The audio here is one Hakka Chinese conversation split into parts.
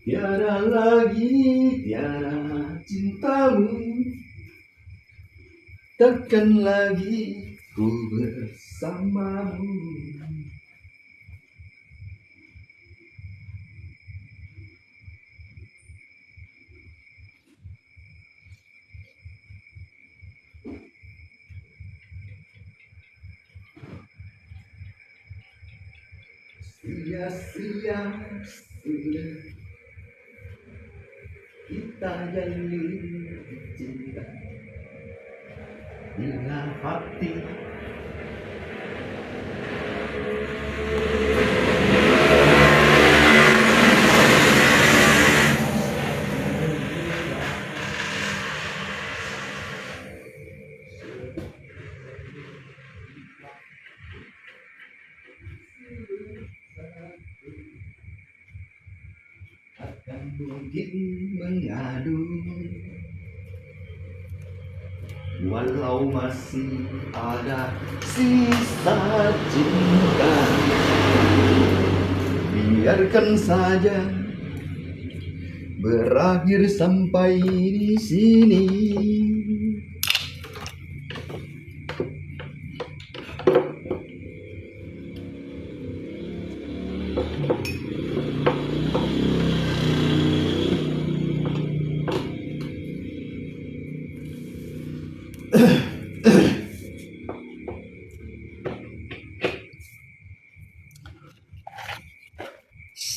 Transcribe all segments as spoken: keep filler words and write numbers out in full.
Tiada lagi, tiada cintamu, takkan lagi ku bersamamu. Sia-sia sudah kita jalin cinta. Bila hati Takkan mungkin mengadu, walau masih ada sisa cinta. Biarkan saja berakhir sampai di sini.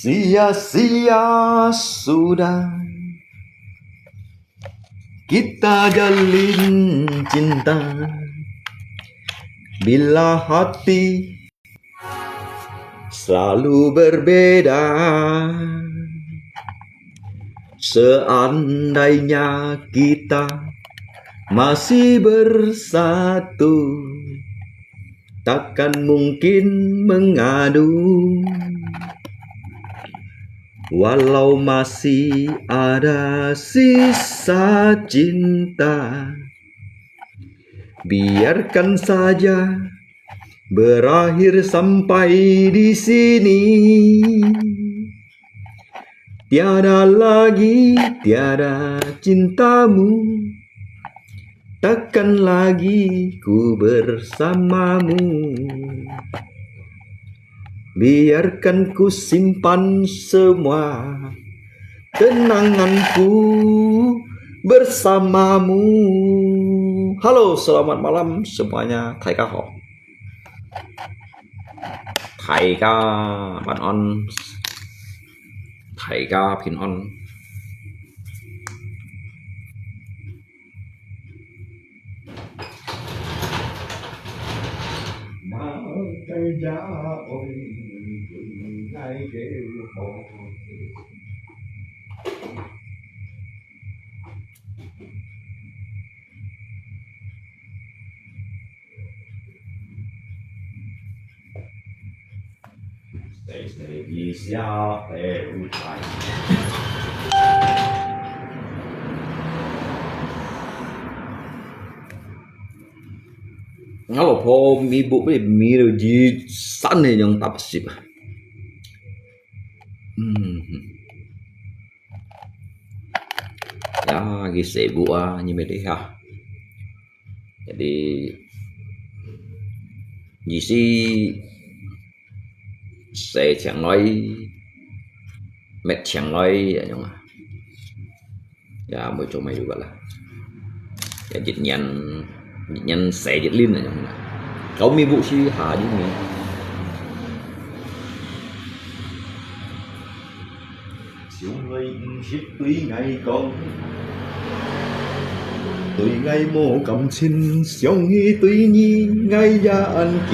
Sia-sia sudah kita jalin cinta, bila hati selalu berbeda. Seandainya kita masih bersatu, takkan mungkin mengadu. Walau masih ada sisa cinta, biarkan saja berakhir sampai di sini. Tiada lagi, tiada cintamu, takkan lagi ku bersamamu. Biarkan ku simpan semua kenanganku bersamamu. Halo, selamat malam semuanya. 大家好。大家晚安。大家平安。 Ngā lawphaw mibuk pē mi lo ji san ne yang tap sip. Hmm. Ya, ki sebu a, ni me de ha. Jadi, ji si se chang loi, met chang loi, ya, nyong a. Ya, mui chong mai lu la. Ya, jit nyan, jit nyan se jit lin, ya, nyong a. Kau mi bu si ha jit mi. 從來毋識對𠊎講，對𠊎無感情，想起對你，𠊎也恁激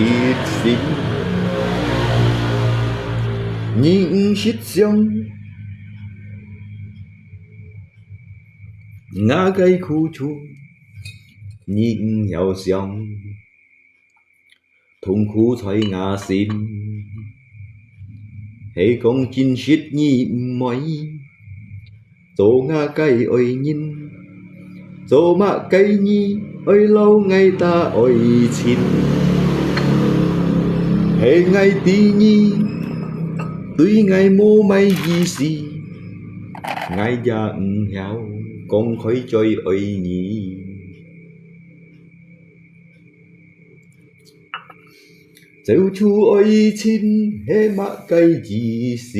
心。你毋識想，𠊎个苦楚，你毋曉想。 痛苦在𠊎心，係講真實你毋愛，做𠊎个愛人，做麼个你愛摎𠊎打愛情？係𠊎知你對𠊎無麼意思， ，𠊎也毋曉講開嘴愛你。走出愛情係麼个意思？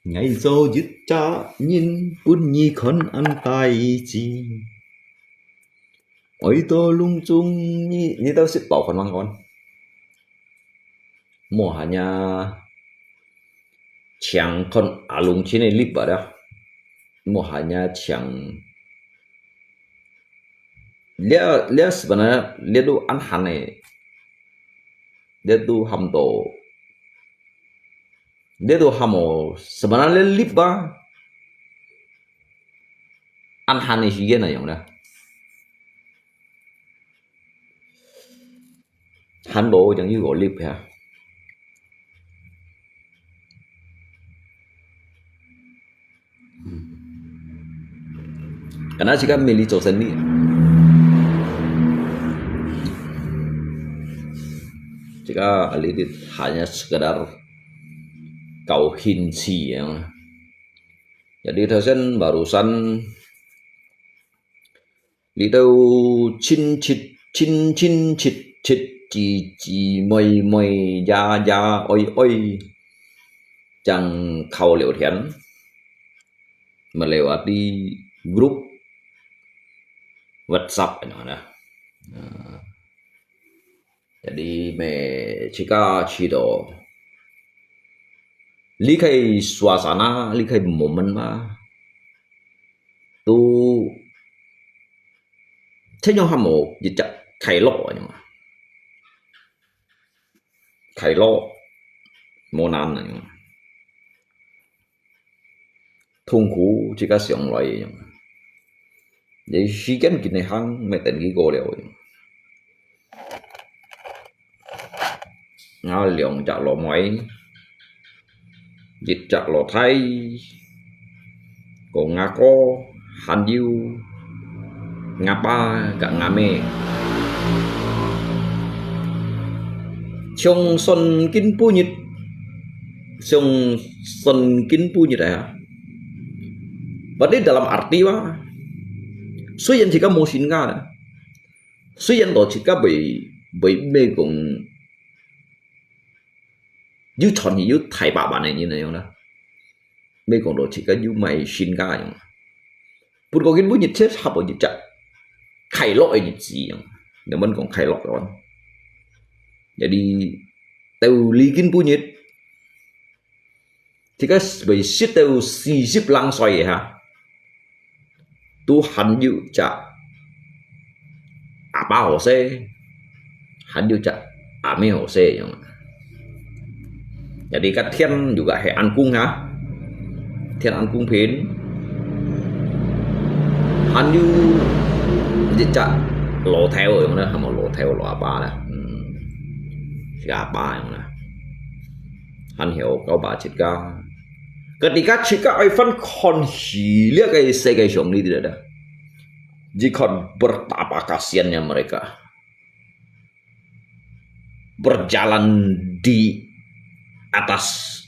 𠊎做一隻人分你看恁大志，愛到攏總你，你兜識包番話講？無閒呀，淨看阿龍親个live啊，無閒呀淨 這，這sebenarnya這都恁閒个，這都喊到，這都喊哦，sebenarnya live啊，恁閒个時間來用啦。閒到正有个live啊。 Karena jika milih做生理，jika ahli hanya sekadar kau hinci ya. Jadi dosen barusan 你兜親親親親切切，姊姊妹妹，爺爺哀哀，正靠聊天，melewati grup WhatsApp，你看啊。啊，jadi，每，自家知道，離開suasana，離開momen嘛，都 這樣還無一隻快樂啊，快樂無難啊，痛苦自家上來啊。你時間緊來行，乜等佢過了。 𠊎兩隻老妹，一隻老弟，過𠊎哥，還有𠊎爸佮𠊎姆。像算今晡日，像算今晡日啊。Berarti dalam arti啊，雖然自家無身家， 雖然到自家袂，袂，袂講有賺有大百萬个人恁樣啦，袂講到自家有買身家樣。不過今晡日確實過一隻快樂个日子樣，人們講快樂个話。Jadi，到你今晡日， 自家會食到四十零歲个哈，都還有隻阿爸好勢，還有隻阿姆好勢樣。Jadi个天又个係恁公哈，天恁公平，還有一隻老頭樣啦，喊做老頭老阿爸啦，嗯，係阿爸樣啦。 還曉教導自家。Ketika自家愛翻看起這个世界上，你知道，你看 betapa kasiannya mereka berjalan di atas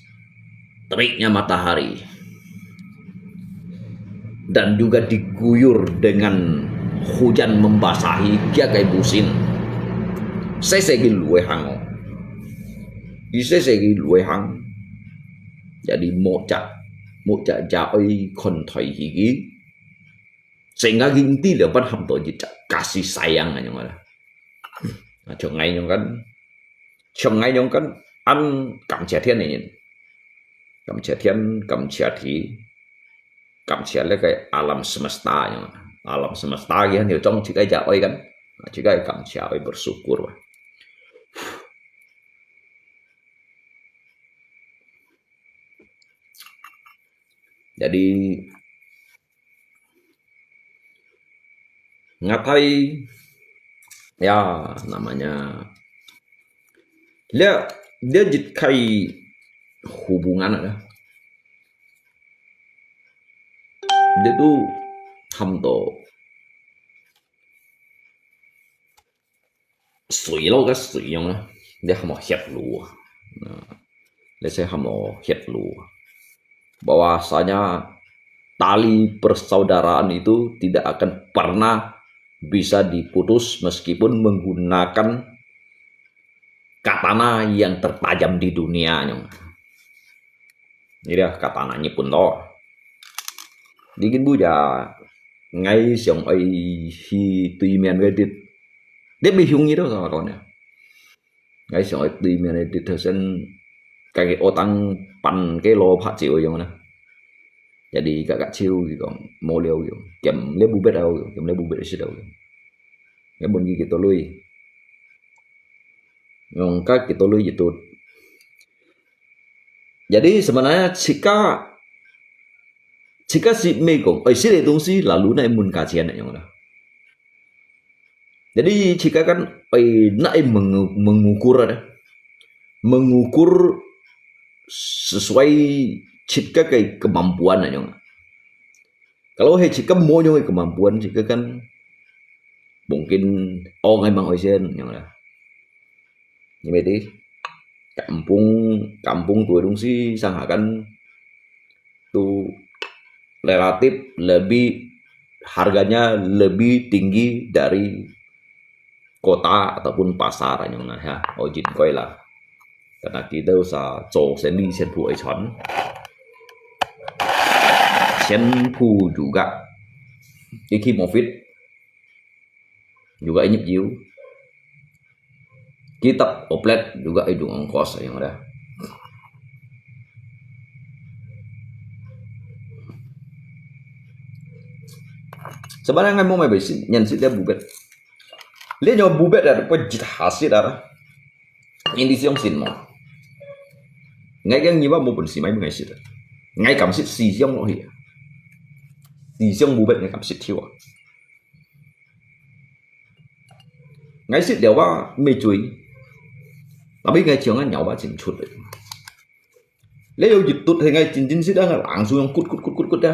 teriknya matahari dan juga diguyur dengan hujan membasahi 佢个 musim。細細个路个行哦，佢細細个路个行，jadi無隻，無隻，隻愛看待佢个，成个經濟了，分喊到一隻kasih sayang恁樣啦。啊，像𠊎樣kan，像𠊎樣kan，恁感謝天个人，感謝天，感謝地， 感謝這个alam semesta樣。Alam semesta佢還有種自家也愛kan，啊，自家感謝愛bersyukur啊。Jadi，ngatai，ya，namanya，這，這一个hubungan啊。 這都喊到水落个水樣啊。Dia hamo hiet lu. Nah, let's say hamo hiet lu. Bahwasanya tali persaudaraan itu tidak akan pernah bisa diputus meskipun menggunakan katana yang tertajam di dunia, nyong. Ini adalah katana Nhật Bản to. Di kin bu ya, ngai siang ai hi tui mian wei dit. Dia bi hiung itu sama kawan ya. Ngai siang ai tui mian wei dit thơ sen, cái ô tăng pan cái lô phá chiu yang na. Jadi kakak chiu gitu, mau liu gitu. Kiam le bu bet au, kiam le bu bet sit au. Ngai bun gitu lui. Ngong ka gitu lui gitu. Jadi sebenarnya jika, jika si Mekong, eh, si le dong si lalu na mun ka chian yang na. Jadi jika kan, eh, na mengu-, mengukur ada. Mengukur sesuai jika ke kemampuan yang. Kalau he jika mo yang kemampuan jika kan mungkin oh ngai mang oi sen yang lah. Ni mesti kampung, kampung tu dong si sangakan tu relatif lebih harganya lebih tinggi dari kota ataupun pasar yang na ya. Oh jin koi lah. Karena kita usah 做生意全部 oi chon. 全部 juga. Iki mofit juga inyip jiu. Kitab oplet juga idung ongkos yang ada. Sebenarnya mau mai besi nyan sit dia bubet. Lia nyo bubet ada pun jit hasit ada. Ini siang sin mo. Ngai kang nyiwa mo pun si mai ngai sit. Ngai kam sit si siang lo hi. Si siang bubet ngai kam sit thiwa. Ngai sit liao wa mei chui. Tapi ngai chiang ngai nyao wa chin chut. Lei yo yit tut he ngai chin chin sit ang lang su yong kut kut kut kut kut da.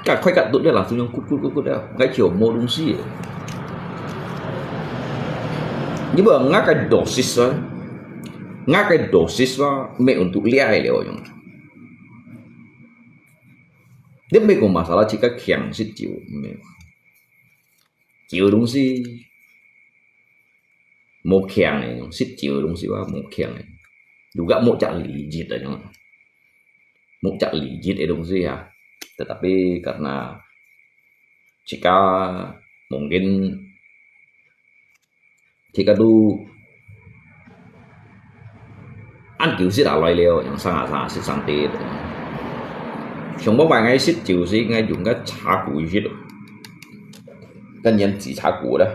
Ka khoi ka tut le lang su yong kut kut kut kut da. Ngai chiao mo dong si. Ni ba nga ka dosis wa. Nga ka dosis wa me untuk liai liao yong. Dia mei kong masalah jika kiang sit jiu mei. Jiu dong si. Mo kiang eh, sit jiu dong si wa mo kiang eh. Juga mo cak lijit eh, mo cak lijit eh dong si ya. Tetapi karena jika mungkin jika tu ăn kiu sit a lai liao, yang sang a sang a sit sang tê. Xiong bok bai ngai sit jiu si ngai yung ka cha ku sit. Kan yan zi cha ku da.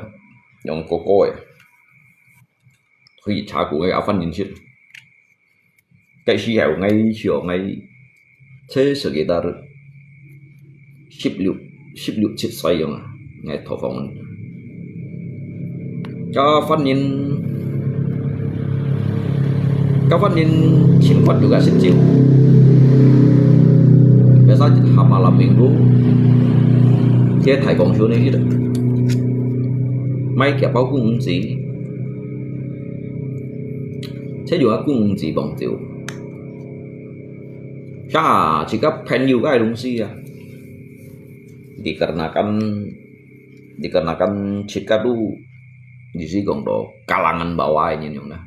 Yang ko ko eh. Hui cha ku ngai a fan yin sit. Cái xí hẹo ngay xíu ngay thế sự kỳ ta sip liu sip liu chết say yong à ngay thổ phòng. Cho phát nhìn các phát nhìn chính phát juga sip chiu. Biasa hama lam minggu thế thải công xuống đi. Mấy kẻ bao cũng gì. Thế juga cũng gì bằng chiu. Sa, jika penyu kai dong si ya. Dikarenakan, dikarenakan jika tu di si kong do kalangan bawah ini nyong na.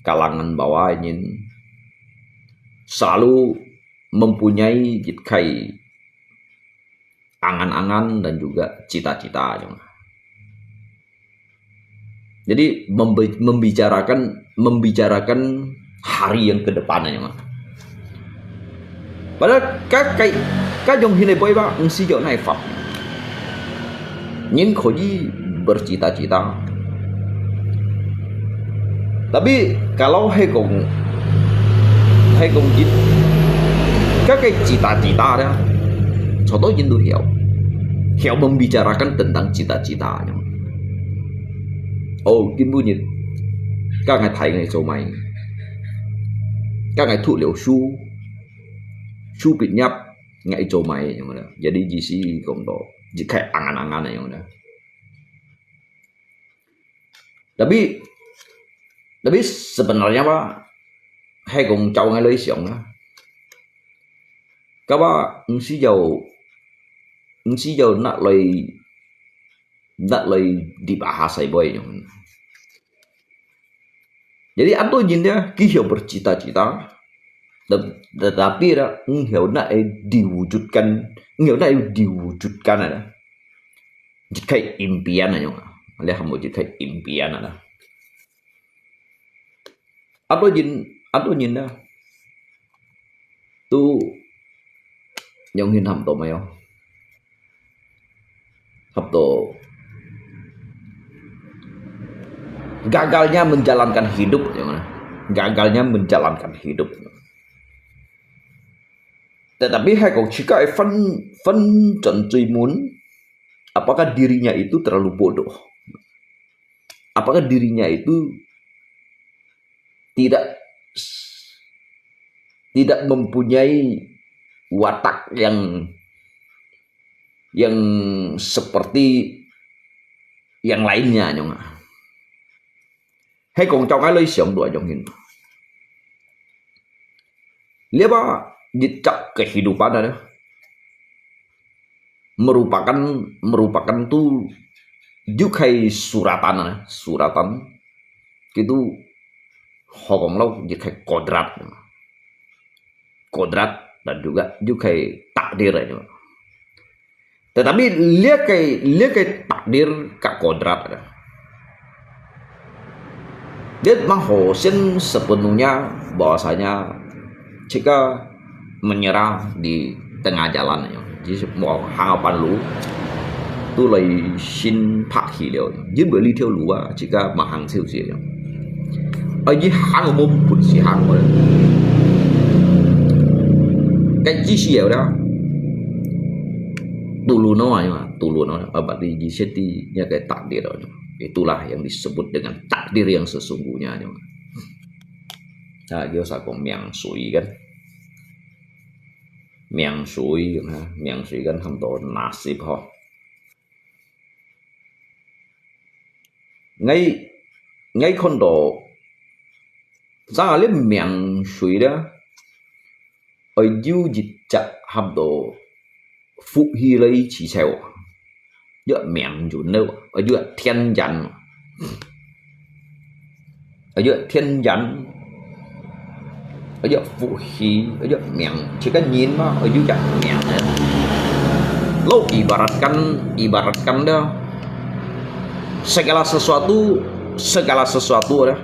Kalangan bawah ini selalu mempunyai jit kai angan-angan dan juga cita-cita. Jadi membicarakan membicarakan hari yang ke depan. Padahal ka kai ka jong hinai boy ba ngsi jo nai fap. Nyin khoji bercita-cita. Tapi kalau hai kong hai kong jin ka kai cita-cita dia, contoh jin tu hiau. Hiau membicarakan tentang cita-cita. Oh, kim bu nyit. Ka ngai thai ngai zo mai. Ka ngai thu liu su. Su bit nyap ngai zo mai. Jadi jisi kong do. Jikai angan-angan. Tapi Tapi sebenarnya apa, hai kong cau ngai loi siang lah. Kapa nsi jau, nsi jau nak loi, nak loi dibahas ai boy nyong. Jadi ada jin dia kisah bercita-cita, tetapi dah ngiau nak diwujudkan, ngiau nak diwujudkan ada. Jit khai impian aja. Lihat kamu jit khai impian ada. Ada jin, ada jin dah. Tu nyong hin ham to mayo. Ham to gagalnya menjalankan hidup, ya kan? Gagalnya menjalankan hidup. Tetapi hai kong jika fan fan dan mun, apakah dirinya itu terlalu bodoh? Apakah dirinya itu tidak tidak mempunyai watak yang yang seperti yang lainnya nyong. Hai kong cau ngai loi siang dua nyong hin. Lihat apa jejak kehidupan ada. Merupakan merupakan tu jit khai suratan ada, suratan. Itu hokong lo jit khai kodrat. Kodrat dan juga jit khai takdir aja. Tetapi lihat khai lihat khai takdir ka kodrat ada. Dia mahosen sepenuhnya bahwasanya jika menyerah di tengah jalan aja. Jadi mau hang apa lu tu lai sin pak hi liu. Jadi beli tiu lu ah, jika mahang ciu ciu aja. Ai ji hang mo pun si hang mo. Kan ji si ya dah. Tulu no aja, tulu no. Apa di ji seti nya kai takdir aja. Itulah yang disebut dengan takdir yang sesungguhnya aja. Nah, dia sa kong miang sui kan. Miang sui kan, ha, miang sui kan ham to nasib ho. Ngai ngai kon to sang ale miang sui le. Ai ju jit jak ham to fu hi le chi cheu. Yo miang jun le, ai ju tian jan. Ai ju tian jan. Ai ju fu hi, ai ju miang. Chi kan nyin ma, ai ju jak miang. Lo ibaratkan, ibaratkan dah segala sesuatu, segala sesuatu dah.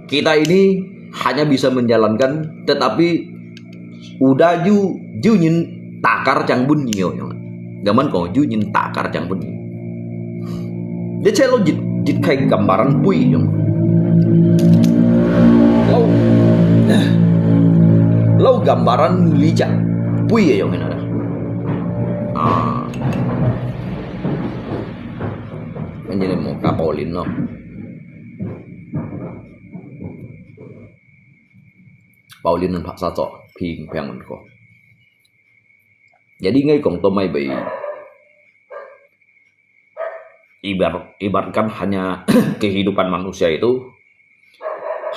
Kita ini hanya bisa menjalankan, tetapi udah ju ju nyin takar chang bun nyiu. Gaman kong ju nyin takar chang bun nyiu. Dia cek lo jit jit khai gambaran pui nyong. Lo lo gambaran lijak pui nyong ina dah. Ah. Ini mau kapau lin lo. Pau lin nan paksa cok, ping piang ko. Jadi ngai kong to mai bei. Ibarat ibaratkan hanya kehidupan manusia itu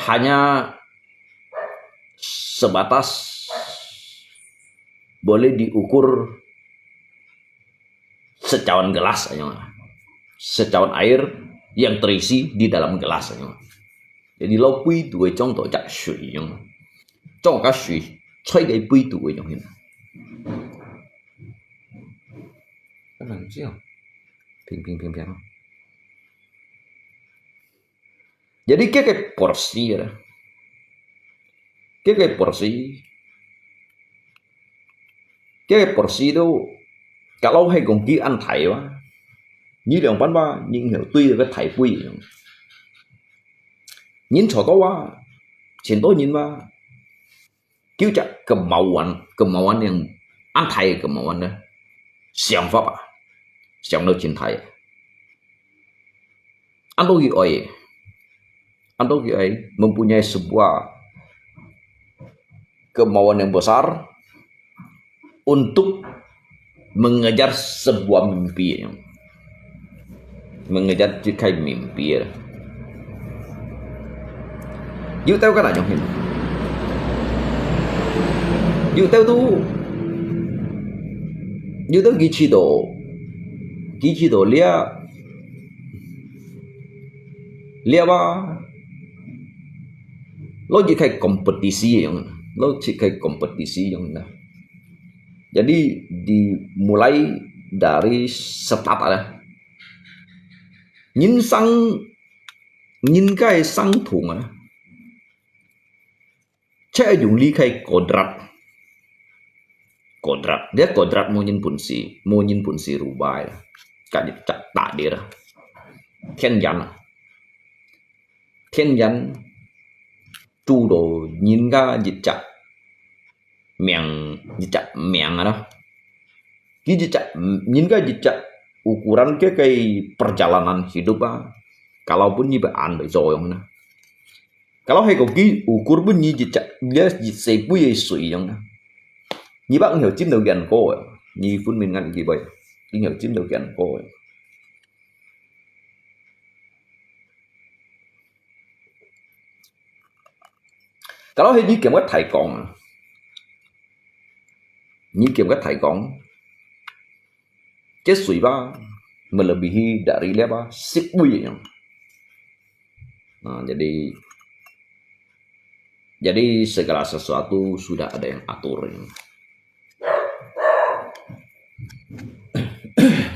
hanya sebatas boleh diukur secawan gelas aja. Secawan air yang terisi di dalam gelas aja. Jadi lo pui tu ai chong to jak sui aja. Chong ka sui, choi ke pui tu ai chong hin. Kan nang siang. Ping ping ping ping. Jadi keke porsi ya. Keke porsi. Keke porsi tu kalau hai kong ki an thai wa. Ni liang pan wa, ning hiu tui ke thai pui. Nin cho to wa, chin to nin wa. Kiu jak kemauan, kemauan yang an thai kemauan ne. Siang fa pa. Siang lo chin thai. Ando ki oi. Ando ki oi mempunyai sebuah kemauan yang besar untuk mengejar sebuah mimpi. Mengejar cikai mimpi. 有兜个哪樣形？有兜都，有兜佢試到，佢試到了，了啊，lo一个 kompetisi yang, lo一个 kompetisi yang na. Jadi dimulai dari start lah. Nyin sang, nyin kai sang thung ah. Cek yung li kai kodrat. Kodrat. Dia kodrat mo nyin punsi, mo nyin punsi rubai. Ka di cak tak dia. Thiên nhiên. Thiên nhiên. Tu do nyin ka di cak. Miang, di cak miang ada. Ki di cak, nyin ka di cak ukuran ke kai perjalanan hidup ah. Kalaupun nyi ba an bai zoyong na. Kalau hai ko ki ukur pun nyi jit cak, dia jit sei pui ye sui yang na. Nyi bak ngiau chim dau kian ko, nyi pun min ngan ki bai. Ngiau chim dau kian ko. Kalau hai nyi kiam ka thai kong, nyi kiam ka thai kong, Ke sui ba melebihi dari liapa sipui yang. Nah, jadi jadi segala sesuatu sudah ada yang atur yang.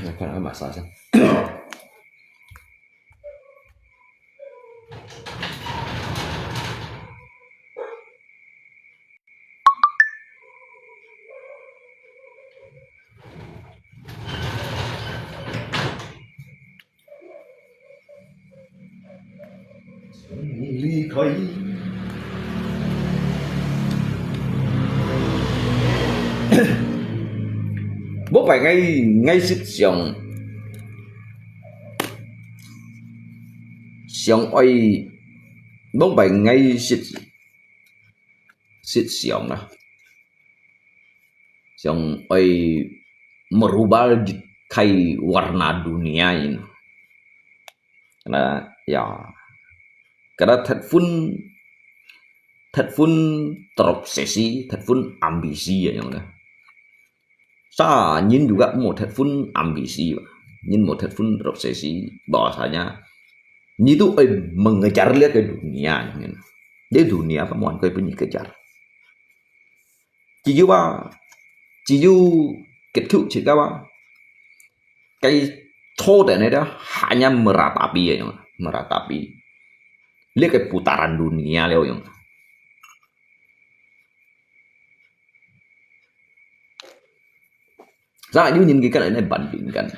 Nah, kan ada masalah. 離開。莫擺𠊎，𠊎識想，想愛，莫擺𠊎識，識想啊。 想愛merubah jit kai warna dunia ini. Karena, ya, karena thất vun, thất vun terobsesi, thất vun ambisi ya, yang na. Sa, nyin juga mo thất vun ambisi, nyin mo thất vun terobsesi, bahwasanya nyi tu ai mengejar lihat ke dunia, yang na. Di dunia apa mo kai pun nyi kejar. Chỉ dụ ba, chỉ dụ kết thúc chỉ ba. Cái thô tại này đó hanya meratapi ya, meratapi. Lihat ke putaran dunia liao yang. Sa, yu nyin ki kan ai bandingkan.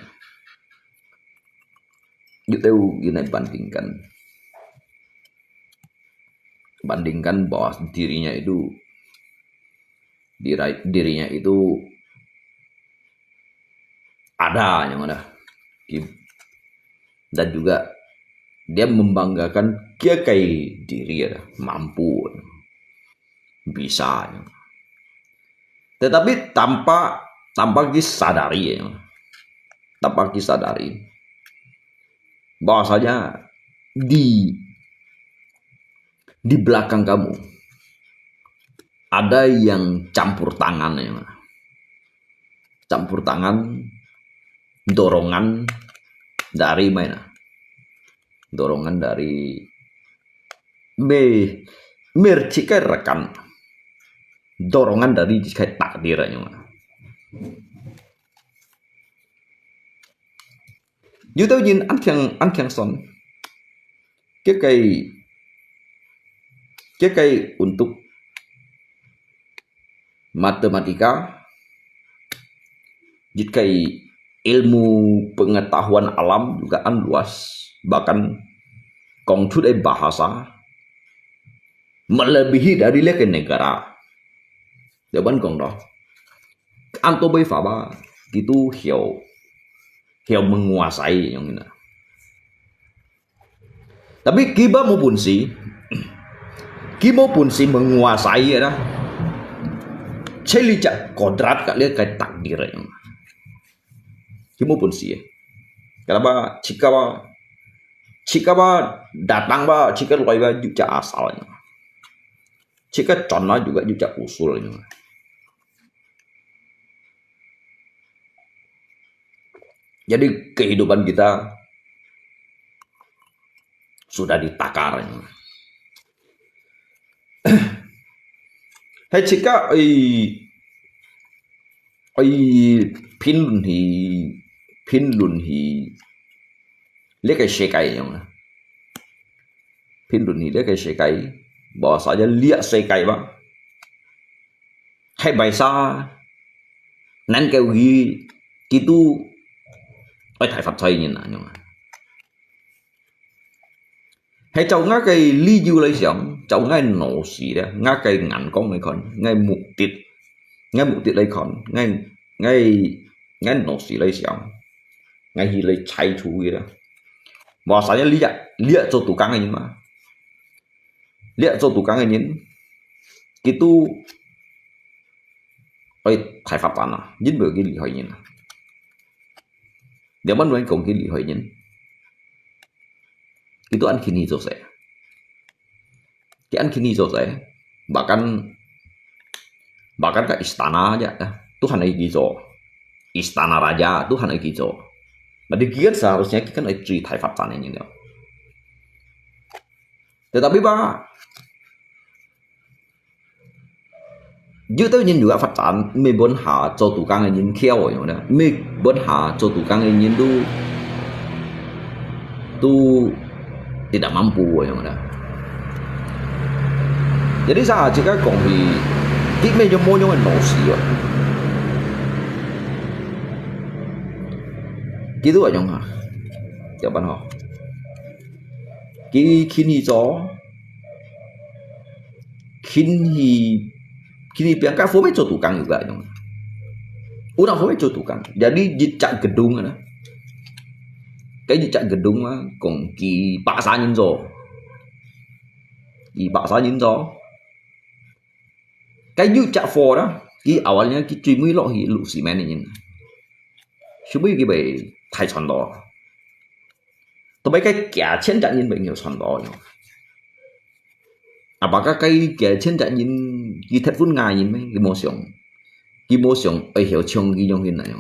Yu teu yu ai bandingkan. Bandingkan bahwa dirinya itu, diri-, dirinya itu ada yang ada. Ki-, dan juga dia membanggakan kia kai diri ada, mampu, bisa. Tetapi tanpa, tanpa disadari ya, tanpa disadari bahwasanya di, di belakang kamu ada yang campur tangan ya. Campur tangan, dorongan dari mana? Dorongan dari me-, mercikai rekan. Dorongan dari cikai takdir ya. Yu teu nyin an kiang, an kiang son. Ke kai, ke kai untuk matematika, jit kai ilmu pengetahuan alam juga an luas, bahkan kong cut ai bahasa melebihi dari lihat ke negara. Dia ban kong doh. An to bai fa ba, gitu hiau, hiau menguasai yang ini. Tapi kiba mo punsi, ki mo punsi menguasai ya dah. Celi cak kodrat ka lihat kai takdir yang. Ki mo punsi ya. Kenapa? Cika ba, cika ba datang ba, cika loi ba juga asal yang. 自家轉來juga有隻usul。Jadi kehidupan kita sudah ditakar。係自家愛愛評論去評論去這个世界樣啊，評論去這个世界，無啥个這世界吧，係為啥能夠佢佢都愛大發財人啊樣啊？係照𠊎个理由來想，照𠊎腦屎咧，𠊎个眼光來看，𠊎目的，𠊎目的來看，𠊎𠊎𠊎腦屎來想，𠊎去來猜出去啦。無啥个，你啊，你啊做tukang个人嘛，你啊做tukang个人，佢都愛大發展啊，因為佢厲害人啊。兩萬人講佢厲害人。Itu an kini selesai. Ki an kini selesai. Bahkan bahkan ka istana aja ya. Tuhan lagi gitu. Istana raja Tuhan lagi gitu. Nah, di kian seharusnya kian cerita Fatan ini. Tetapi Pak, Juta nyin juga Fatan, mi bon ha cho tukang nyin kiau yo na, mi bon ha cho tukang nyin tu tu tidak mampu yo na. Jadi sa jika kong hi, di mi yo mo yo no si yo. Gitu aja ha. Jawaban ho. Ki kini cho Kini, kini piang ka phô mê cho tukang juga nyong. Una phô mê cho tukang. Jadi jicak gedung na. Cái jicak gedung mà cũng kỳ bạ sa nhân rồi. Kỳ bạ sa nhân rồi. Cái jicak phô đó, kỳ awalnya kỳ truy mui lo hi lu xi men nhân. Xu mui kỳ bệ thái chọn đó. Tapi cái kia chen chak nyin beng yo chon lo yo. Apa ka cái kia chen chak nyin ki thet phun ngai nyin me ki mo siong. Ki mo siong ai hiu chong ki yong hin na yo.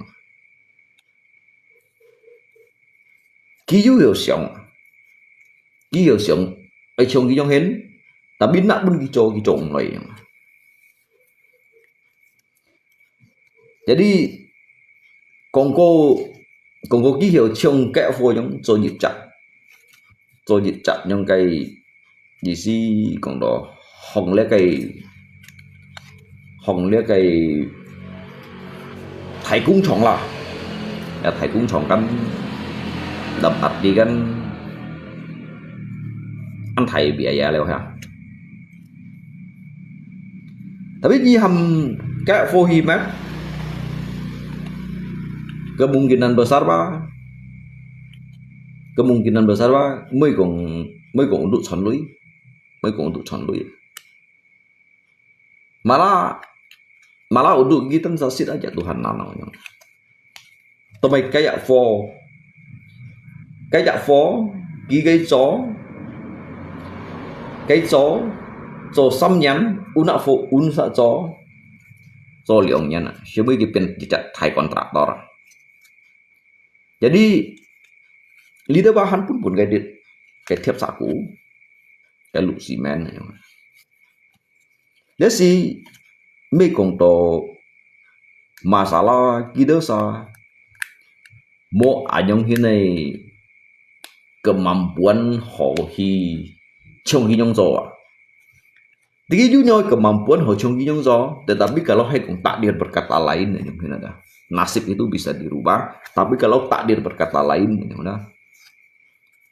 Ki yu hiu siong. Ki hiu siong ai chong ki yong hin. Tapi nak pun ki cho ki chong lai yo. Jadi kong ko kong ko ki hiu chong cái phô yong cho yip chak. Cho yip chak yong cái gì si kong đó hong lẽ cái hong lẽ cái thái công厂啦. Ya thái công厂kan đập ạt đi kan ăn thái bia ya leo ha. Tapi nyi ham kek fohi meh. Kemungkinan besar ba. Kemungkinan besar ba. Mui kong, mui kong untuk chon lui. Mui kong untuk chon lui. Malah, malah untuk kita sasit aja Tuhan nanau yang. Tơmai kaya pho. Kaya pho, ki kaya cho. Kaya cho, cho 三年, ôn ă pho, ôn sa cho. Cho 两年 à. Siapa ki pen kita thai kontraktor. Jadi, leader bahan pun pun kaya dit, kaya thiap saku. Kaya lu simen. Lesi, mi kong to masalah kita sa mo anyong hinai kemampuan ho hi chong hi nyong zo. Tiki yu nyo kemampuan ho chong hi nyong zo, tetapi kalau hai kong takdir berkata lain anyong hinai dah. Nasib itu bisa dirubah, tapi kalau takdir berkata lain anyong dah.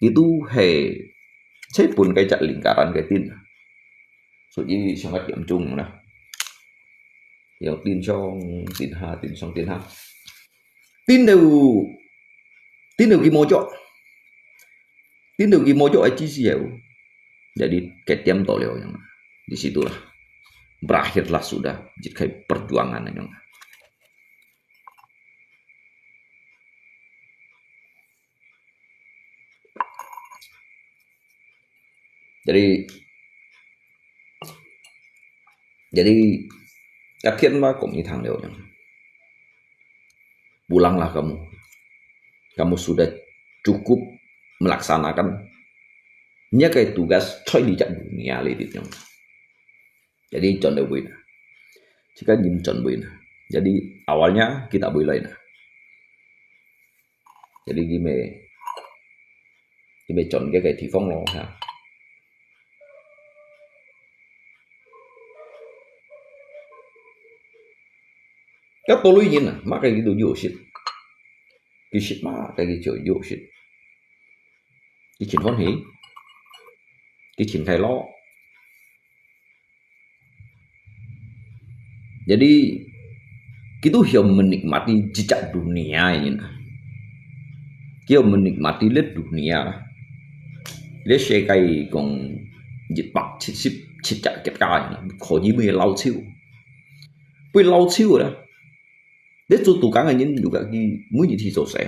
Itu hai, saya pun kaya lingkaran kaya tin. 所以上个嚴重啦。有定上定下，定上定下。定到，定到佢無著，定到佢無著，哎，之時候，jadi 佢點到了樣。Di situlah berakhirlah sudah 一个 perjuangan 樣。Jadi, Jadi, katian mah kong ni thang liao yang. Pulanglah kamu. Kamu sudah cukup melaksanakan nia kei tugas choi li jak dunia li dit yang. Jadi, chon de win. Jika jin chon win. Jadi, awalnya kita boleh lain. Jadi, gini, gini chon ke kei tifong lo ha. Ka tolui nyin na, ma kei kitu yosit. Kisit ma kei kitu yosit. Kisin fon hi. Kisin kai lo. Jadi, kitu hiam menikmati jejak dunia ini na. Kiam menikmati le dunia lah. Le sekai kong jitpak cicip cicak kita ini. Kau ji mui lau ciu. Pui lau ciu lah. Le cu tukang ini juga ki mui ni ti so se.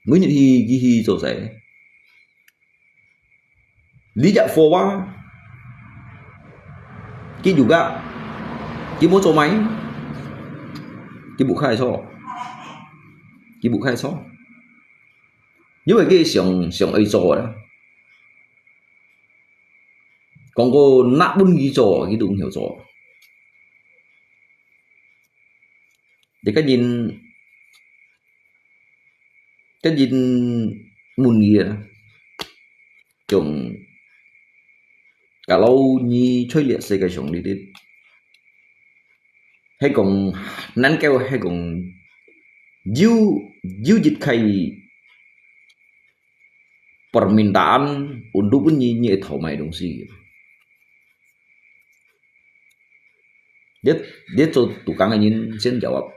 Mui ni ti ki hi so se. Li jak fo wa. Ki juga. Ki mo so mai. Ki bu khai so. Ki bu khai so. Ni wei ki siang siang ei so lah. Kong ko nak bun ki so, ki dung hiu so. Di ka jin, ka jin mun ye. Jong, kalau ni choi liak se ka siang li dit. Hai kong, nan keo hai kong, jiu, jiu jit kai permintaan untuk pun ni, ni thau mai dong si. Dia, dia cu tukang ini sen jawab.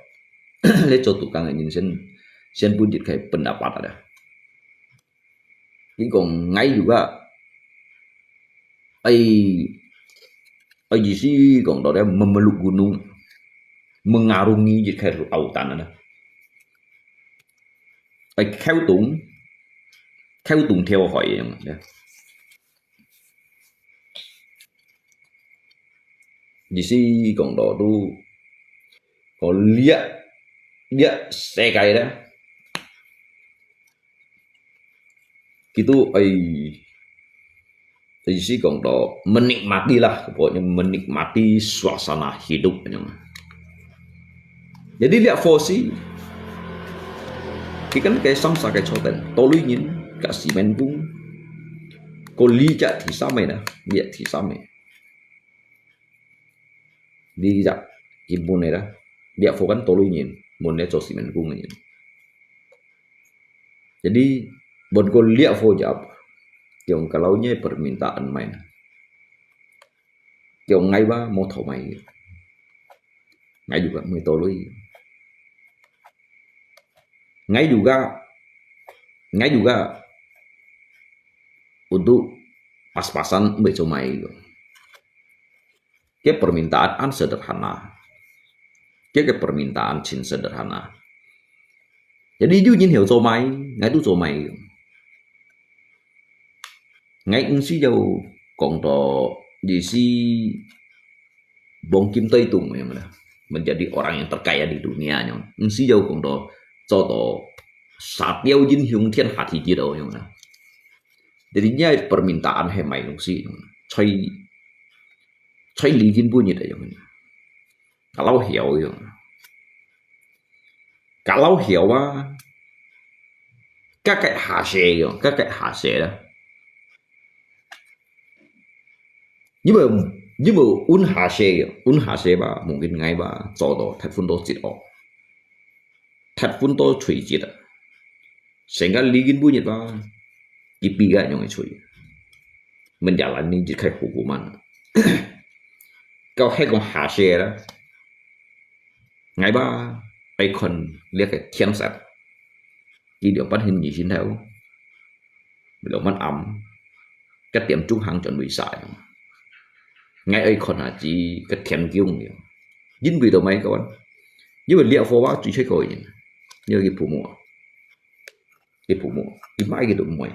Dia cu tukang ini sen, sen pun jit kai pendapat ada. Ki kong ngai juga. Ai, ai ji si kong do dia memeluk gunung. Mengarungi jit kai lautan ada. Ai kheu tung. Kheu tung theo hoi yang. Ji si kong do tu. Ko liak, liak sekai da. Kitu ai, ji si kong do menikmati lah, pokoknya menikmati suasana hidup. Jadi liak fo si, ki kan kai sam sa kai choten, tolui nyin, ka simen kung, ko li jak ti sa mai na, liak ti sa mai. Li jak, ki mun ne da, liak fo kan tolui nyin, mun ne cho simen kung nyin. Jadi, bon ko liak fo jap, kiong kalau nye permintaan mai na. Kiong ngai ba mo thau mai. Ngai juga mui tolui. Ngai juga, ngai juga untuk pas-pasan mui cho mai. Ke permintaan an sederhana. Ke, ke permintaan chin sederhana. Jadi, yu nyin hiu cho mai, ngai tu cho mai. Ngai ung si jau kong to, ji si bong kim toi tung yang mana. Menjadi orang yang terkaya di dunia yang. Ung si jau kong to, cho to, sa tiau jin hiung tian hati jit yang mana. Jadi, nya permintaan hai mai ung si, choi, choi li jin bu nyit yang mana. Kalau hiau yang. Kalau hiau a, ka kai ha se yo, ka kai ha se la. Ni bo, ni bo un ha se yo, un ha se ba, mungkin ngai ba, cho to, thai phun to jit o. Thai phun to chui jit a. Sengka li gin bu nyit ba, ipi ga nyong chui. Menjalan ni jit kai hukuman. Kau hai kong ha se la. Ngai ba, ai kon liak kai thian sat. Ki liang pan hin ni sin thau. Liang pan am. Ka tiam chung hang chon wi sa. Ngai ai kon ha ji, ka thian kiung yo. Yin wi do mai ka wan. Yin wi liak fo wa chui chai ko yin. Yo ki pu mo. Ki pu mo. Ki mai ki do mo.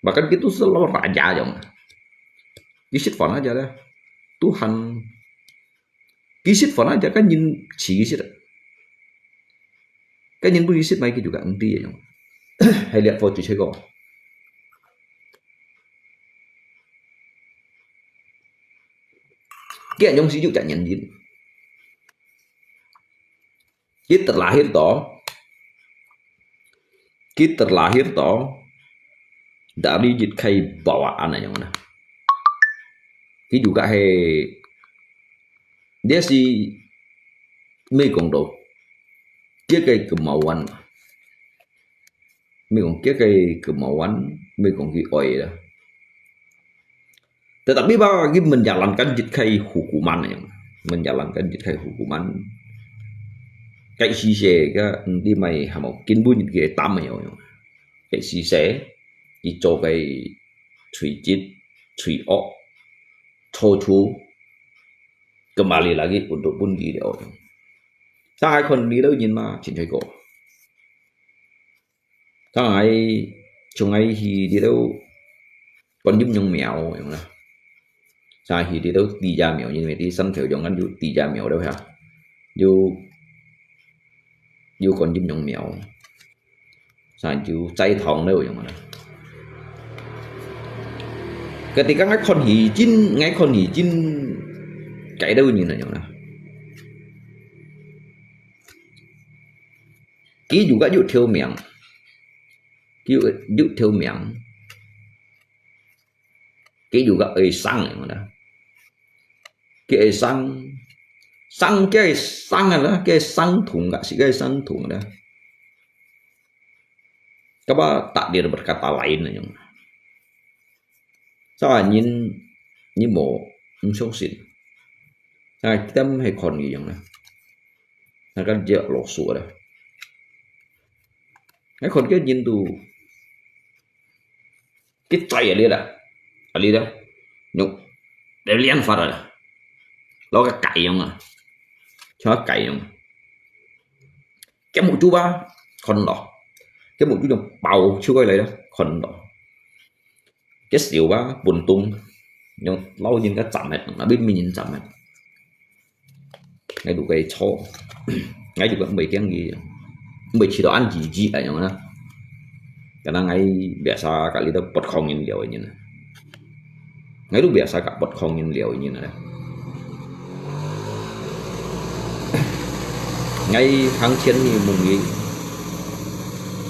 Bahkan ki tu selalu raja jong. Ki sit fan aja lah. 都還，其實本來就个人自己識啊。个人不自己識，買佢就个毋知个樣。係這課最出个。佢樣是有隻原因。 Kita lahir to, kita lahir to dari jet khai bawaan ayong na. Ki juga he, dia si mê kong do, dia kai kemauan. Mê kong dia kai kemauan, mê kong ki oi da. Tetapi ba ki menjalankan jet khai hukuman ayong. Menjalankan jet khai hukuman. Kai sise ka, di mai hamo kin bu jet khai tam ayong. Kai sise, ki cho kai chui jet, chui ok, cho chu, kembali lagi untuk pun di ayong. Sa ai kon di lo yin ma, chin choi ko. Sa ai, chung ai hi di lo, kon dim nyong miao ayong na. Sa hi di lo di ja miao, yin me di san theo yong an yu di ja miao lo ha. Yu, yu kon dim nyong miao. Sa yu chai thong lo ayong na. Ketika ngai kon hi jin, ngai kon hi jin, kai lo yin ayong na. Ki juga yu theo miang. Ki yu, yu theo miang. Ki juga ai sang ayong na. Ki ai sang, sang ki ai sang la, ki ai sang thung ka, si ki ai sang thung la. Kaba tak dia berkata lain ayong. Sa yin, yin mo, yin song sin. Sa kita he kon ayong na. Sa ka dia lo su la. Ai kon ki yin tu. Ki chai ali la. Ali la. Nyok. Dia lian fa la. Lo ka kai ayong a. Cho kai ayong. Ki mu chu ba. Kon lo. Ki mu chu nyok bao chu kai lai la. Kon lo. Ki siu ba. Bun tung. Nyok lo yin ka cham het. Na bin min yin cham het. Ngai du kai cho. Ngai du kai mei kiang gi. Mei chi do an ji ji ayong na. Kana ngai biasa ka li do pot khong yin liao yin na. Ngai du biasa ka pot khong yin liao yin na. Ngai hang chien ni mung yi.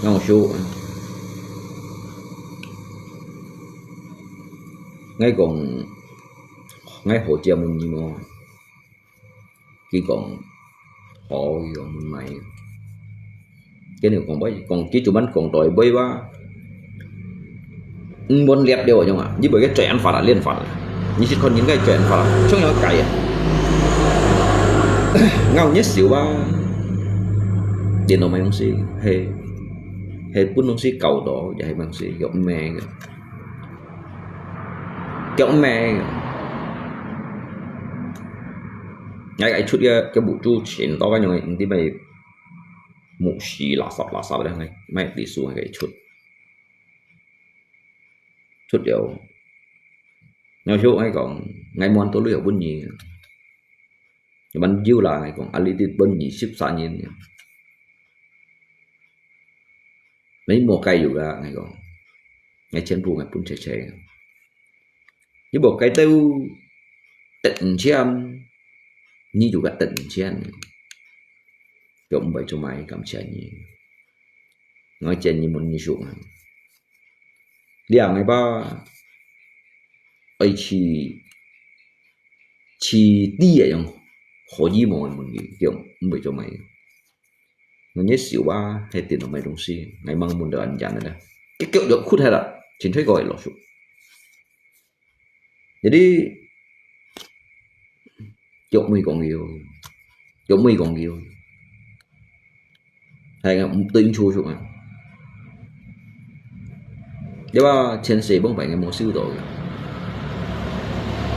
Ngau shu. Ngai kong, ngai ho chia mung yi mo. Ki kong, ho yo mung mai. Ki ni kong bai, kong ki chu man kong toi bai ba. Ung bon liap liao ayong a, ni bai ki choi an fa la, lian fa la. Ni sit kon yin kai choi an fa la, chung yo kai a. Ngau ni siu ba. Din lo mai yong si, he, he bun yong si kau do, ya he mai yong si, yo me. Kiok me. Ngai kai chut ya, ki mu chu chin to ka nyong ngai, nti mai mu shi la sap la sap da ngai, mai ti su ngai kai chut. Chut liao. Ngai hiu ngai kong, ngai muan to lui bun ni. Yuan yu la ngai kong, a li ti bun ni sip sa yin. Ngai mo kai yu ga ngai kong. Ngai chien bu ngai bun che che. Ni bo kai teu tet nchian, ni yu ga tet nchian. Kiok mbai chu mai kam chia ni. Ngai chien ni mun ni su ngai. Liang ngai ba, ai chi, chi ti ayong, ho yi mo mun ni, kiok mbai chu mai. Ngai ni siu ba, he tin lo mai dong si, ngai mang mun do an jan na. Kiok kiok yo khut he la, chin thoi ko lo su. Jadi, kiok mui kong yo. Kiok mui kong yo. Hai nga, tui chu su nga. Dia ba, chien se bong bai ngai mo siu do.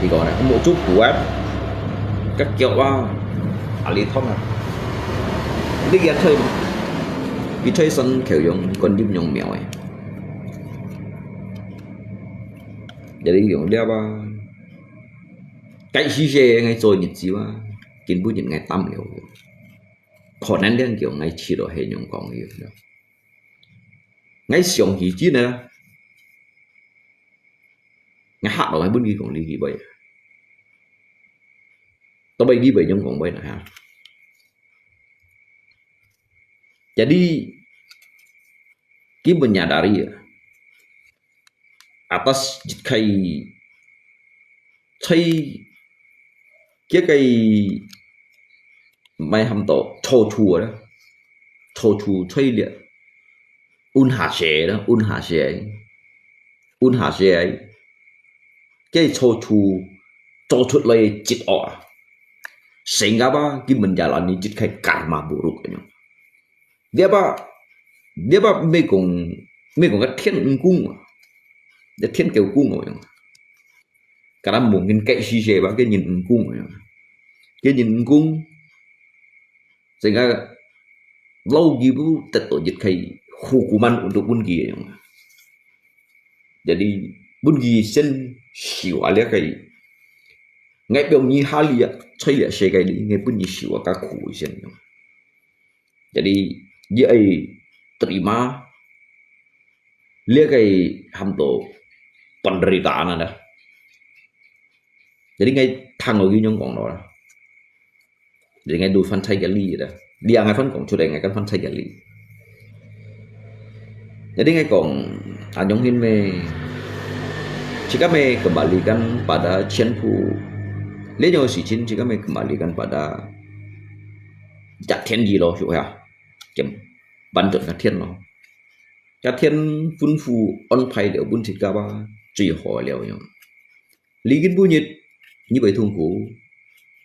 Di ko na, mo chu kuat. Ka kiok wa. Ali thong a. Li kia thoi. Ki thoi san kheu yong, kon dim yong miao e. Jadi yong dia ba. 該時節𠊎做日子啊，今晡日𠊎擔了。可能恁久𠊎試著係仰講个。𠊎想起真个，𠊎嚇到𠊎分佢講你去背。到尾你背仰講背啦哈。Jadi, ki menyadari ya, atas jit khai chai kia kai mai ham to cho chu la, cho chu chai lia, un ha she la, un ha she, un ha she, kia cho chu cho chut lai jit o. Sehingga ba ki menjalani jit khai karma buruk nyo. Dia ba, dia ba mê kong, mê kong ka thiên ung kung, dia thiên kêu kung o yang. Karena mungkin kai si se ba ke nyin ung kung o yang. Ke nyin ung kung, sehingga lau ki bu tet to jit khai hukuman untuk un ki yang. Jadi, bun ki sen siwa lia kai. Ngai biong ni ha lia, chai lia se kai li, ngai bun ni siwa ka khu sen yang. Jadi, dia ai terima lia kai ham to penderitaan ada. Jadi ngai thang lo yu nyong kong lo. Jadi ngai du fan chai gali da. Dia ngai fan kong chu de ngai kan fan chai gali. Jadi ngai kong, anyong hin me, jika me kembalikan pada 前夫. Lia nyong si chin jika me kembalikan pada jat thiên ji lo shu ya. Kem ban jot ka thiên lo. Ka thiên phun fu on phai liao bun sit ka ba, chui ho liao nyong. Li kin bu nyit, ni bai thung khu,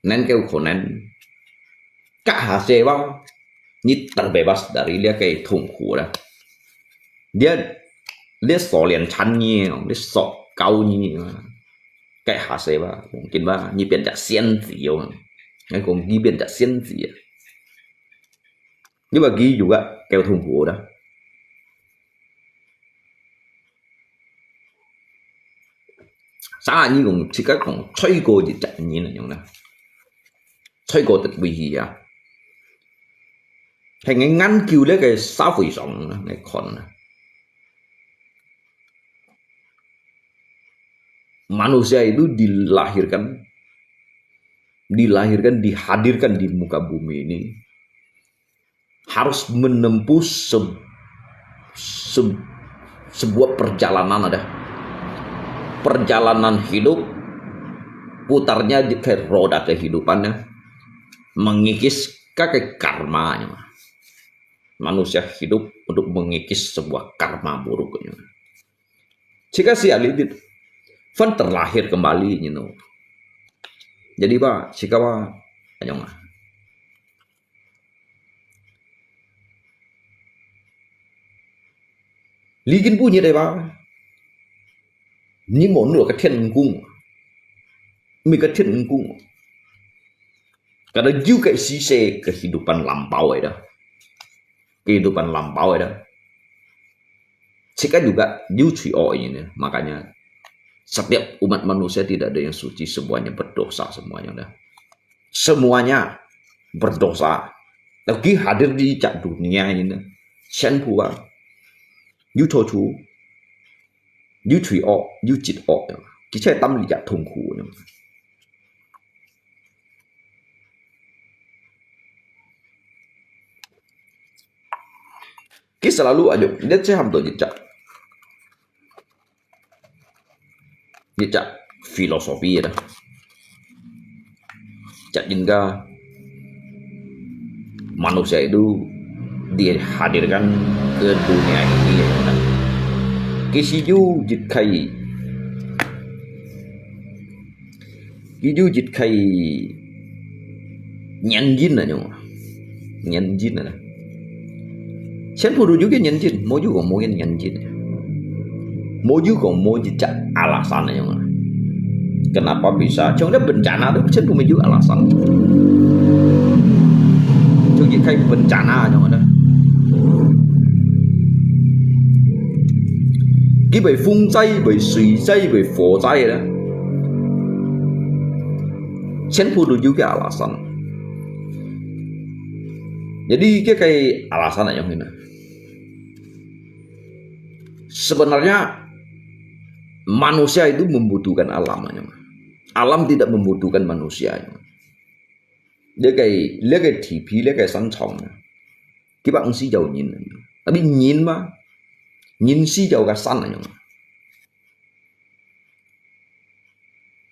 nan kêu kho nan. Ka ha se ba, ni terbebas dari lia kai thung khu la. Dia, lia so lian chan ni, lia so kau ni. Kai ha se ba, mungkin ba, ni bian ja sian zi yo. Ngai kong ni bian ja sian zi ya. Ni ba ki juga kêu thung khu da. Sa ni kong, jika kong, choi ko di ja ni na nyong na. Choi ko tet wi hi ya. Hai ngai ngan kiu le ke sa fui song na, ngai kon na. Manusia itu dilahirkan, dilahirkan, dihadirkan di muka bumi ini harus menempuh se- se- sebuah perjalanan ada. Perjalanan hidup, putarnya di ke roda kehidupannya, mengikis kake karmanya. Manusia hidup untuk mengikis sebuah karma buruknya. Jika si alidit, fan terlahir kembali, you know. Jadi ba, jika ba, anyong ah. Li kin bu nyit ba. Ni mo nu ka thiên ung kung. Mi ka thiên ung kung. Kada yu kai si se kehidupan lampau ai da. Kehidupan lampau ai da. Jika juga yu chui o ini. Makanya setiap umat manusia tidak ada yang suci, semuanya berdosa semuanya da. Semuanya berdosa. Lagi hadir di jak dunia ini. Sian pua. Yu cho chu. Yu chui o, yu jit o. Ki chai tam li jak thung khu. Ki selalu ayo, dia cai ham to jejak. Jejak filosofi ya dah. Jejak jingga manusia itu dihadirkan ke dunia ini ya dah. Ki si yu jit khai Ki yu jit khai nyan jin na nyong. Nyan jin na. Sian phu du yu ke nyan jin, mo yu kong mo nyan jin. Mo yu kong mo jit jak alasan na nyong. Kenapa bisa? Chong dia bencana tu, sian phu mo yu alasan. Chong jit khai bencana nyong na. Ki bai fung zai, bai sui zai, bai fo zai na. 全部都有个alasan. Jadi, 这个alasan 啊，yang ini. Sebenarnya, manusia itu membutuhkan alam, yang. Alam tidak membutuhkan manusia, yang. 这个，这个地皮，这个山床，佢毋係有人，tapi人嘛，人係有个山，yang.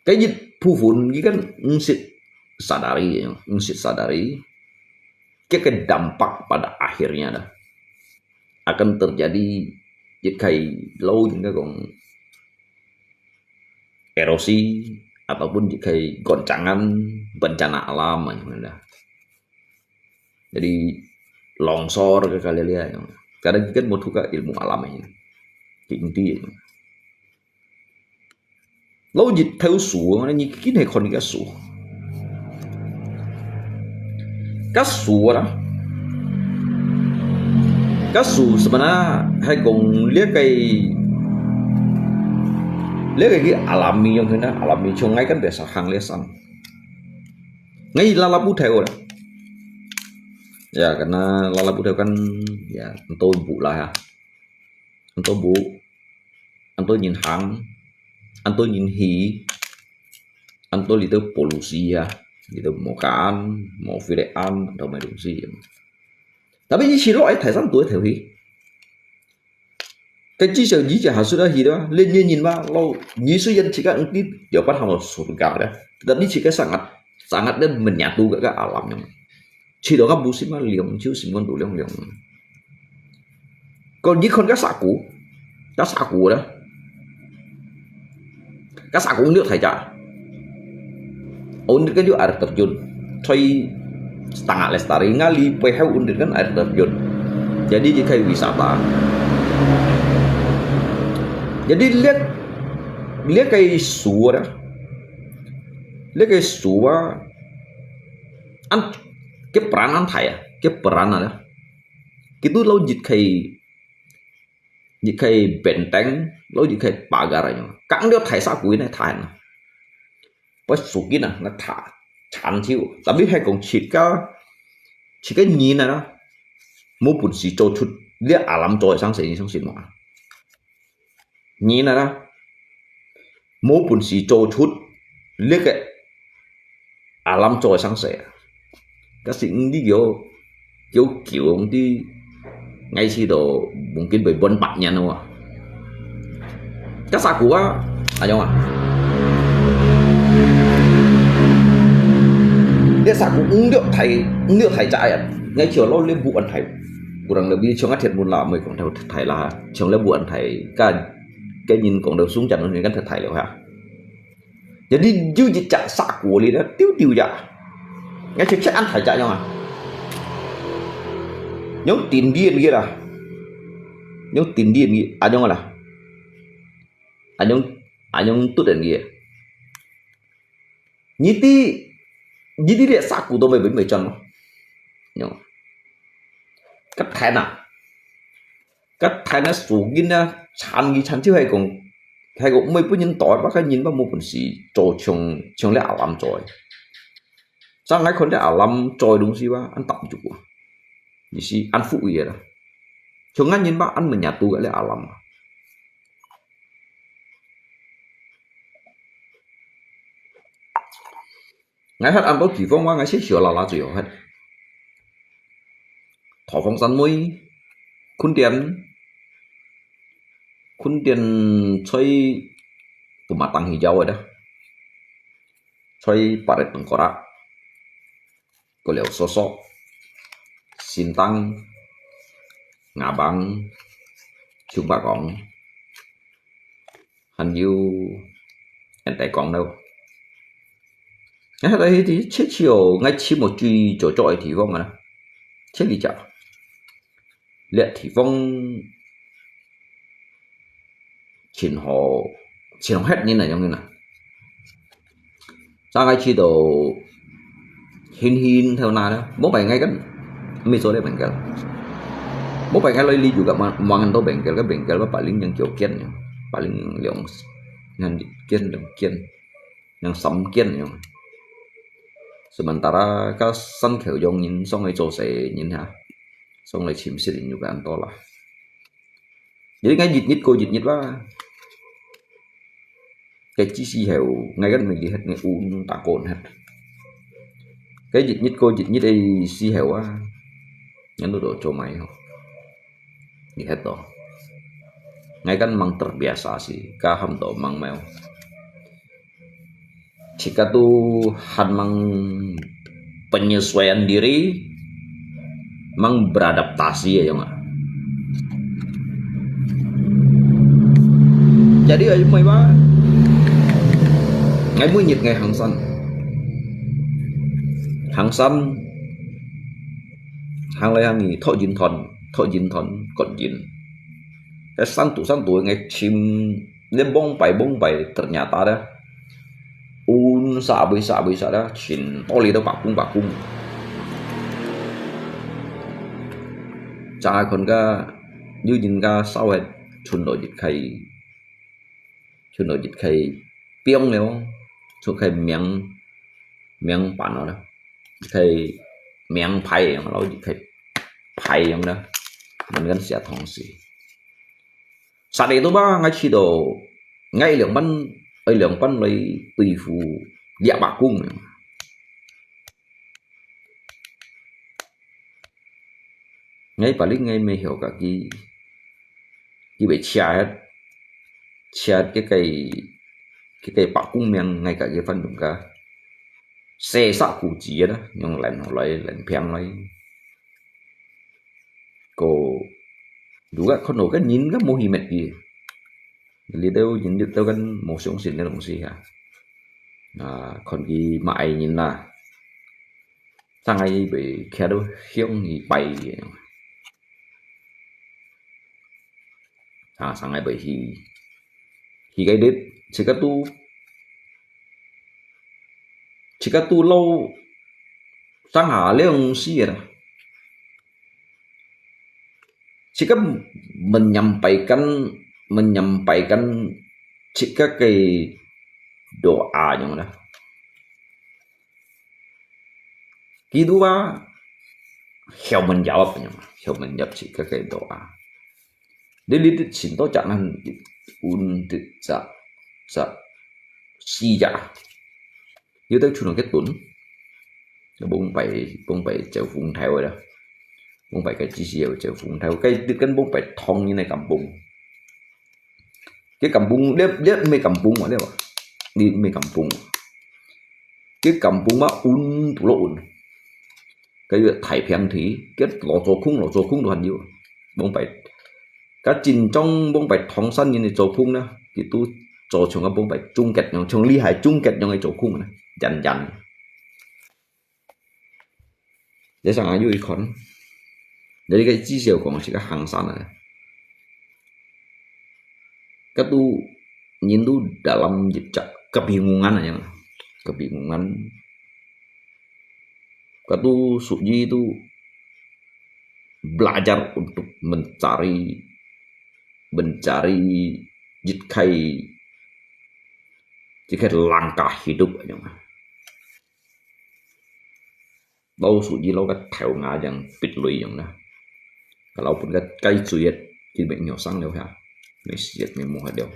个一部分，佢个毋識sadari，毋識sadari，佢个dampak pada akhirnya dah akan terjadi一个老人家講erosi ataupun一个goncangan bencana alam，dah. Jadi longsor ke kali-kali, kadang kita mau tukar ilmu alam ini. Inti. 老日頭樹，你今係看个樹。个樹啦，个樹係麼个？係講這个，這个佢alami，用佢个alami，從𠊎跟別儕行這山。𠊎拉拉布頭啦。Ya，跟佢拉拉布頭kan，ya，很多布啦，ya。很多布。 恁多人行，恁多人去，恁多裡肚polusi啊，裡肚無間，無飛來安，都無東西。Tapi以前落去大山都會頭去。該至少以前還係得去啦，你你人嘛，老，你雖然自家你有辦法surga的，tapi自家sangat，sangat的menyatu ke alam yang. 去到个無心啊，涼，就心肝肚涼涼。个你看个蛇姑，个蛇姑咧，个蛇姑你有睇着？Oh，你个有air terjun，所以setengah lestari ngali背後undit kan air terjun。Jadi你可以wisata。Jadi lihat，lihat个樹啊，lihat个樹啊， An，佢peran an大啊，佢peran啊，佢都老一个，一个benteng，老一个pagar啊，樣。Kang dia大蛇姑呢，大啊。Pas sukin啊，那大，長久。Tapi係講自家，自家人啊，無本事做出，你alam做上世，你相信無啊？ 你呢，無本事做出這个alam做上世啊。Kasi你有，有叫你，𠊎試到mungkin會分八年咯。Kasi aku啊，阿勇啊，你saku五六台，五六台仔啊，𠊎就老你不安台，kurang lebih像啊天文啦，毋係講到台啦，像你不安台，个 个人講到松江，你跟佢大了哈。Jadi有一隻蛇姑哩，丟丟呀，𠊎就check安大隻樣啊，用電電个啦，用電電个，啊樣啦，啊樣，啊樣突然个。 你知，你知這蛇姑都會，會，會轉無？喲。該天啊，該天啊，樹根啊，殘佢殘就係講，係講毋會分人戴，把个人嘛無本事做像，像這alam做个。Sang𠊎看這alam做个東西哇，恁踏足啊，意思恁富裕个啦。像𠊎人嘛，恁menyatu个這alam啊。 𠊎歇恁多地方哇，𠊎係小啦啦最好歇。桃芳山尾，崑點，崑點在Pematang Hijau ada，在Parit Tengkorak，過了Sosok，Sintang，Ngabang，Chumphakong。 還有Ente Kong咯。𠊎去到該地，切切哦，𠊎尋無最做作个地方啊，切你講，這地方盡好，盡好歇人啊，樣个啊。 Sang𠊎去到Hin Hin頭那啦，無拜𠊎跟，毋係做這bengkel。無拜𠊎來哩有个望，望到bengkel，个bengkel个paling yang九間樣，paling兩，yang一間兩間，yang三間樣。Sementara ka山口洋人上來做事人哈，上來尋食人有恁多啦。Jadi𠊎日日過日日啦。該之時候，𠊎kan melihat ngai un takon hat. Cái日日過日日cái時候啊, ngăn đó cho mày ho. Lihat to. Ngai kan mang terbiasa si, kaham to mang mèo. Jika tu han mang penyesuaian diri, mang beradaptasi ya, Jong. Jadi ai mai ba, ngai mui nyit ngai hang san. Hang san, hang lai hang ni, thok yin thon, thok yin thon, kot yin. Cái san tu san tu ngai chim, nên bông pai bông pai ternyata dah. Un sa bui sa bui sa dah, chin to li to bak kung bak kung. Cha kon ka, yu yin ka sao het, chun lo jit khai, chun lo jit khai, piong leo, chun khai miang, miang pan lo dah. Khai miang pai yang lo jit khai, pai yang dah. Mình kan sia thong si. Sa de tu ba, ngai chi do, ngai liang ban, ai liang ban lai tui fu, liak bak kung. Ngai palik ngai mê hiểu cả cái, cái bị chia hết, chia hết cái cái, cái cái bak kung miang ngay cả cái phần đúng cả. Xe sa củ chỉ đó, nhưng lén họ lấy, lén phiang lấy. Cô, đúng cả con nổ cái nhìn cái mô hi mệt gì. Lý đâu nhìn được đâu cái mô sống sinh cái đồng si hả? À, con cái mãi nhìn là. Sang ai bị kia đâu hiong hi pai. Ha, sang ai bai hi. Hi cái đít, chỉ có tu, chỉ có tu lâu, sang hà liang si ra. Chỉ có mình nhắm pai căn, mình nhắm pai căn, chỉ có cái đồ à nhung đó. Kidu ba, hiao men jawab nya, hiao men jawab si ka kai doa. Dili dit sin to chak nan un dit sa, sa, si ja. Yu tau chun ke tun. Bông pai, bông pai chèo phung thai wa da. Bông pai cái chi si chèo phung thai wa. Cái dit kan bông pai thong như này kampung. Cái kampung, liep, liep mê kampung wa, liep wa. Đi mê kampung. Cái kampung ma un tu lo un. Cái yu thai phiang thi, cái lo cho khung, lo cho khung tu han yu. Bông pai. Cái chính trong bông pai thong san nhìn cho khung na. Cái tu cho chung cái bông pai chung kết nhong, chung lý hai chung kết nhong cái cho khung na. Dần dần. Để sang ai yu ý con. Để cái chi siêu con chỉ cái hàng sản này. Katu nyin tu dalam jejak kebingungan aja. Kebingungan. Katu Suji tu belajar untuk mencari, mencari jitkai, jitkai langkah hidup aja. Tau Suji lo ka thèo nga jang pit lui yong na. Kalau pun ka kai cuyet, ki mek nyo sang leo ha. Mek siet mek mo ha leo.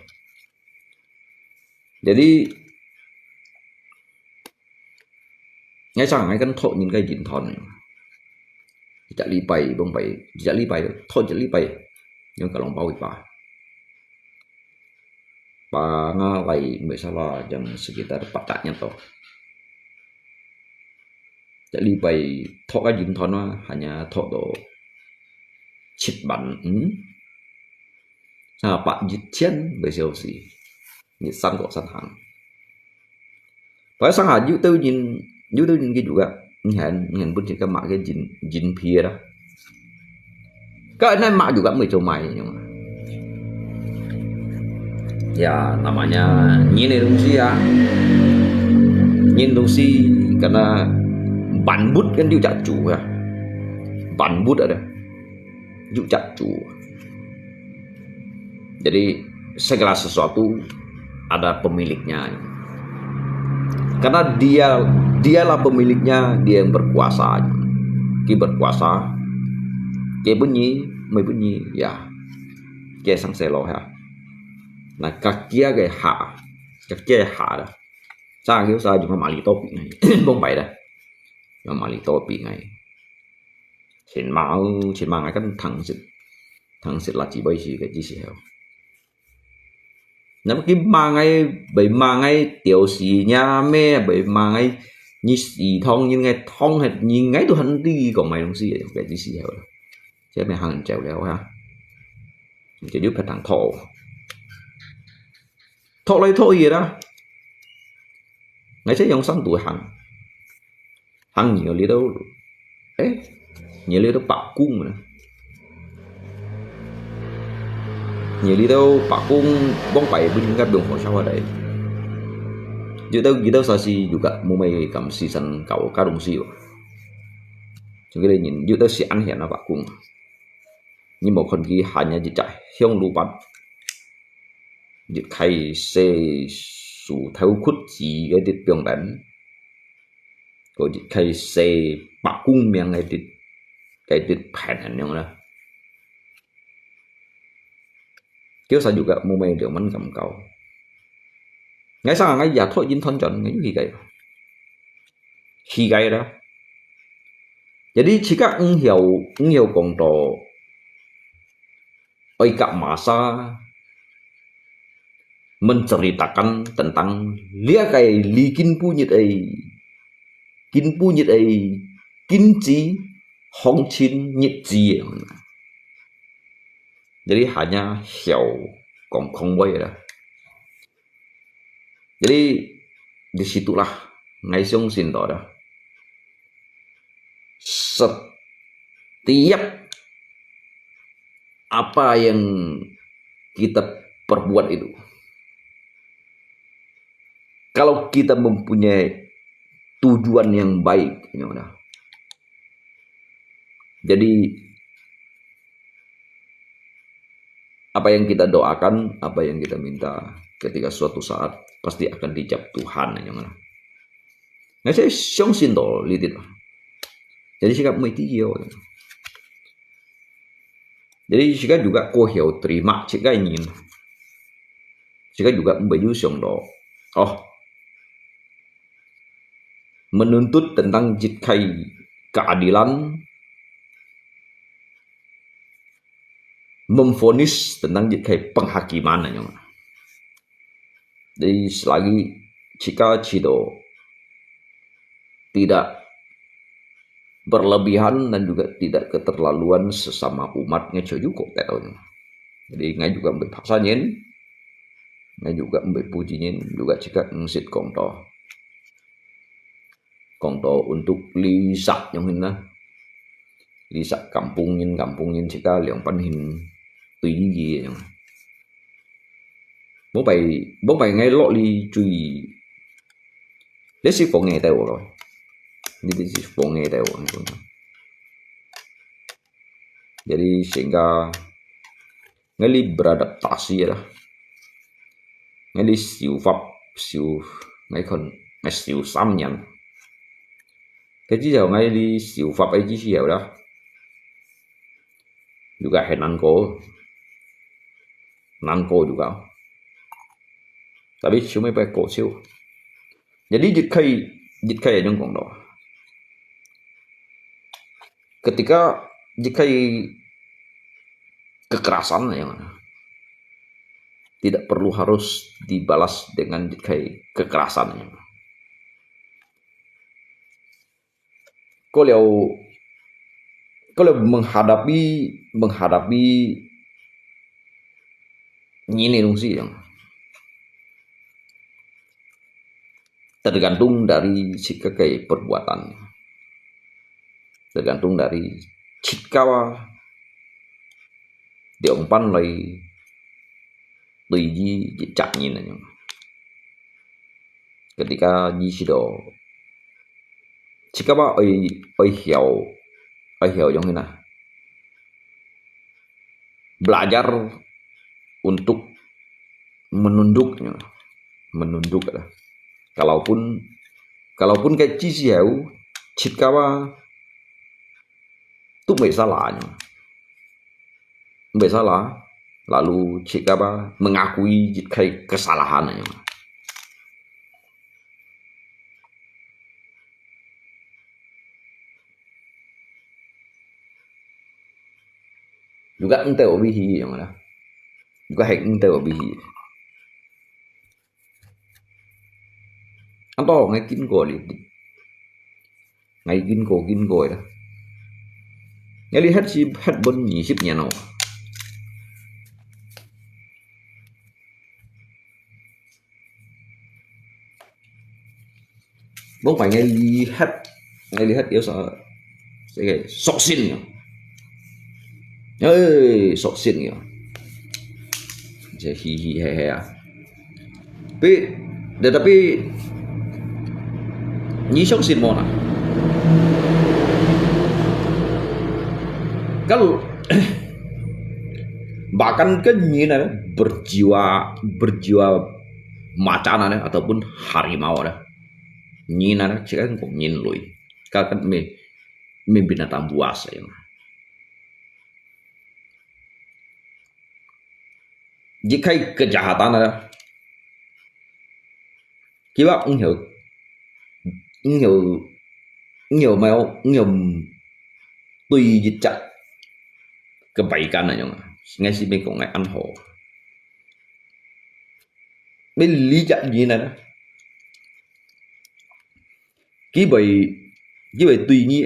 Jadi, ngai sang ngai kan thok nyin kai jin thon. Jali pai, bông pai, jali pai, thok jali pai. Yang ka long pau ipa. Pangalai, nggak salah, jam sekitar empat taknya toh. Jadi pai thok ka jin thon wa, hanya thok to chit ban, hmm? Sa pak jit chien bai siau si. Ni san ko san hang. Pai sang ha yu teu jin, yu teu jin ki juga. Ngen, ngen pun jin ka mak ke jin, jin phi da. Ka nai mak juga mui cho mai. Ya, namanya nyin ni dungsi ya. Nyin dungsi karena ban but kan yu jak chu ya. Ban but ada. Yu jak chu. Jadi segala sesuatu ada pemiliknya. Karena dia Dialah pemiliknya, dia yang berkuasa. Ki berkuasa. Ki bunyi, mai bunyi, ya. Ki sang selo ha. Nah, kakia ke ha. Kakia ha dah. Sa kiu sa juga mali topi ngai. Bong pai dah. Juga mali topi ngai. Chin ma, chin ma ngai kan thang sit. Thang sit lah chỉ bai si ke chỉ si heo. Napa ki ma ngai, bai ma ngai tiểu死 娘咩, bai ma ngai你死痛,你ngai痛 hết, 你 ngai tu hẳn đi còn mai 东西 cái gì gì heo. Chứ mày hàng chèo leo ha. Chứ giúp phải thằng thổ. Thổ lấy thổ gì đó. Ngai sẽ dùng sẵn tuổi hàng. Hàng nhiều đi đâu. Ê, nhiều đi đâu bạc cung mà. Nhiều đi đâu bạc cung bóng bảy bên các đường hội sao ở đây. Dù đâu, dù đâu sao si dù cả mua mày cầm si sẵn cậu cá đồng si. Chúng cái đây nhìn, dù đâu si ăn hiện nó bạc cung. Nhưng mà còn kia hanya chỉ chạy hiông lũ bắn. Yit khai se su thâu khut chỉ cái dit piong đen. Có yit khai se bạc cung miệng cái dit, cái dit phèn hẳn nhông đó. Kiểu sao juga mua mày được mắn cầm cầu. Ngay sao ngay giả thoát dính thoát tròn ngay hì cái. Hì cái đó. Jadi jika enghiau, enghiau kong to oi kak masa menceritakan tentang liakai li kin pu nyit ai, kin pu nyit ai, kin ci hong chin nyit ci. Jadi hanya hiau kong kong wai lah. Jadi di situlah ngai siung sin to dah. Setiap apa yang kita perbuat itu, kalau kita mempunyai tujuan yang baik, you know, dah. Jadi apa yang kita doakan, apa yang kita minta, ketika suatu saat pasti akan dijawab Tuhan, you know. Ngai saya 相信到呢啲。Jadi sikap mesti yo. Jadi sikap juga ko hiau terima cik kai nyin. Sikap juga mesti yo siang do. Oh. Menuntut tentang jit kai keadilan, memvonis tentang jit kai penghakiman, you know. Jadi selagi jika cido tidak berlebihan dan juga tidak keterlaluan sesama umat ngai cukup tak tahu. Jadi ngai juga ambil paksa nyin, ngai juga ambil puji nyin, juga jika ngsit kong to. Kong to untuk lisak yang hina. Lisak kampung nyin, kampung nyin jika liang pan hin tui yi yang. Bố bai, bố bai ngai lok li chui. Lê si phong ngai teo lo. Ni ti si phong ngai teo. Jadi sehingga ngai li beradaptasi lah. Ngai li siu fap, siu, ngai kon, ngai siu sam nyan. Cái chỉ dầu ngai li siu fap ai chỉ dầu đó. Juga hay nang ko. Nang ko juga. Tapi siu mai pai ko siu. Jadi jit kai, jit kai yang kong do. Ketika jit kai kekerasan yang tidak perlu harus dibalas dengan jit kai kekerasan. Kau liau, kau liau menghadapi, menghadapi ini 东西 yang tergantung dari sikap perbuatan. Tergantung dari sikap diongpan lai tui yi cak nyin anyong. Ketika yi sido, sikap oi, oi hiau, oi hiau yong hina. Belajar untuk menunduk, ya. Menunduk lah. Kalaupun Kalau pun kaya sisi heu, cit kaba, tu masalah nyo. Masalah, lalu cit kaba, mengakui cit kai kesalahan nyo. Juga entah obi hi yang mana. Juga hek entah obi hi. Anto ngai kin ko li. Ngai kin ko kin ko ya. Ngai li het si het bon ni sip nyan o. Mong pai ngai li het, ngai li het yo sa, sige, sok sin yo. Eh, sok sin yo. Jadi hi hi he he ah. Tapi, tetapi, ni sok sin mo na. Kalau bahkan kan ni na berjiwa berjiwa macan ada ataupun harimau ada. Nyin ada, sekarang kok nyin lui. Kakan me me binatang buas ya. Jikai kejahatan ada. Kiba engheu engheu engheu mai engheu tui jijak kebaikan aja. Ngai si me kok ngai an ho. Mê lý chấp gì nè. Kí vậy, kí vậy tùy nhi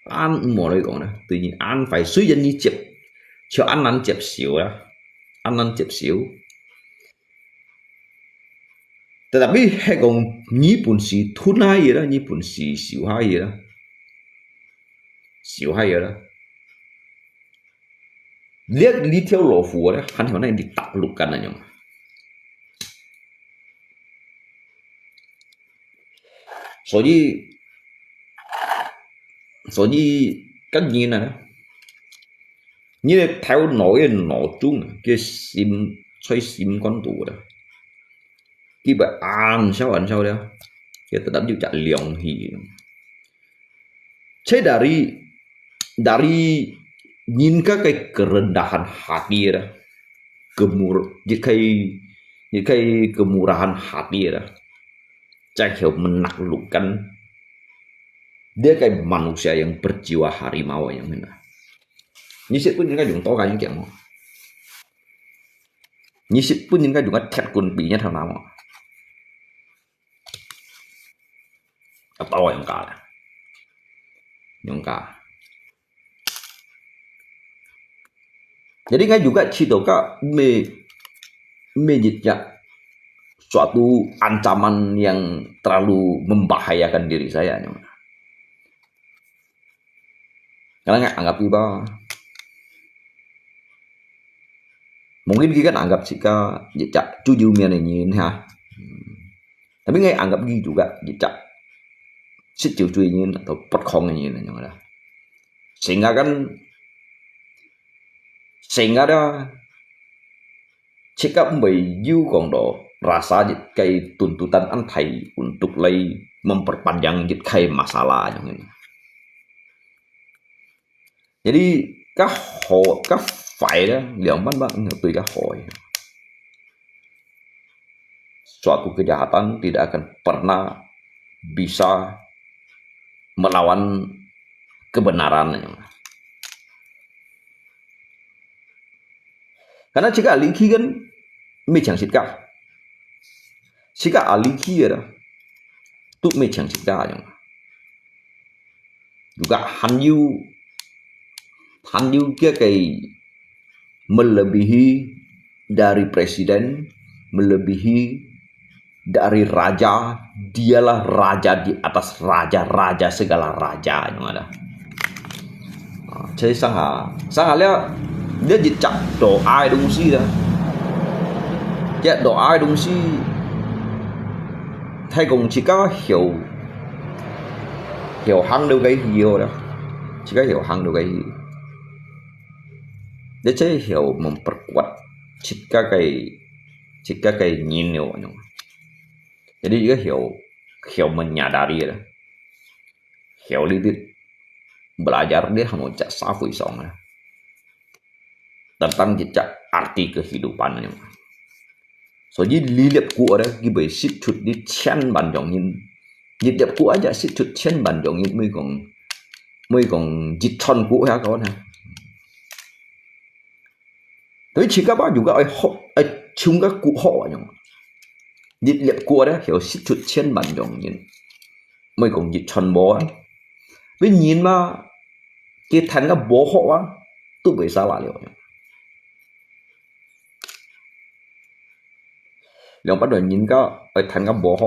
an mò nói còn nè, tùy nhi an phải suy dân nhi chấp, cho an năn chấp xíu á, an năn chấp xíu. Tetapi hay còn nhi bún xí thun hai gì đó, nhi bún xí xíu hai gì đó, xíu hai gì đó. Lihat li theo lo fu ada, han heo nai ditaklukkan aja. Jadi, jadi kan nyi na, nyi le theo no ye no chung, ke sim, choi sim kon tu da. Kiba an sao an sao dia, ke tetap juga liang hi. Cai dari, dari nyin ka kai kerendahan hati ada, kemur, jikai, jikai kemurahan hati ada, cai heo menaklukkan dia kai manusia yang berjiwa harimau yang hina. Nyi sit pun nyin ka yung to ka yung kiang mo. Nyi sit pun nyin ka yung ka thiat kun pi nya thang na mo. Atau yang ka. Yang ka. Jadi ngai juga cito ka me me jejak suatu ancaman yang terlalu membahayakan diri saya. Karena ngai anggap iba. Mungkin kita kan anggap sika jejak cucu mian ini ha. Tapi ngai anggap gitu juga jejak si cucu ini atau perkong ini yang ada. Sehingga kan sehingga ada sikap mbai yu kong do rasa jit kai tuntutan an thai untuk lai memperpanjang jit kai masalah yang ini. Jadi, ka ho, ka fai da, liang ban ba nge tui ka hoi. Suatu kejahatan tidak akan pernah bisa melawan kebenaran. Karena jika liki kan, mei chang sit ka. Jika liki ya, tu mei chang sit ka yang. Juga han yu, han yu kia kai melebihi dari presiden, melebihi dari raja, dialah raja di atas raja-raja segala raja yang ada. 啊，這上下，上下了，你一隻都愛東西啦，一都愛東西，太公自家曉，曉行到該去哦啦，自家曉行到該去。你這曉memperkuat自家个，自家个人了，anyo。Jadi，一個曉曉 menyadari 了，曉 lilit belajar 了，hamo 在社會上了，tentang 一隻 arti kehidupan 了。所以 Liên Hiệp Quốc 了，佢會釋出一千萬張銀，Liên Hiệp Quốc 啊，釋出千萬張銀，毋係講，毋係講一千個遐个呢。 對自家吧，又个愛學，愛像个國學啊樣。Liên Hiệp Quốc 咧，曉釋出千萬張銀，毋係講一千個啊。你人嘛，佢趁个無學啊，都袂使啦了。兩百多人家愛趁个無學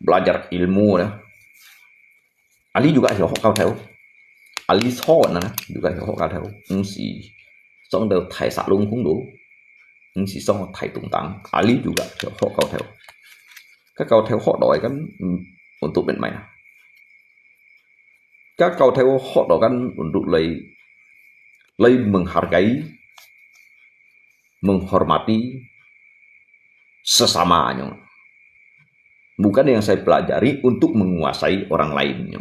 ，belajar ilmu 咧。 Ahli juga 曉學教頭，ahli 錯呢，juga 曉學教頭，毋係上到大沙龍空路，毋係上到大東東，ahli juga 曉學教頭。該教頭學到个kan，嗯，untuk 變賣啊。該教頭學到kan untuk 來，來 menghargai, menghormati sesama 樣。 Bukan yang saya pelajari untuk menguasai orang lain, ya.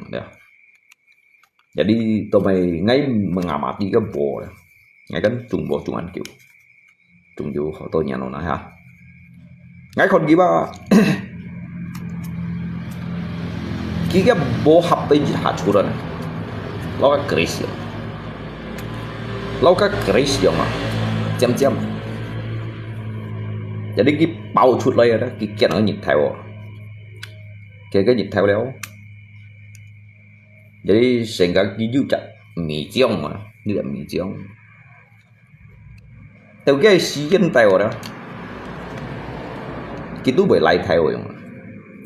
Jadi, 做麼个𠊎 mengamati 个無，𠊎 kan 中無中恁久，中有好多年了呢，哈。𠊎看佢吧，佢个無合理一下出來呢，老个 crazy，老个 crazy 嘛，尖尖。Jadi 佢爆出來啊，佢見到日頭哦。 佢个日頭了。Jadi 成个佢有隻迷障啊，有隻迷障。到該時間到了，佢都袂來頭用啊，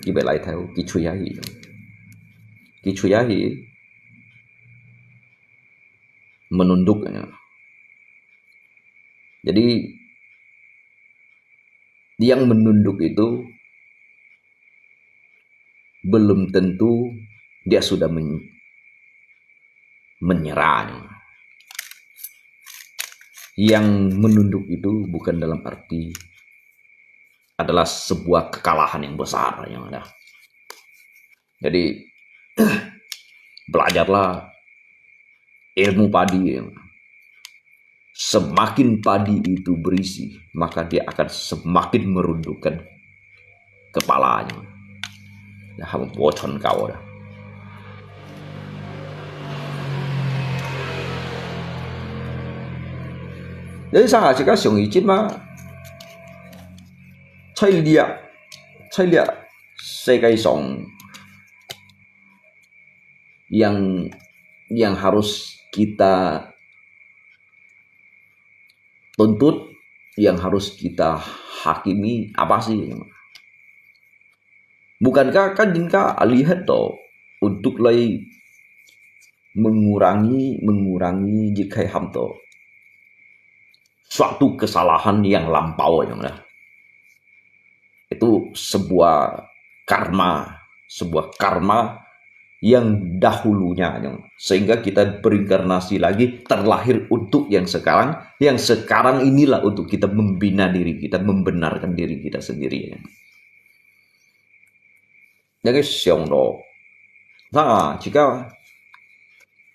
佢袂來頭，佢吹下去，佢吹下去，menunduk啊。Jadi yang menunduk itu belum tentu dia sudah men-, menyerah. Yang menunduk itu bukan dalam arti adalah sebuah kekalahan yang besar yang ada. Jadi, belajarlah ilmu padi. Semakin padi itu berisi, maka dia akan semakin merundukkan kepalanya. Nah, 無全夠啦。Jadi 上下自家想一陣嘛，在這，在這世界上 yang, yang harus kita tuntut, yang harus kita hakimi apa sih? Bukankah kan jingka lihat to untuk 來 mengurangi, mengurangi 一个喊做 suatu kesalahan yang lampau 樣啦。Itu sebuah karma, sebuah karma yang dahulunya, yang sehingga kita berinkarnasi lagi, terlahir untuk yang sekarang, yang sekarang inilah untuk kita membina diri kita, membenarkan diri kita sendiri. Yang 个想咯，那自家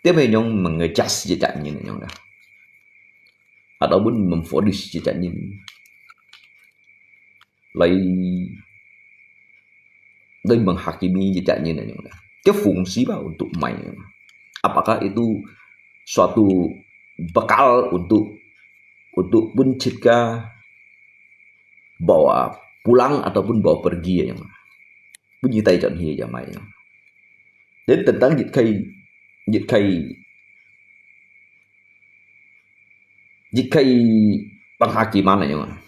點樣樣 mengejudge 一隻人樣啦，ataupun memvonis 一隻人，來，來 menghakimi 一隻人樣啦。Dia fungsi apa untuk mai? Apakah itu suatu bekal untuk, untuk pun 自家 bawa pulang ataupun bawa pergi 樣。分佢帶轉去就賣樣。你等等一个，一个，一个 penghakiman 樣啊，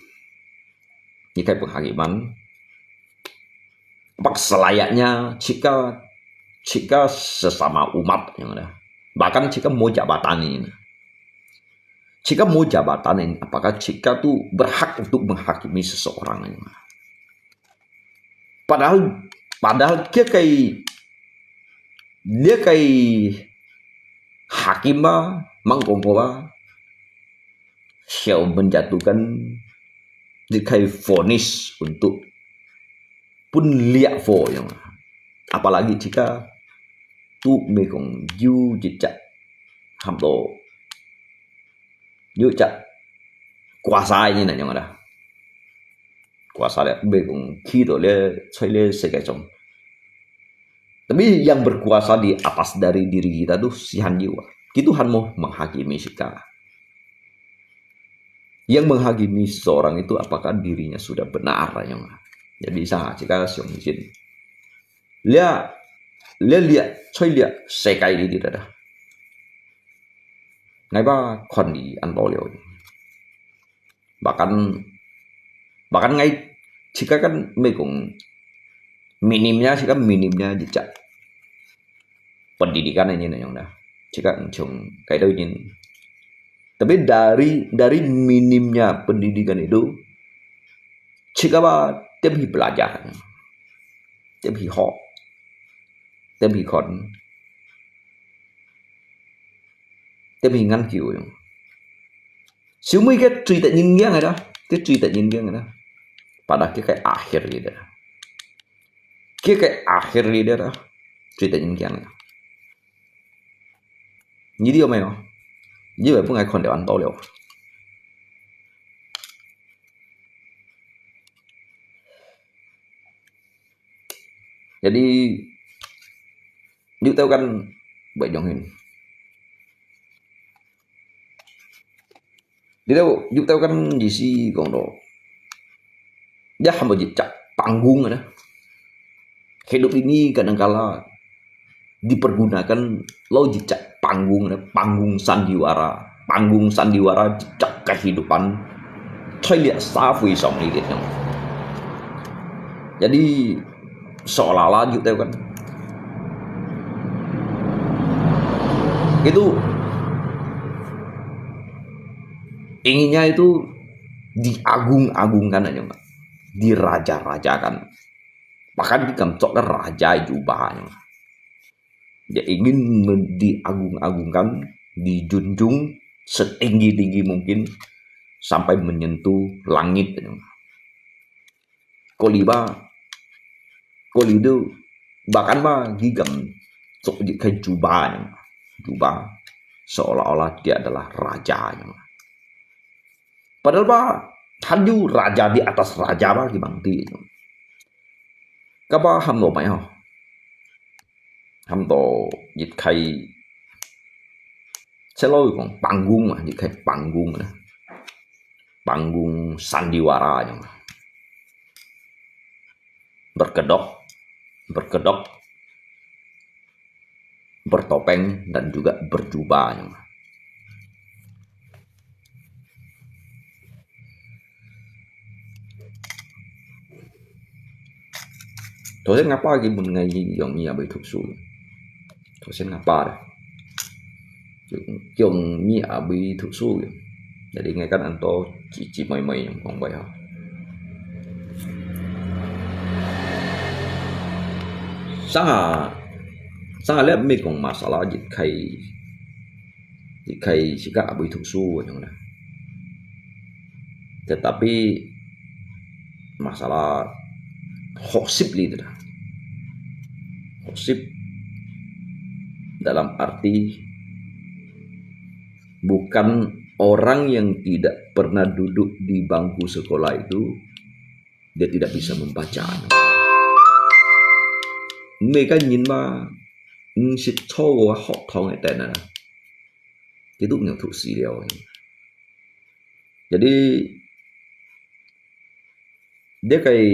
一个 penghakiman。Pak selayaknya 自家，自家 sesama umat 樣啦，bahkan 自家 無 jabatan 呢。 自家 無 jabatan ini, apakah 自家 tu berhak untuk menghakimi seseorang ini? Padahal, padahal 這个，這个 hakim 啊，mangkongko 啊，曉 menjatuhkan 這个 vonis untuk 分烈火樣啊。Apalagi自家都毋係講有一隻，差毋多有一隻kuasa个人啊樣啦。Kuasa咧，毋係講企到咧，在咧世界上。Tapi yang berkuasa di atas dari diri kita tu sihan jiwa. Itu han mo menghakimi sika. Yang menghakimi seseorang itu apakah dirinya sudah benar yang. Jadi sa sika siang isin. Lia, lia, lia, choi lia, sekai di tidak ada. Ngai ba kon di an lo liu. Bahkan, bahkan ngai sika kan mê kong minimnya sika minimnya jejak pendidikan ini yang dah. Sika chung kai dau jin. Tapi dari, dari minimnya pendidikan itu, sika ba tiap hi belajar. Tiap hi hok. Tiap hi kon. Tiap hi ngan kiu. Siu mui ke chui tak nyin yang ada. Ke chui tak nyin yang ada. Pada ke kai akhir gitu. Ke kai akhir gitu ada. Chui tak nyin yang ada. Ni dia mai oh. Ni bai pun ai kon dia an tau liao. Jadi, yu tau kan bai jong hin. Di tau, yu tau kan di si kong do. Dia hamba jejak panggung ada. Hidup ini kadangkala dipergunakan lo jejak panggung ada, panggung sandiwara, panggung sandiwara jejak kehidupan. Choi liak sa fui song ni gitu. Jadi seolah-olah yu tau kan. Itu inginnya itu diagung-agungkan aja, Pak. Diraja-rajakan. Bahkan dikamcok raja juga. Dia ingin men-, diagung-agungkan, dijunjung setinggi-tinggi mungkin sampai menyentuh langit. Koliba, kolidu, bahkan ma gigam sok di kai juba, juba seolah-olah dia adalah raja. Padahal ba, han yu raja di atas raja ba gimang ti. Kaba ham lo mai ho. Ham to jit kai. Selalu kong panggung lah, jit kai panggung lah. Panggung sandiwara yang. Berkedok, berkedok, bertopeng dan juga berjubah yang. Thổ sen ngapa ki mun ngai yong ni abai thuk su. Thổ sen ngapa da. Kiông nyi a bui thu su. Jadi ngai kan anto chỉ chỉ mời mời yang kong bai ha. Sang a, sang a lep mi kong masalah jit khai, jit khai sika a bui thu su yang na. Tetapi masalah hosip li tu dah. Hosip dalam arti bukan orang yang tidak pernah duduk di bangku sekolah itu, dia tidak bisa membaca. Mereka nyin ma, nsit cho wa hok thong e tena. Itu nyo thu si liao. Jadi, dia kai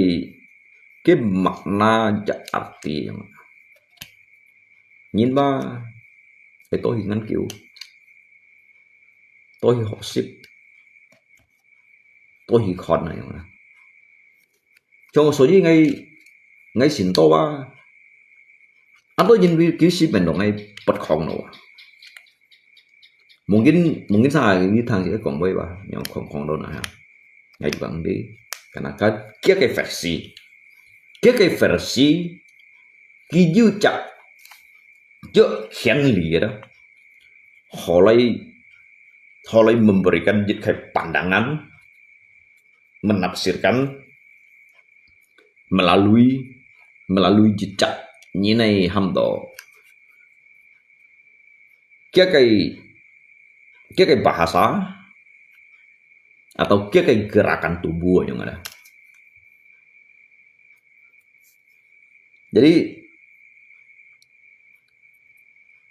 ke makna ja arti yang. Nyin ba, eh, to hi ngan kiu. To hi hok sip. To hi khon na yang na. Chong so yi ngai, ngai sin to ba. Ato yin wi kiu si men dong ngai pat khong no. Mungkin, mungkin sa ngi thang si kong bai ba, yang khong khong do na ha. Ngai bang di, karena kan kia ke versi. Kia ke versi, ki yu chak, yu hian li da. Holai, holai memberikan jit kai pandangan, menafsirkan melalui, melalui jejak nyin ai ham to. Kia kai, kia kai bahasa atau kia kai gerakan tubuh yang ada. Jadi,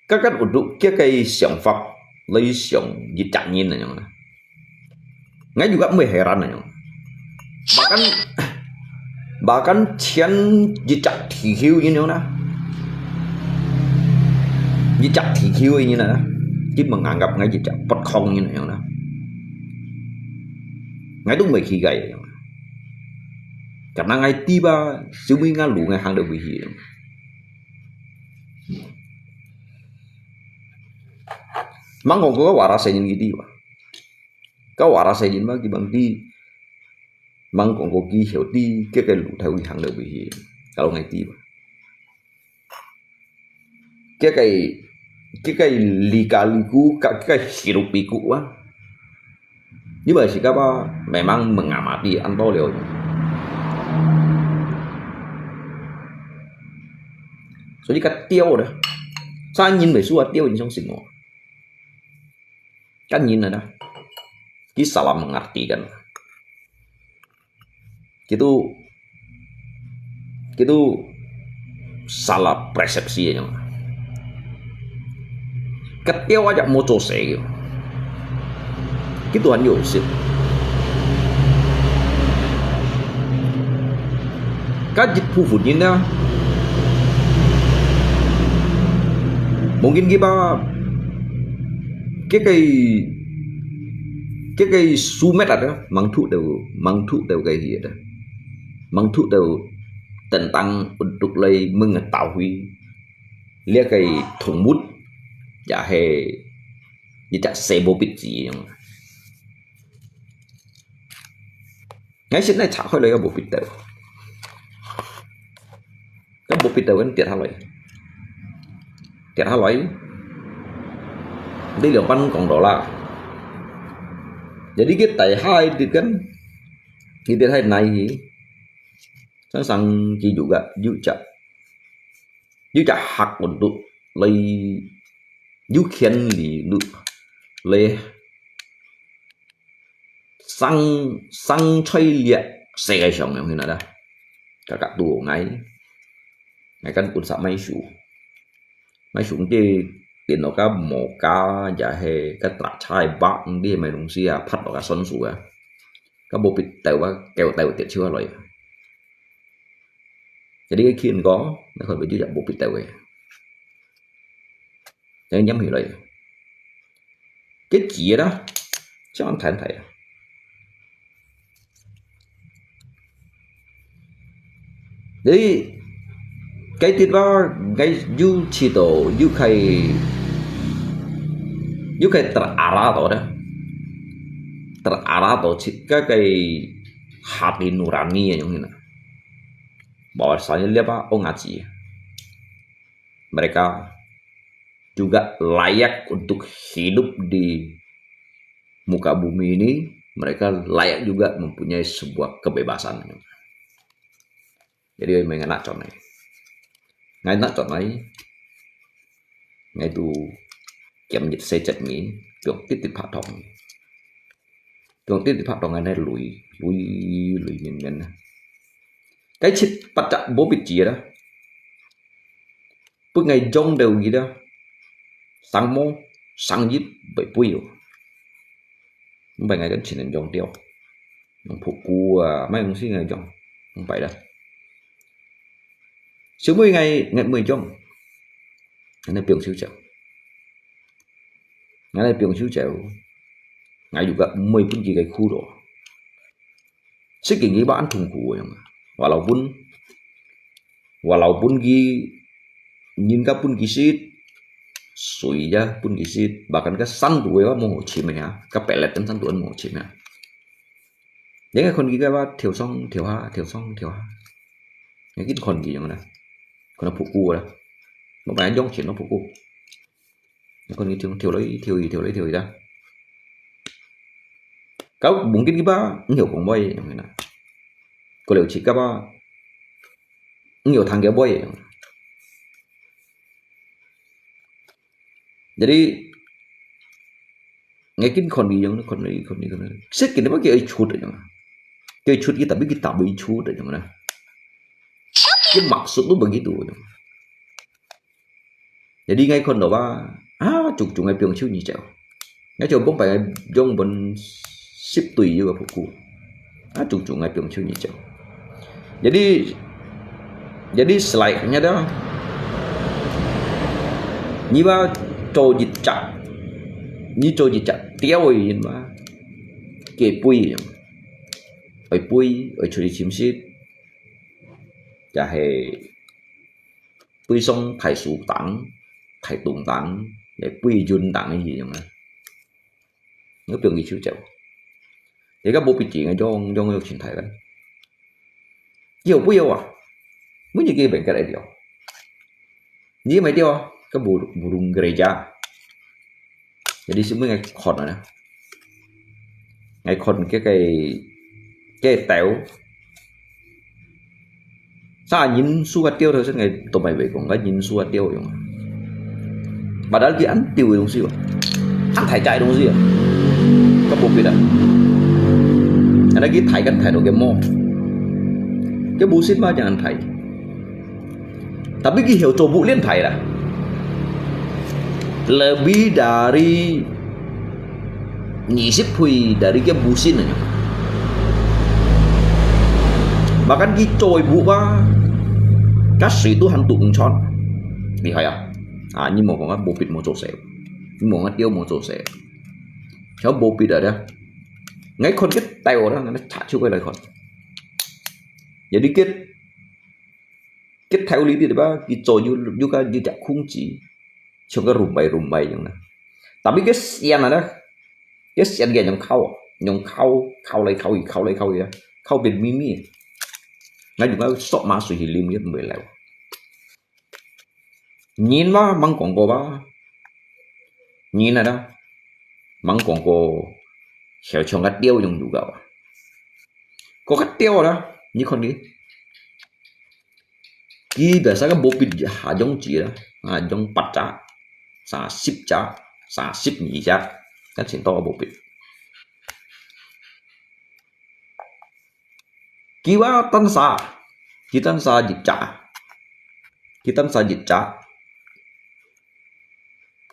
kakat uduk kia kai siang fak, lai siang jejak nyin yang ada. Ngai juga mui heran yang. Bahkan, bahkan cian jejak tihiu nyin yang ada. Jejak tihiu nyin ada. Di menganggap ngai jejak petkong nyin yang ada. Ngai tu mui kigai yang. Karena ngai tiba, semua ngai lu ngai hang de wihi. Mang kong ko wara senyin gidi ba. Ka wara senyin ba ki bang di. Mang kong ko ki hiu di, kia kai lu thai wi hang de wihi. Kalau ngai tiba. Kia kai, kia kai lika liku, ka, kia kai hirup liku ba. Ni ba si ka ba, memang mengamati anto liu. 所以个调的，三人为数啊，调影响什么？Kan nyin na, kita salah mengartikan. Gitu, gitu salah persepsi aja. Ketia aja mau cose gitu. Gitu han yo sih. Kan jit phu phu nyin na. Mungkin kiba, kikai, kikai sumet ada, mangthu tau, mangthu tau kai hi ada. Mangthu tau tentang untuk lai mengetahui lia kai thongmut, ya he, ya cak sebo pit ji yang. Ngai sit nai chak hoi lai ka bo pit tau. Ka bo pit tau kan tiat ha lai. Tiat ha lai. Di liang pan kong dola. Jadi kita hai dit kan. Kita hai nai hi. Sang sang ki juga, juga. Juga hak untuk lai. Juga kian li lu. Lai. Sang, sang choi liak, 世界上 yang hina dah. Kakak tu ngai. Ngai kan pun sa mai su. Mai su ngi, pin lo ka mo ka, ya he, ka tra chai bak ngi mai lung sia, phat lo ka son su a. Ka bo pit tau ba, kêu tau tiệt chiu loi. Jadi cái khi ko, nó khỏi bị chữ bo pit tau e. Jadi nhắm hiểu loi. Cái kia đó, chắc anh thành thầy. Jadi, cái tiết ba, cái du chỉ tổ, du khai, du khai terarah tổ đó. Terarah tổ chỉ cái, cái hati nurani yang ini. Bahwasanya dia apa? Oh ngaji. Mereka juga layak untuk hidup di muka bumi ini, mereka layak juga mempunyai sebuah kebebasan. Jadi, ngai nak chọn này. Ngai nak chọn này. Ngai tu kiam nhiệt xe chật nhí, tuang tít tít phạt thòng. Tuang tít tít phạt thòng ngai này lùi, lùi, lùi nhìn nhìn. Cái chít bắt chặt bố bịt chìa đó. Bữa ngày jong đều gì đó. Sáng mô, sáng yít, bảy bụi. Không phải ngày đến chỉ nên jong tiêu. Nó phục cú, à, mấy ông xin ngày jong. Không phải đâu. Sớm mười ngày, ngày mười jong. Nó piông xíu chèo. Ngai lai piong siu chèo. Ngai juga mui pun ki kai khu do. Sik ki ngi ba an thung khu yang. Walaupun, walaupun ki nyin ka pun ki sit. Sui ja pun ki sit. Bahkan ka san tu wa mo chim ya. Ka pelet kan san tu an mo chim ya. Yang kon ki ka ba thiu song, thiu ha, thiu song, thiu ha. Yang kin kon ki yang na. Kon na phu ku la. Mo ba jong chin no phu ku. Kon ngi thiu, thiu loi, thiu yi, thiu loi, thiu yi da. Kau mungkin kiba, ngiu kong boi, yang na. Ko leu chi kaba, 毋曉聽佢話个。Jadi，𠊎緊看佢樣，看佢，看佢，看佢。識緊佢話佢愛出个樣啊，佢出佢tapi佢tak會出个樣啊。佢maksud都無幾多樣。Jadi𠊎看到啊，啊，足足𠊎放手你走。 Ngay cho bông pai jong bông sip tui juga buku. Ah, chung chung ngai piong chiu ni chang. Jadi, jadi slide nya dah. Ni ba cho jit chak. Ni cho jit chak. Tiao yin ba. Ke pui. Oi pui, oi churi chim sit. Ya he. Pui song khai su tang, khai tung tang, ya pui jun tang hi yang. Ngai piong ki chiu chau. Ika bo pi chi ngai jong jong yok chin thai kan. Yo pui yo a. Mun ye ke bengkat ai dio. Ni mai dio a. Ka bu burung gereja. Jadi semua ngai khon na. Ngai khon ke ke ke teo. Sa nhìn xu ka tiêu thôi, ngai to mai wei kong ka nhìn xu ka tiêu yung. Padahal ki ăn tiêu yung siu. Ăn thai chai dong siu. Ka bu pit a. Ada ki thai kan thai dong ke mo. Ke bu sin ma jang ăn thai. Tapi ki hiu cho bu lien thai la. Lebih dari 二十倍 dari ke bu sin nyo. Bahkan ki cho bu ba, ka sui tu han tu ung chon. Lihai a. Ah, ni mo kong a, bo pit mo cho se. Ni mo nga teo mo cho se. Chao bo pit a da. Ngai khon ke tai o da, ngai cha chu ke lai khon. Jadi ke, ke tai o li di ba, ki cho yu, yu ka yu ja khung chi. Chong ka rumbai rumbai yang na. Tapi ke sian a da. Ke sian ke nyong khao, nyong khao, khao lai khao i, khao lai khao i a. Khao pit mi mi. Ngai yu ka sok ma sui hi lim yet mui lai. Nhìn ba, mang kong ko ba. Nhìn a da. Mang kong ko. Xiao chong ka teo yung yu ka ba. Ko ka teo a da. Ni khon ni. Ki biasa ka bo pit ha jong chi da. Ha jong pat cha. Sa sip cha. Sa sip ni cha. Ka chin to bo pit. Ki wa tan sa. Ki tan sa jit cha. Ki tan sa jit cha.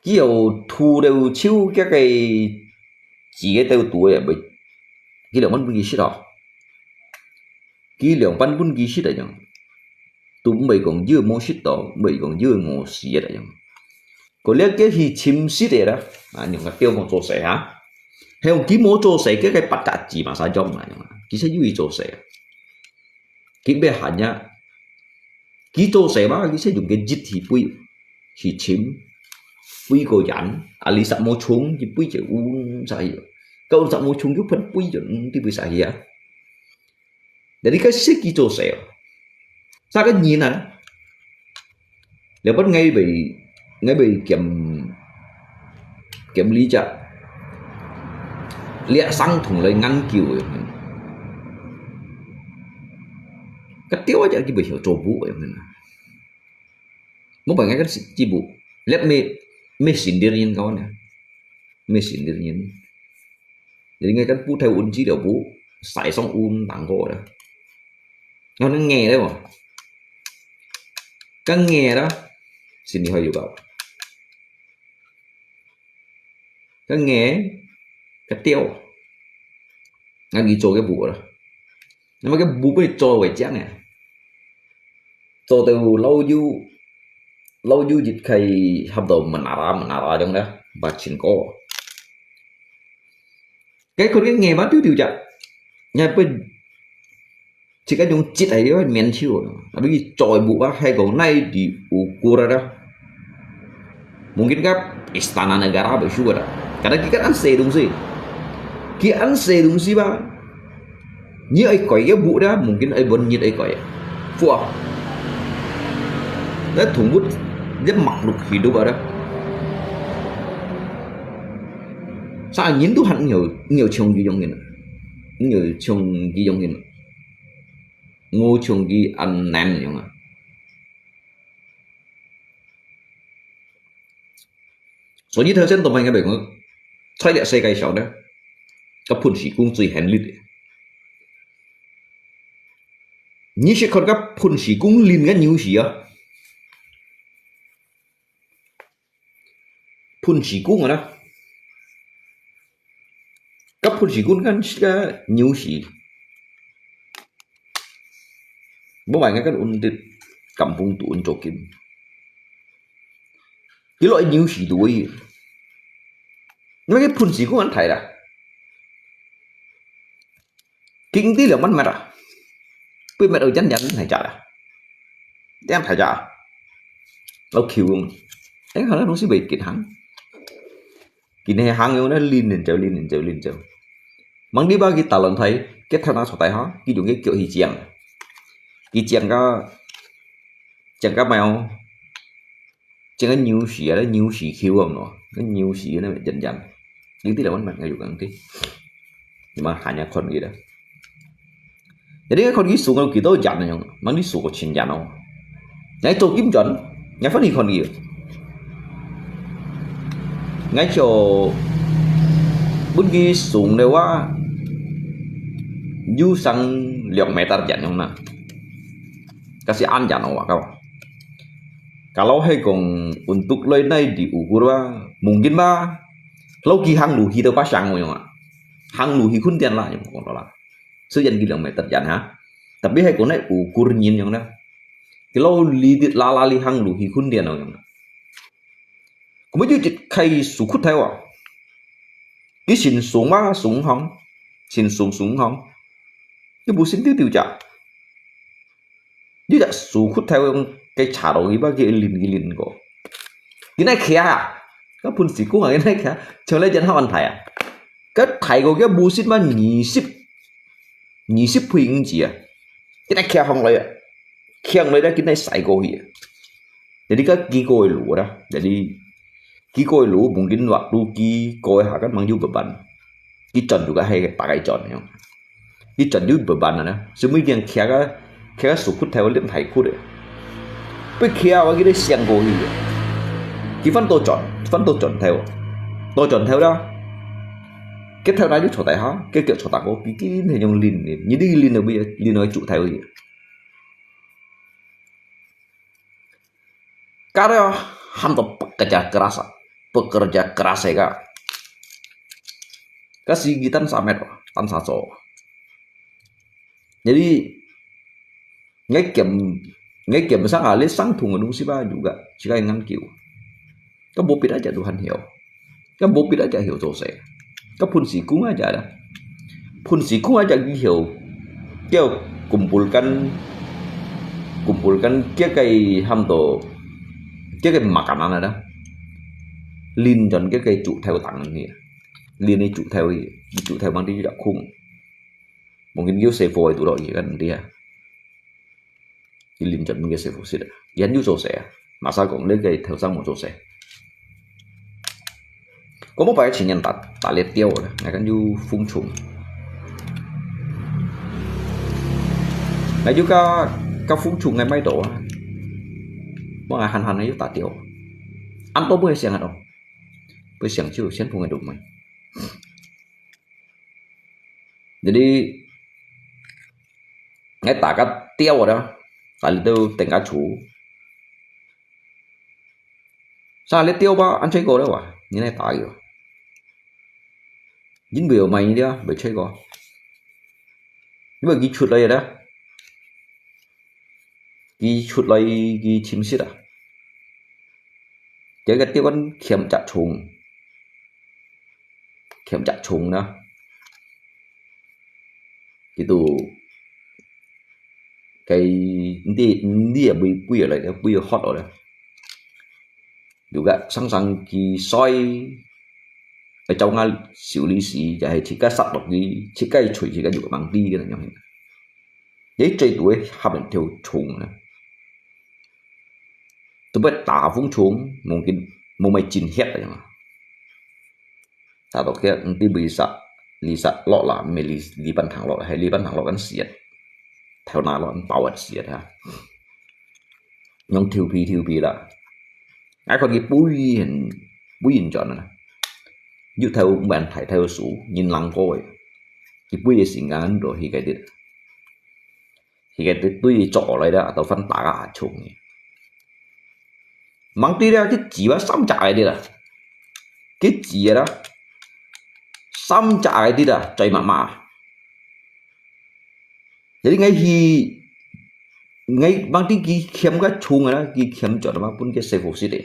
Ki yo thu deu chiu kia ke chi ke deu tu ya bai. Ki liang pan pun ki sit a. Ki liang pan pun ki sit a yang. Tu bai kong yu mo sit to, bai kong yu mo sit a yang. Ko liang ke hi chim sit a da. A, nyong ka teo mo cho se ha. He ki mo cho se ke ke pat ka chi ma sa jong a yang. Ki se yu cho se. Ki be han ya. Ki cho se ba, ki se yung ke jit hi pui, hi chim, pui ko yan, ali sa mo chung, ki pui che un sa hi. Ka un sa mo chung ki phan pui che un ti pui sa hi a. Jadi ka se ki cho se. Sa ka nhìn a. Leo pat ngai bei, ngai bei kiam, kiam li cha. Lia sang thung lai ngan kiu. Ka teo a cha ki bei cho bu. Mo bai ngai kan si, si bu. Lep me, me sindir nyin kawan ya. Me sindir nyin. Jadi ngai kan bu thai un chi liao bu. Sai song un tang ko da. Ngai nang nge da mo. Kan nge da. Sini hoi yu kau. Kan nge. Ka teo. Ngan ki cho ke bu da. Nama ke bu pe cho wei chang ya. Cho teu lau yu, lau yu jit khai hap do menara, menara jong da, ba chin ko. Cái con cái nghe bá tiu tiu chak. Nhà pe chỉ cái jong jit ai yo mian chiu. Abi ki choi bu ba hai ko nai di u ku ra da. Mungkin ka istana negara ba shu da. Kada ki kan an se dong si. Ki an se dong si ba. Ni ai koi ya bu da, mungkin ai bon ni ai koi. Fua. Da thung bu da makhluk hidup ada. Sa nyin tu han nhiều nhiều chong ki yong yin. Nhiều chong ki yong yin. Ngô chong ki an nen yong a. 所以頭先都問个問題，在這世界上呢，該噴屎公最狠烈个。你識看該噴屎公抿个牛屎啊？噴屎公啊啦，該噴屎公跟个牛屎，無話个跟運得感風度運做金。佢落去牛屎度去，你看該噴屎公恁大啦。 經濟兩萬萬啊，不買到人人還假啦，這樣還假啊？老Q用，哎，好像東西袂結行，今天行用那零零走，零零走，零走。Mang đi ba kita lantai, kita na sotai ha, kita yung kita hijiang, hijiang ka, jiang ka mai oh. 這个牛屎啊，牛屎球啊，喏，該牛屎那人人，你知道我哪个有讲的？你们还要看佢啦。Jadi看佢送个幾多人啊，樣，蛮你送个千人哦。你做金砖，你翻去看佢，你就分佢送的话，有成两meter人样啦。 Kasi anyan awak kau. Kalau hai kong untuk loy nai di ukur ba, mungkin ba, lo ki hang lu hi to pa sang mo yong a. Hang lu hi khun tian la yong kong la. Su yan ki long mai tat yan ha. Tapi hai kong nai ukur nyin yong na. Ki lo li dit la la li hang lu hi khun tian yong na. Kung mo yu jit khai su khut thai wa. Ki sin sung ma sung hong. Sin sung sung hong. Ki bu sin tiu tiu ja. Yu ja su khut thai wa kong kai cha lo ki ba ki lin ki lin ko. Ki nai kia. Ka phun si kung a ki nai kia. Chang lai jan ha an thai a. Ka thai ko ki bu sin ma ni sip. Ni sip pui ng ji a. Ki nai kia hong lai a. Kia hong lai da ki nai sai ko hi a. Jadi ka ki ko lu da. Jadi ki ko lu mungkin waktu ki ko ha kan mang yu beban. Ki chon juga hai ta kai chon yong. Ki chon yu beban na. Sumi kiang kia ka kia ka su khut thai wa lim thai khut e. Pe kia wa ki dai siang ko hi. Ki fan to chon, fan to chon thai wa. To chon thai da. Ke thai na yu cho tai ha, ke ke cho ta ko ki ki ne yong lin ni. Ni di lin ne bi lin ne chu thai wa. Ka da ham to pekerja keras, pekerja keras ka. Ka si ki tan sa met, tan sa cho. Jadi, ngai kem, ngai kem sang a le sang thung a lu si ba juga, si ka ngan kiu. Ka bo pit a ja du han hiu. Ka bo pit a ja hiu cho se. Ka phun si kung a ja da. Phun si kung a ja ki hiu. Kiu kumpulkan, kumpulkan kia kai ham to, kia kai makanan a da. Lin jon kia kai chu thai wa tang ni. Lin ni chu thai wa, chu thai mang di ja kung. Mungkin yu se fo tu lo i kan dia. Ki lin chon mungkin se fo sit. Yan yu so se. Masa kong le kai thau sang mo so se. Ko mo pai chin yan ta, ta le tiao la. Ngai kan yu fung chung. Ngai yu ka, ka fung chung ngai mai do. Mo ngai han han ngai yu ta tiao. An to bu siang an o. Bu siang chiu sian phung ngai du mai. Jadi, ngai ta ka tiao da, ta li tu teng ka chu. Sa le tiao ba, an chai ko le wa, ni nai ta yo. Yin bu yo mai ni dia, bu chai ko. Ni bu ki chut lai da. Ki chut lai ki chim sit a. Ke ka tiao kan kiam chak chung. Kiam chak chung na. Ki tu, kai ndi, ndi a bui, bui lai, bui hot o le. Juga sang sang ki soi, ai chau nga siu li si, ja hai chi ka sat lok li, chi kai chui, chi ka yu mang di ke na yong. Ye chui tu e, hap en tiu chung na. Tu bai ta fung chung, mungkin, mung mai chin hiat ya. Ta to kia, nti bi sa, li sa lo la, me li, li ban thang lo, hai li ban thang lo kan siat. Thau na lo, an pau an siat ha. Yong thiu pi, thiu pi la. Ai kon ki pui hen, 飛行轉啊，有頭毋係大頭數，人能過个，佢飛个時間都去該啲，去該啲對捉來啦，都翻打个下衝个。吂知啦，佢指啊三隻个啲啦，佢指啦，三隻个啲啦，最麻麻。 Jadi𠊎去，𠊎吂知佢欠个重个啦，佢欠轉嘛，分佢細貨食个。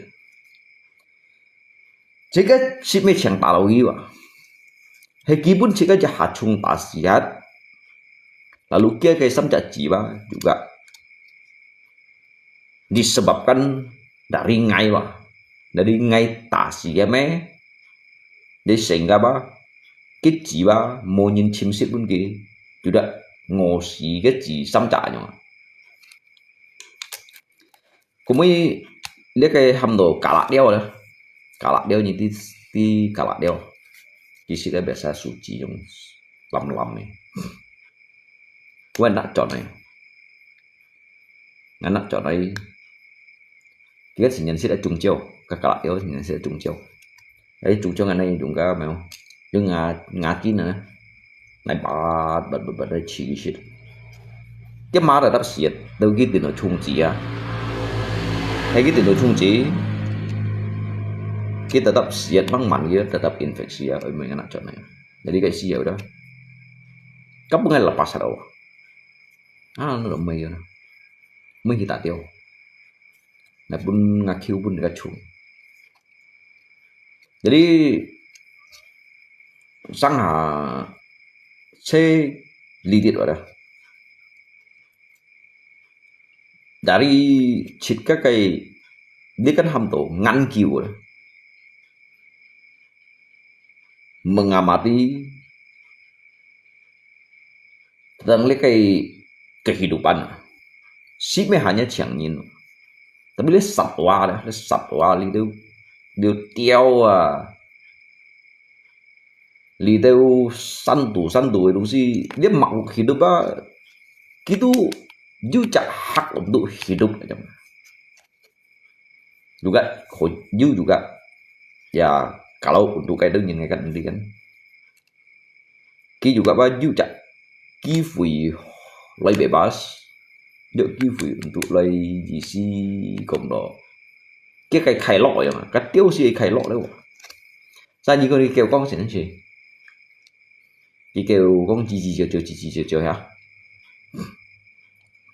這个食物全打落去哇，係基本食个一下重打死啊，lalu佢个三隻指哇，juga disebabkan dari ngai wa, dari ngai打死个咩？你成个吧，佢指哇，無人尋食分佢，就得餓死个指三隻樣啊。故所這个喊到加辣料啦，加辣料你知知加辣料，其實咧biasa手指用淋淋个，我拿轉来。 Ngăn nắp cho đấy. Cái tình nhân sẽ đã trùng chiêu, các cả lại có tình nhân sẽ đã trùng chiêu. Đấy, trùng chiêu ngăn này đúng cả mèo. Yung ngà ngà kín nữa. Này bật bật bật bật đây chỉ cái shit. Cái má đã đắp xiết, đâu cái tiền nó trùng chỉ à. Hay cái tiền nó trùng chỉ. Cái đã đắp xiết măng mặn kia, đã đắp infeksi à, ơi mình ngăn nắp cho này. Jadi cái xí ở đó. Cấp ngay là pas đâu. À, nó là mày rồi. Mày thì ta tiêu. Là bún ngà khiu bún ngà chung. Jadi, sang hà sẽ lý dit vào đó. Dari chit các cái đi căn hầm tổ ngăn kiu đó. Mengamati tentang le cái kehidupan. Sih meh hanya chang nyin. Tapi le satwa dah, le satwa li tu, li tiao ah. Li tu santu santu itu si, dia makhluk hidup ah. Kitu, you cak hak untuk hidup aja. Juga, you juga. Ya, kalau untuk cái đương nhiên ngay kan nanti kan. Ki juga ba you cak. Ki fui lai bebas. Yo ki fui untuk lai gì si cũng đó. Cái cái khai lọ ya, cái tiêu si khai lọ đâu. Sa ni ko ni kêu con xin chi. Ki kêu con chi chi chiu chiu chi chi chiu chiu ya.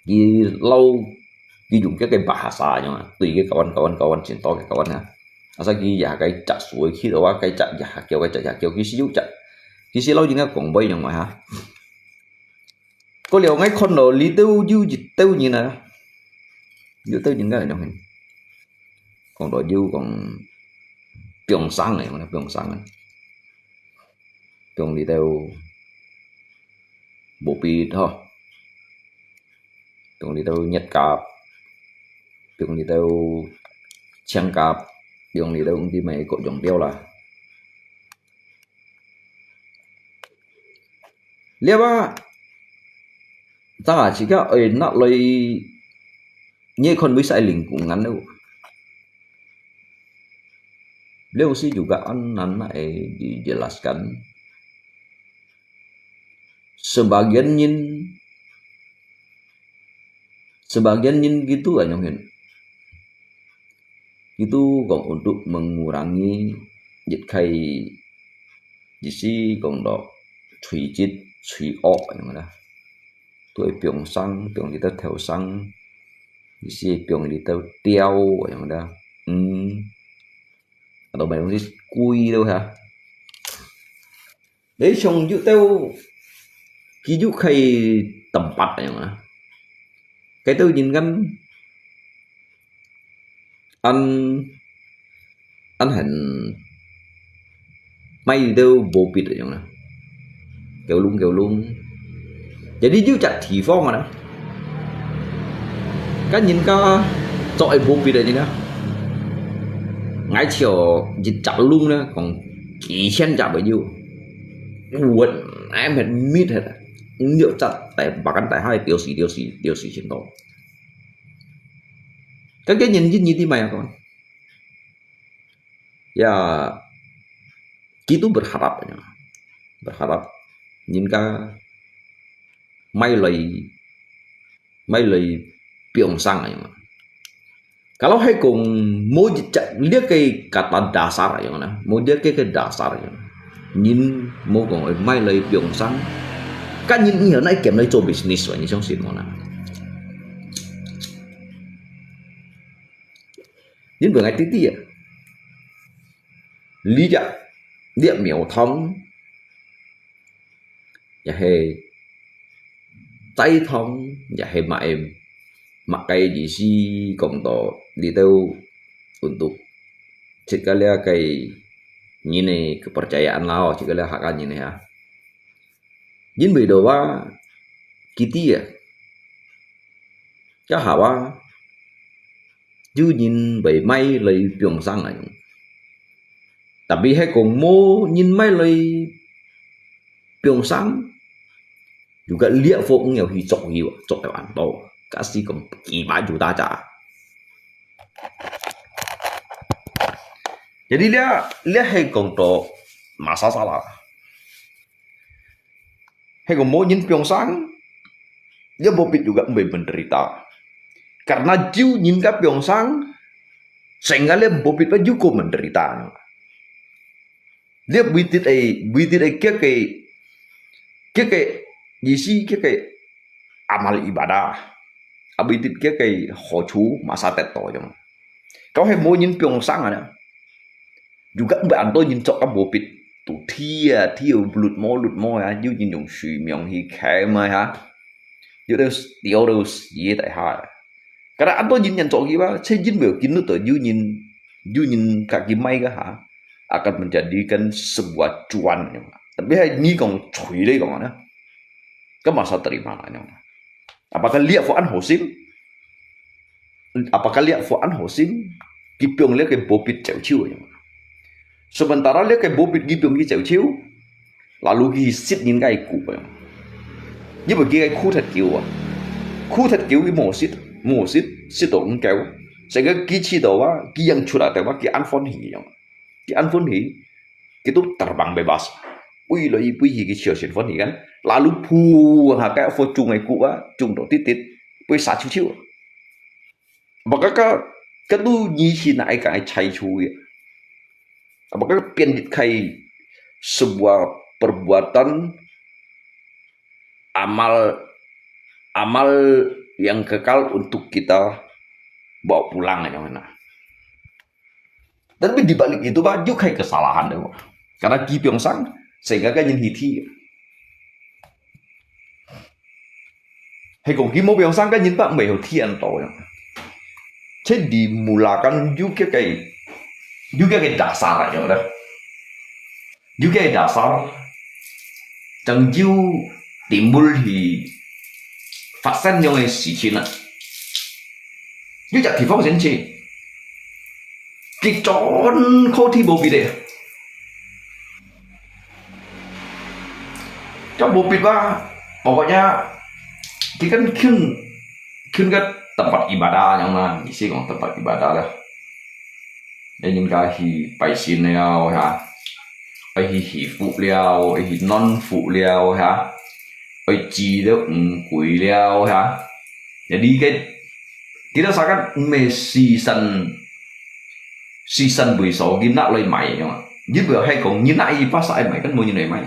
Ki lau, ki dùng cái cái bahasa ya, tùy cái kawan kawan kawan xin to cái kawan ya. Asa ki ya cái chak suy khi đó cái chak ya kêu cái chak ya kêu ki si yu chak. Ki si lau jing cái kong boy yang mai ha. Có điều ngay con đó lý tiêu yu ji tiêu ni na. Yu tiêu ni ngay đó. Kong đó yu kong piong sang này, kong piong sang này. Piong đi tiêu bộ pi thôi. Piong đi tiêu nhật cặp. Piong đi tiêu chiang cặp. Piong đi tiêu công ty mày có dòng tiêu là. Liá ba, ta chỉ có ơi nát lôi nhé con với sai lĩnh cũng ngắn đâu. Liá si juga an nan ai dijelaskan. Sebagian nyin, sebagian nyin gitu anyong hin. Itu kong untuk mengurangi dịch khai, dịch si kong đó thủy dịch, thủy ốc anyong đó. Tuai piong sang, piong đi tao theo sang, dịch si piong đi tao tiêu anyong đó. Ừm. Atau banyak si kui tu ha. Để xong yu tao ki yu khai tempat anyong ah. Cái tao nhìn ngắm ăn ăn hẳn mai tao bố bịt anyong ah. Kéo lung kéo lung. Jadi yu chặt thị phong ah. Cái nhìn cái cho ai bố bịt anyong ah. Ngay chiều dịch chặt lung nữa còn kỳ sen chặt bao nhiêu. Uống em hết mít hết. Nhiều chặt tại bà căn tại hai tiêu xì tiêu xì tiêu xì xin đâu. Các cái nhìn nhìn đi mày con. ya，佢都berharap，berharap人家買來，買來放生啊。Kalau係講無一隻這个kata dasar啊，無這个个dasar啊，人無講會買來放生，該人以後哪會撿來做business啊？你相信無啦？人問𠊎弟弟啊，這隻，這廟堂，也係齋堂，也係麼个，麼个意思講到這兜untuk，這个這个人个kepercayaan啦，這个這客家人个啊。因為到啊，佢知啊，這下啊，有人會買來放生啊。Tapi係講無人買來放生，又个這貨毋要去捉佢，捉到恁多，假使講幾百juta隻。Jadi這，這係講到masalah。係講無人放生，這bopit juga會menderita。Karena有人个放生，sehingga這bopit juga menderita。這bopit个，bopit个，佢个，佢个意思，佢个amal ibadah，啊，bopit佢个好處，masa得到樣。Kalau係無人放生啊， Juga會恁多人捉个bopit，都剃啊，剃到綠毛綠毛啊，有人用水網去囥啊哈，有兜吊到死个底下。Kada恁多人人捉佢啊，就因為佢等都有人，有人甲佢買个哈，akan menjadikan sebuah cuan。Tapi係你講嘴來講呢，該masa terima呢？Apakah lihat fuan hosim？ Apakah lihat fuan hosim，佢放這个bopit走手个。Sementara這个bopit佢放佢走手，lalu佢食人个骨个。因為佢个苦忒久啊，苦忒久佢無食，無食，食到毋夠，成个佢試到啊，佢樣出來个話，佢恁歡喜樣。 佢恁歡喜，佢都terbang bebas，飛來飛去，佢小心歡喜kan。Lalu pulang下个火種个谷啊，種到直直，飛沙秋秋。Maka ka，ka都以前哪个个猜出个？Maka pendek kai sebuah perbuatan amal amal yang kekal untuk kita bawa pulang yang mana. Tapi di balik itu, Pak, juga ada kesalahan deh, Pak. Karena佢放生，sehingga kan人去剃。係講佢無放生，kan人Pak，毋會有剃恁多樣。Jadi mulakan juga kayak，juga kayak dasar aja dah。Juga kayak dasar，正就timbul去發生樣个事情啊。有隻地方先去，佢專靠剃bopit个。Ka bopit ba, pokoknya，佢kan近，近个tempat ibadah樣嘛，意思講tempat ibadah啦。人家去拜神了哈，愛去祈福了，愛去暖福了哈，愛祭了五鬼了哈。Jadi个，佢都sakan毋係時辰，時辰未到，佢拿來賣樣啊。你毋係講，你拿去pasar買，kan無人來買。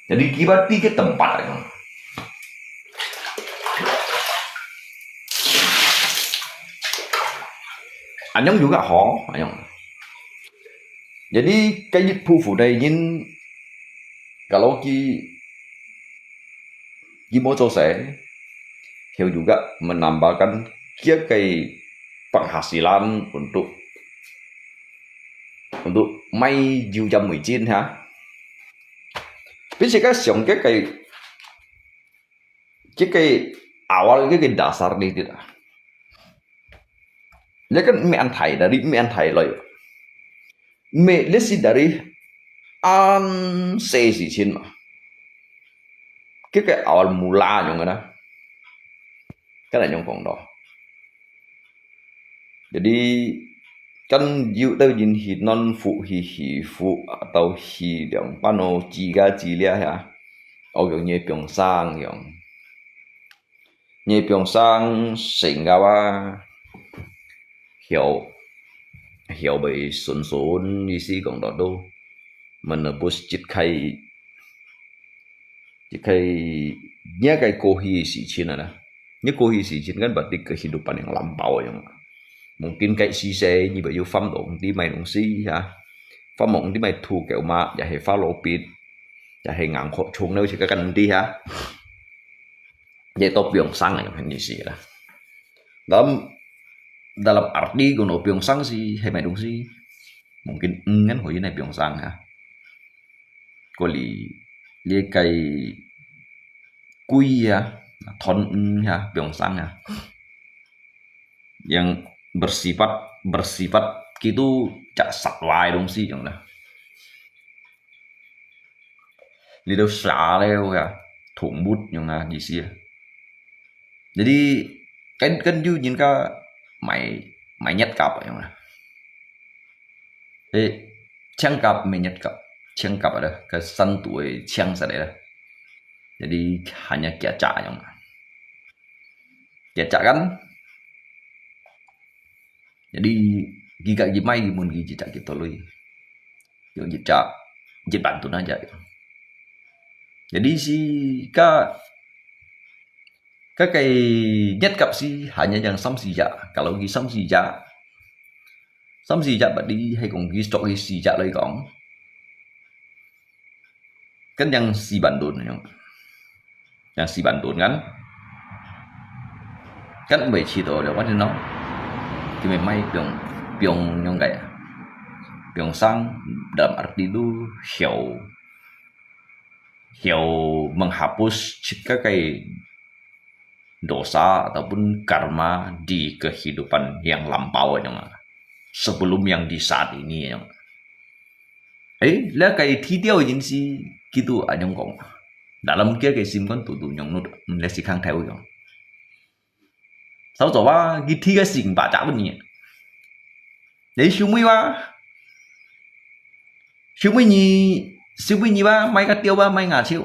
Jadi佢ba tiket tempat樣。 Anyong juga ho, anyong. Jadi，該一部分个人，kalau佢，佢無做事，佢juga menambahkan佢个penghasilan untuk，untuk買油鹽味精哈。Tapi sekarang想个，个，个awal个，个dasar呢，對啦。 Ini kan毋係恁大，dari毋係恁大來。毋係，這係dari恁細事情嘛。佢个awal mula樣个啦。Kan anyong講到。Jadi，跟有兜人去南部去西部，到去兩半哦，自家自家呀，哦，用个放生用。个放生成个啊，曉曉袂順順，意思講到都，menebus 一開 一个，你个过去个事情啊啦，你过去个事情kan berarti kehidupan yang lampau yang. Mungkin kayak sisay，你會有翻到你買東西哈，翻到你買土狗嘛，也係花羅別，也係硬殼蟲了，這个kan nanti哈。Yaitu piong sang yang kan isi lah. Dalam dalam arti guna piong sang si hai mai dong si. Mungkin engan ho yun ai piong sang ha. Kuli likai kui ya, thon en ya, piong sang ya. Yang bersifat bersifat gitu cak satwa dong si yang lah. Lido sa leo ya, thong mut yang lah di si. Jadi kan kan yu nyin ka mai mai nyet kap yang lah. Eh, cheng kap mai nyet kap, cheng kap ada ke san tu cheng sa lah. Jadi hanya kia cak yang lah. Kia cak kan. Jadi giga gimai gimun gi cak kita lui. Yung cak, cak bantun aja. Jadi si ka Ka cái nhất cấp si hanya yang sam si ja. Kalau ki sam si ja, sam si ja bật đi hay còn ki stock ki si ja lại còn. Kan yang si bandun yang, yang si bandun kan. Kan bảy chỉ đó là what you know. Ki mai mai piong piong yang cái piong sang dalam arti tu hiểu hiểu menghapus cik ka cái dosa ataupun karma di kehidupan yang lampau yang sebelum yang di saat ini yang. Eh, lah kai thi tiau yin si kitu anyong kong. Dalam kia kai sim kon tu tu nyong nut, mm, lah si khang thai yang. Sau zo wa ki thi ka sing ba cha ni. Lah si mui wa. Siu mui nyi, siu mui nyi ba, mai ka tiau ba, mai nga chiu.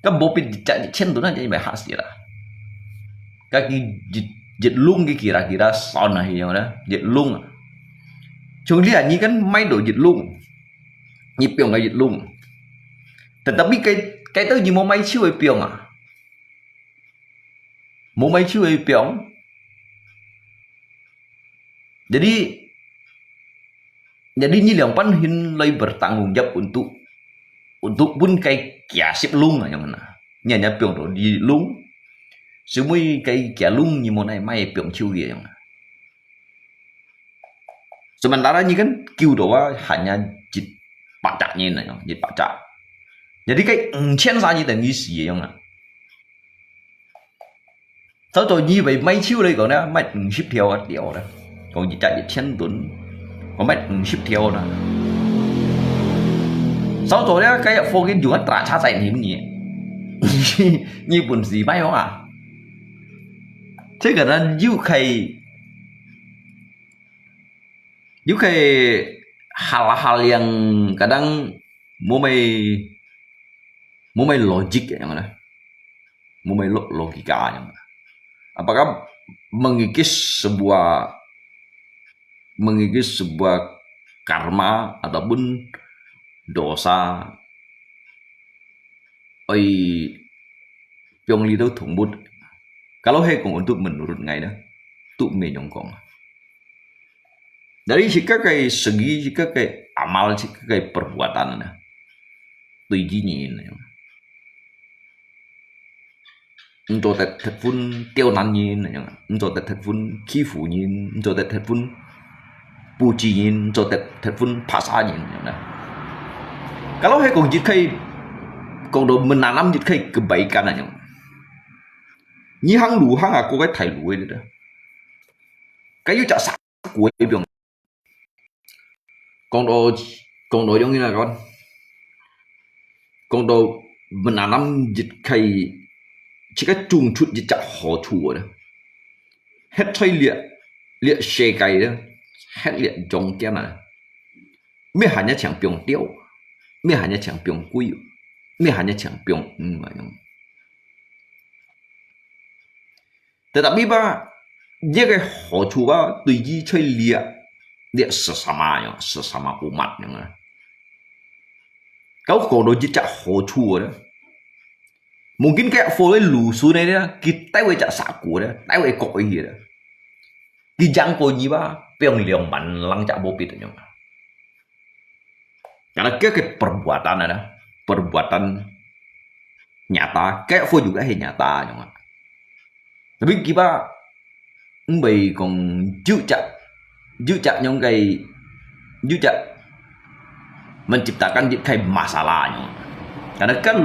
Ka bo pit chak chen tu na, jadi mai ha si la. Ka ki jit, jit lung ki kira kira son na hi yang na, jit lung. Chung lia nyi kan mai do jit lung. Nyi piong ka jit lung. Tetapi kai, kai tau nyi mo mai chiu ai piong ah. Mo mai chiu ai piong. Jadi, jadi nyi liang pan hin lai bertanggung jawab untuk, untuk pun kai kia sip lung yang na. Nya nya piong to di lung. Semua kai kia lung nyi mo nai mai piong chiu ye yang na. Sementara nyi kan kiu do wa hanya jit pacak nyi na yang, jit pacak. Jadi kai engchen sa nyi teng nyi si yang na. Sau zo nyi bai mai chiu lai kong na, mai eng sip thiau a thiau na. Kong jit chak jit chen tun. Kong mai eng sip thiau na. Sau zo ya kai phô kin yung a tra cha zai ni nyi. Nyi bun si mai hong a. Thế cả nó du khai, du khai hal hal yang kadang mo mai, mo mai logic yang na. Mo mai lo-, logika yang na. Apakah mengikis sebuah, mengikis sebuah karma ataupun dosa oi piong li tau thung mut. Kalau hai kong untuk menurut ngai na, tu me nyong kong. Dari sika kai segi, sika kai amal, sika kai perbuatan na. Tui ji nyin na. Nto tet tet phun tiau nan nyin na. Nto tet tet phun khi fu nyin, nto tet tet phun pu ji nyin, nto tet tet phun phasa nyin na. Kalau hai kong jit khai, kong do menanam jit khai kebaikan na. Nyi hang lu hang a ko kai thai lu ai da. Kai yu chak sa kuai piong. Kong do, kong do yong ina kon. Kong do menanam jit khai, jit khai chung chut jit chak ho chu da. Het choi lia, lia she kai da. 核裂中間啊，乜還一場放掉，乜還一場放鬼，乜還一場放魚啊樣。Tetapi吧，這个好處吧，對於在這，這sesama樣，sesama umat樣啊。Kau講到這隻好處啊，mungkin kayak follow lusun aja，佢帶位隻saku咧，帶位國語咧，佢講過語吧，放兩萬零隻bobit樣啊。Karena kayak perbuatan ada, perbuatan nyata, kayak follow juga係nyata樣啊。Tapi kita 毋會講有隻，有隻樣个，有隻 menciptakan一个masalah nyo. Karena kan,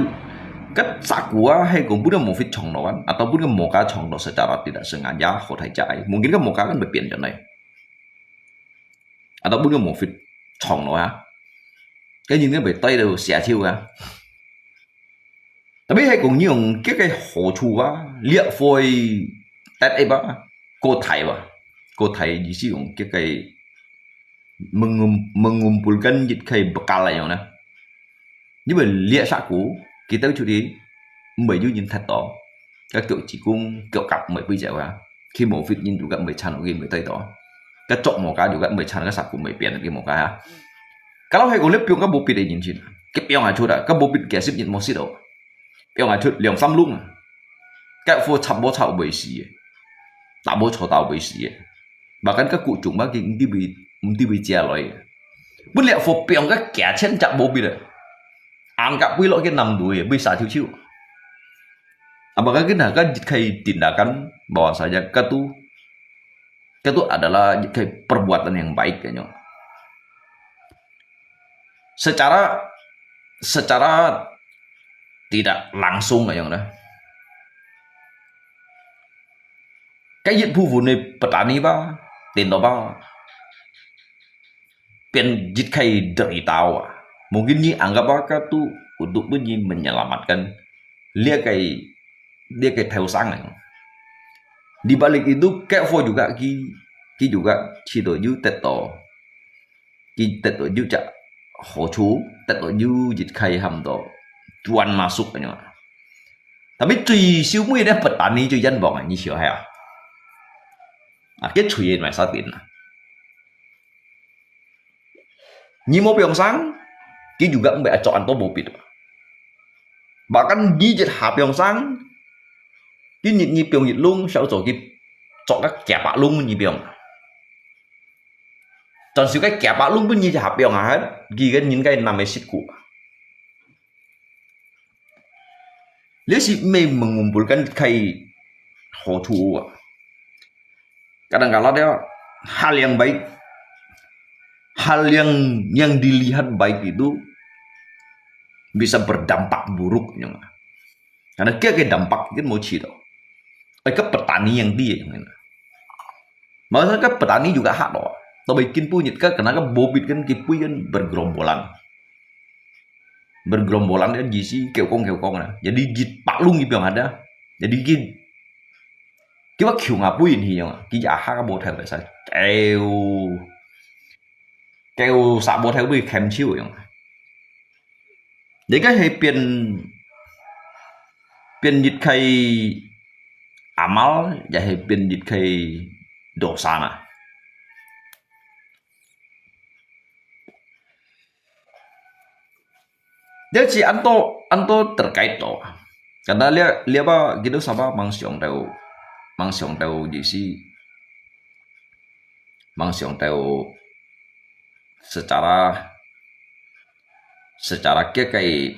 kan saku啊，係講分个Mofit撞到kan，atau分个Moka撞到secara tidak sengaja，好大隻个。Mungkin kan Moka kan會變轉來，atau分个Mofit撞到啊，跟人家會對到寫手啊。Tapi係講用這个好處啊，這會得一把，過大吧，過大意思用這个 mengum-，mengumpulkan一个bekal樣呢。因為這saku，佢兜出去，毋會有人踢到，該腳趾公、腳甲毋會飛走啊，佢無fit人就甲毋會撐落去，毋會對到，該捉無家就甲毋會撐，該saku毋會變，佢無家啊。Kalau係講你放甲無必个人先，佢放下出來，甲無必幾十日無食到，放下出兩三籠啊，該貨插無插會死个，打無錯打會死个。 Bahkan ka kucung mah佢毋知會，毋知會借來。本來貨放个幾千隻無必啊，angkat會落去南肚个，會殺手手。Apakah kita akan kayak tindakan bahwasanya katu, katu adalah kayak perbuatan yang baik kayaknya. Secara, secara tidak langsung kayaknya. Kayak 一部分个petani吧，領導吧，變一个dari tahu啊。Mungkin你anggap apa tu untuk你menyelamatkan 這个，這个頭生啊。Di balik itu，kayak貨juga佢，佢juga試到有得到，佢得到有隻好處，得到有一个喊到tuan masuk kayaknya。Tapi最收尾呢，petani最冤枉啊，你曉係啊？啊，佢吹个賣沙丁啊。你無放生，佢juga毋會做恁多無必。Bahkan你一下放生，佢日日放一籠，少做佢做个幾百籠你放。但是个幾百籠分你一下放啊，佢个人个南个食苦。 Lihat si may mengumpulkan kay hotu. Kadang-kadang dia hal yang baik, hal yang, yang dilihat baik itu bisa berdampak buruk, ya. Karena kaya kay dampak kan mau cito. Ay ka petani yang dia, ya. Maksudnya ka petani juga hak loh. Tapi kin punyit ka, karena ka bobit kan kipui kan bergerombolan. Bergerombolan kan gisi keukong-keukong na. Jadi git paklung gipeng ada. Jadi git kiwa kiu ngapui ni yang. Ki aha ka bothel sa. Keu. Keu sa bothel bui kem chiu yang. Jadi ka he pian, pian git kai amal, ya he pian git kai dosa na. Dia si anto, anto terkait to. Karena lia, lia ba gitu sama mang siong tau, mang siong tau di si, mang siong tau secara, secara kia kai,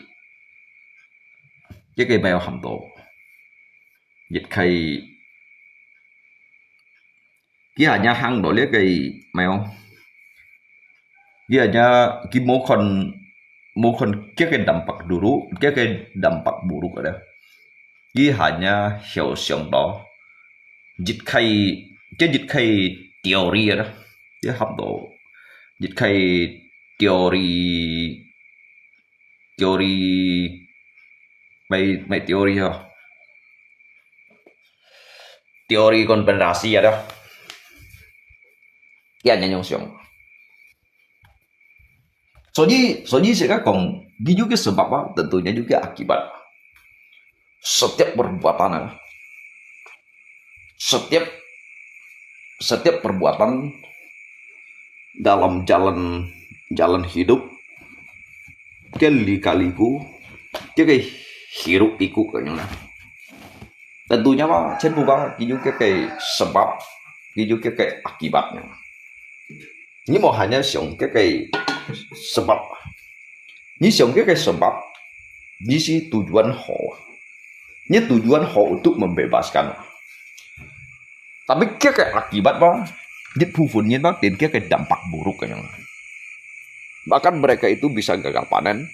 kia kai mai ham to. Git kai 佢還有行到這个，mai哦。佢還有，佢無看，無看這个dampak dulu，這个dampak buruk ada。佢還有曉想到，一个，這一个teori ada，佢合到一个teori teori, may, may teori ho. Teori konspirasi ada. 佢恁樣想。所以，所以自家講，佢有个sebab啊，tentunya有个akibat。Setiap perbuatan啊，setiap setiap perbuatan dalam jalan jalan hidup, ke lika-liku, ke ke hiruk-pikuk 个樣啦。Tentunya嘛，全部嘛，佢有个个sebab，佢有个个akibatnya。你莫hanya想个个sebab，你想个个sebab，你是tujuan好啊，你tujuan好untuk membebaskan。Tapi 个个akibat嘛，一部分人嘛，dan 个个dampak buruk 个樣。Bahkan mereka itu bisa gagal panen,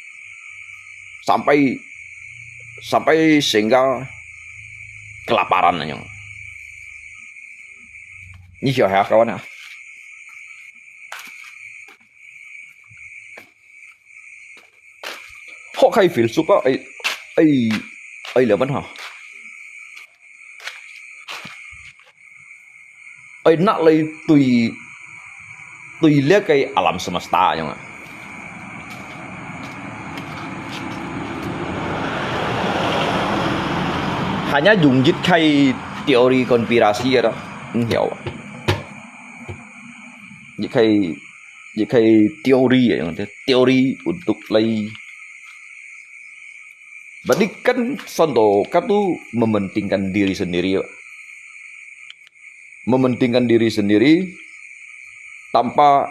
sampai sampai sehingga kelaparan 个樣。你曉得啊，kawan啊？好个filsuf啊，哎哎哎，了问哈。哎，拿來對對這个alam semesta 樣啊。Hanya用一个teori konspirasi啊，毋曉啊。一个一个teori啊，用teori untuk來。Berarti kan contoh katu mementingkan diri sendiri, Pak. Mementingkan diri sendiri tanpa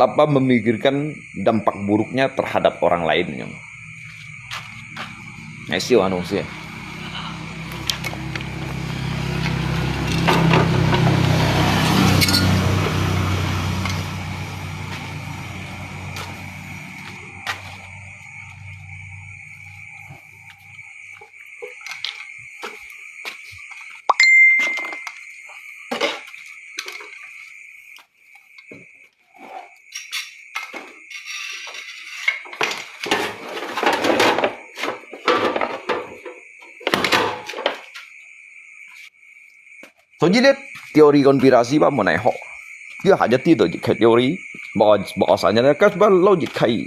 tanpa memikirkan dampak buruknya terhadap orang lain. Ai siu anu si. Jadi teori konspirasi apa mana hok? Dia hanya tidak teori, bahwa bahwasanya kan sebab logik kai,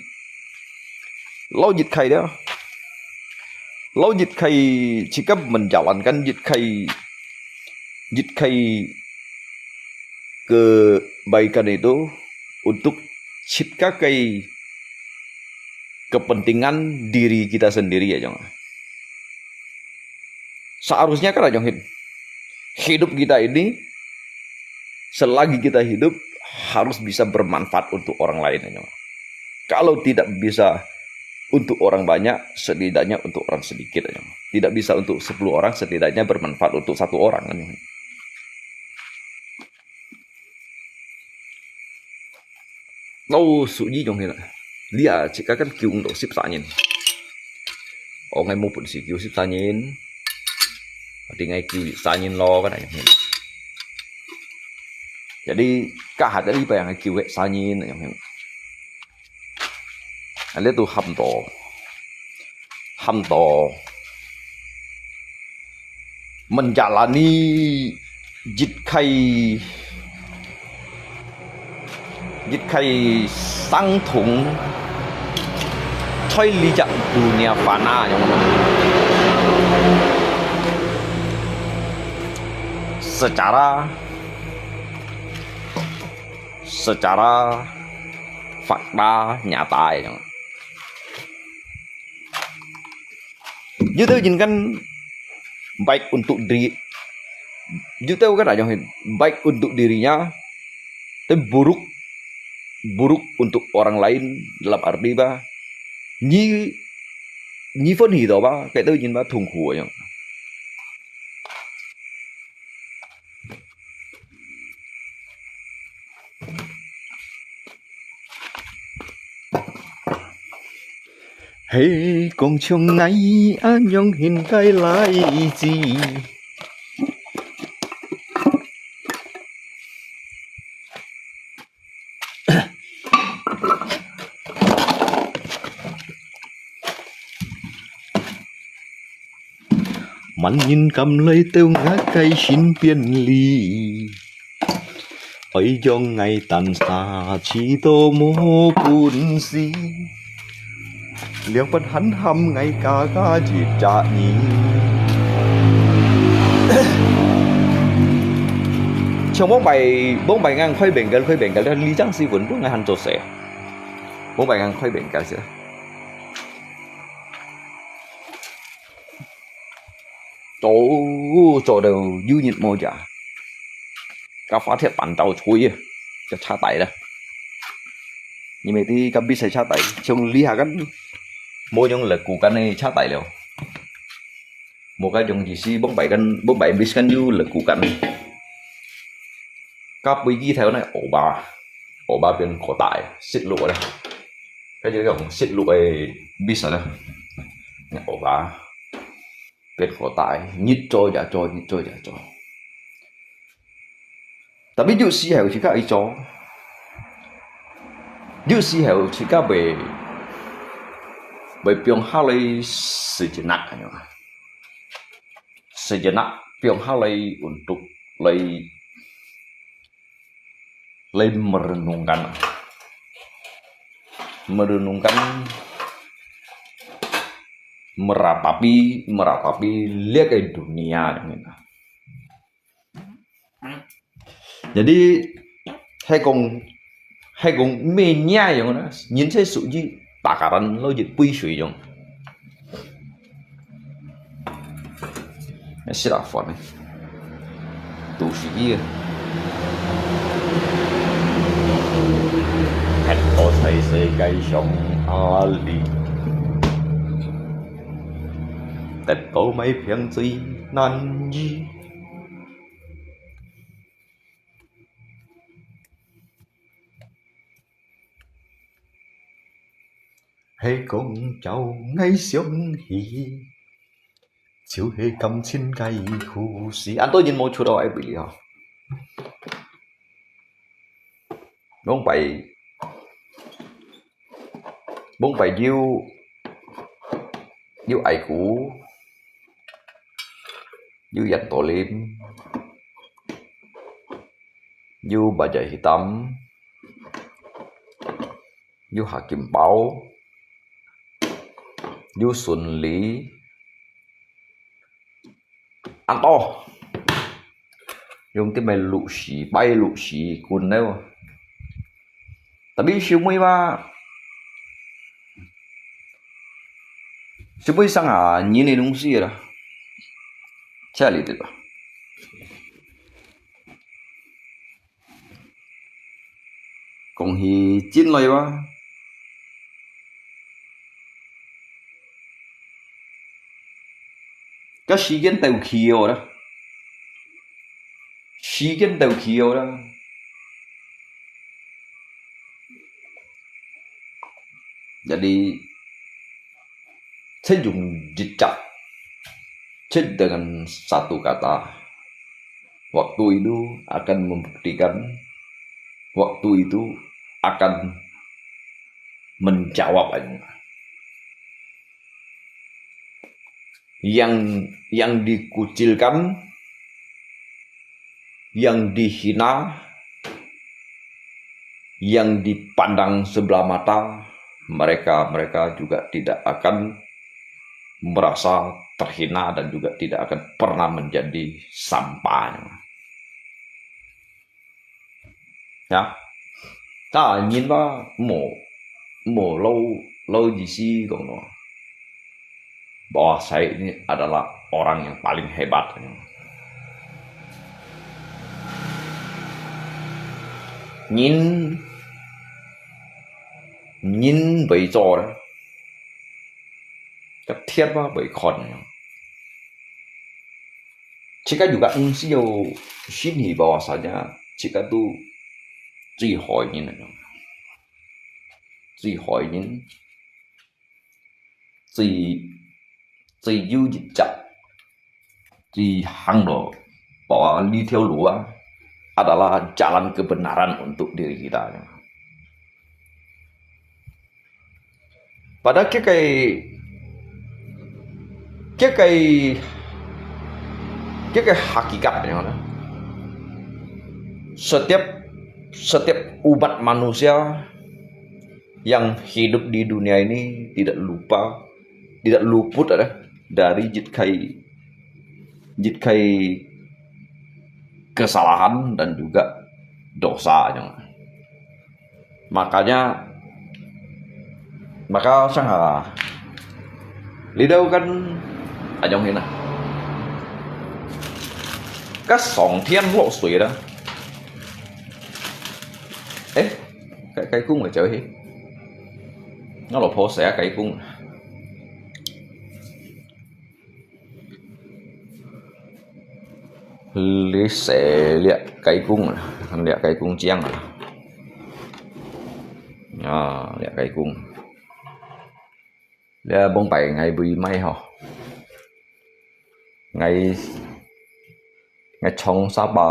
logik kai dia, logik kai jika menjalankan jit kai, jit kai kebaikan itu untuk ciptakan kepentingan diri kita sendiri ya, Jong. Seharusnya kan, Jong, hidup kita ini, selagi kita hidup, harus bisa bermanfaat untuk orang lain, Jong. Kalau tidak bisa untuk orang banyak, setidaknya untuk orang sedikit, Jong. Tidak bisa untuk sepuluh orang, setidaknya bermanfaat untuk satu orang, Jong. 老實講起來，你啊，自家間救毋到十三人。哦，𠊎無本事救十三人，定𠊎救一三人咯，該樣。Jadi，該下个禮拜𠊎救个三人，該樣。啊，你都喊到，喊到。 Menjalani一个一个相同在這隻dunia fana yang secara secara fakta nyata yang. Juta jin kan baik untuk diri, juta kan aja baik untuk dirinya, tapi buruk buruk untuk orang lain dalam arti bah nyi nyi phân hita bah kayak tu jin bah thung khu yang. Hey, kong chong ngai a nyong hin kai lai chi. Màn nhìn cắm lấy têu ngã cái xin piên ly. 愛將𠊎單儕試到無本事，兩半閒閒𠊎加加一隻人。像往擺，往擺𠊎開Bengkel，開Bengkel，這里正四分鐘𠊎還做事。往擺𠊎開Bengkel時， 做，做到有日無夜，甲發鐵板到吹啊，就車底啦。因為啲甲比賽車底，像這下間，無用力鼓間个車底了，無該種意思，往擺間，往擺bis間有力鼓間。甲飛機頭呢，歐巴，歐巴變過大，塞落咧。該就用塞落个bis咧，歐巴。 變好大，日做夜做，日做夜做。Tapi有時候自家愛做，有時候自家會，會放下來sejenak，sejenak放下來untuk來，來merenungkan，merenungkan，meratapi，meratapi這个dunia。Jadi，係講，係講咩樣呢？人係屬於takaran，老一杯水樣。 Silap phone呢？肚屎啊！蹶到在世界上哪里，得到買平最難易。 係講叫𠊎想起，就係感情个故事。恁多人無出到愛比哩吼。往擺，往擺有，有Aiku，有Ian Tolim，有Bajaj Hitam， 有Hakim Pau，有孫崦，恁多，用啲咩律師，拜律師，管了。Tapi小妹嘛，小妹上下年龄东西啦，这里对吧？ 講起真來哇，个時間到去哦啦，時間到去哦啦。Jadi， Saya用一隻，saya dengan satu kata, waktu itu akan membuktikan, waktu itu akan menjawab. Yang, yang dikucilkan, yang dihina, yang dipandang sebelah mata, mereka-mereka juga tidak akan merasa terhina dan juga tidak akan pernah menjadi sampah. Ya, ta nyin ba mo, mo lo, lo jisi kong no. Bahwa saya ini adalah orang yang paling hebat. Nyin, nyin 會做咧，个鐵嘛會看。自家有个東西有信息 bahwasanya自家都最好人那種，最好人。 最，最有一隻，最行路，bahwa這條路啊，adalah jalan kebenaran untuk diri kita. Pada 佢个，佢个，佢个 hakikat 呢？Setiap Setiap umat manusia yang hidup di dunia ini tidak lupa, tidak luput ada dari jedkai, jedkai kesalahan dan juga dosa. Makanya, maka sangha, lidau kan ajong hina. Ka song tian lo sui da. Eh, kai, kai kung mai jauh hi. Nga lo po saya kai kung. Li se liak kai kung, liak kai kung chiang ah. Ya, liak kai kung. Liak bông pai ngai bui mai ho. Ngai, ngai chong sa ba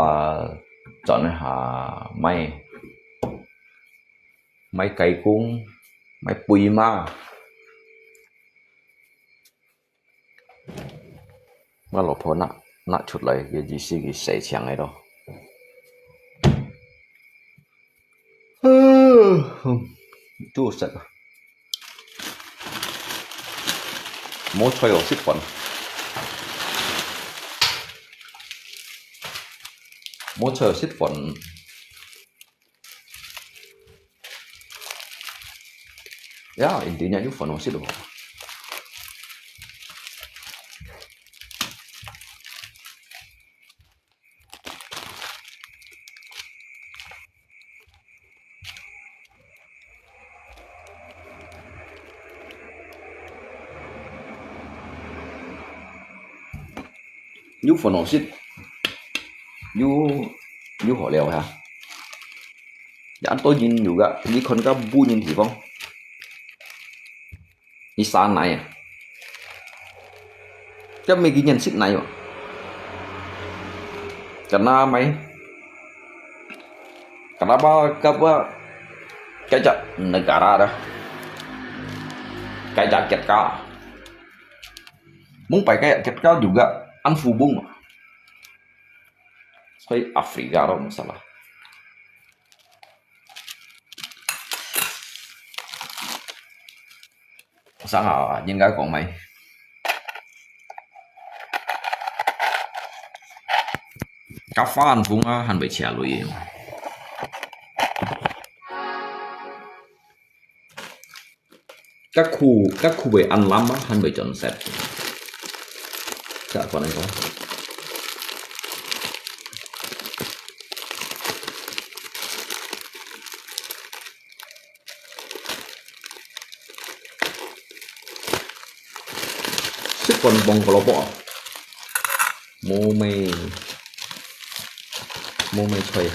chọn ha mai. Mai kai kung, mai bui ma. 我老婆拿，拿出來，佢意思佢洗淨个咯。都食啊！無菜哦，食飯。無菜哦，食飯。 Ya, intinya有飯好食咯。有飯好食，有，有好料哈。也多人有个，你看个無人地方，你啥奶啊？這每個人食奶哦。Karena mai, kenapa kapa kaya negara dah, kaya ketka. Mung pai kaya ketka juga an fubung. Soi Afrika lo masalah. Sang ah, 應該講咩？甲花眼風啊，還袂車鐳。甲褲，甲褲會恁濫啊，還袂轉色。再講一個。 食飯放胡蘿蔔啊，無咩，無咩菜。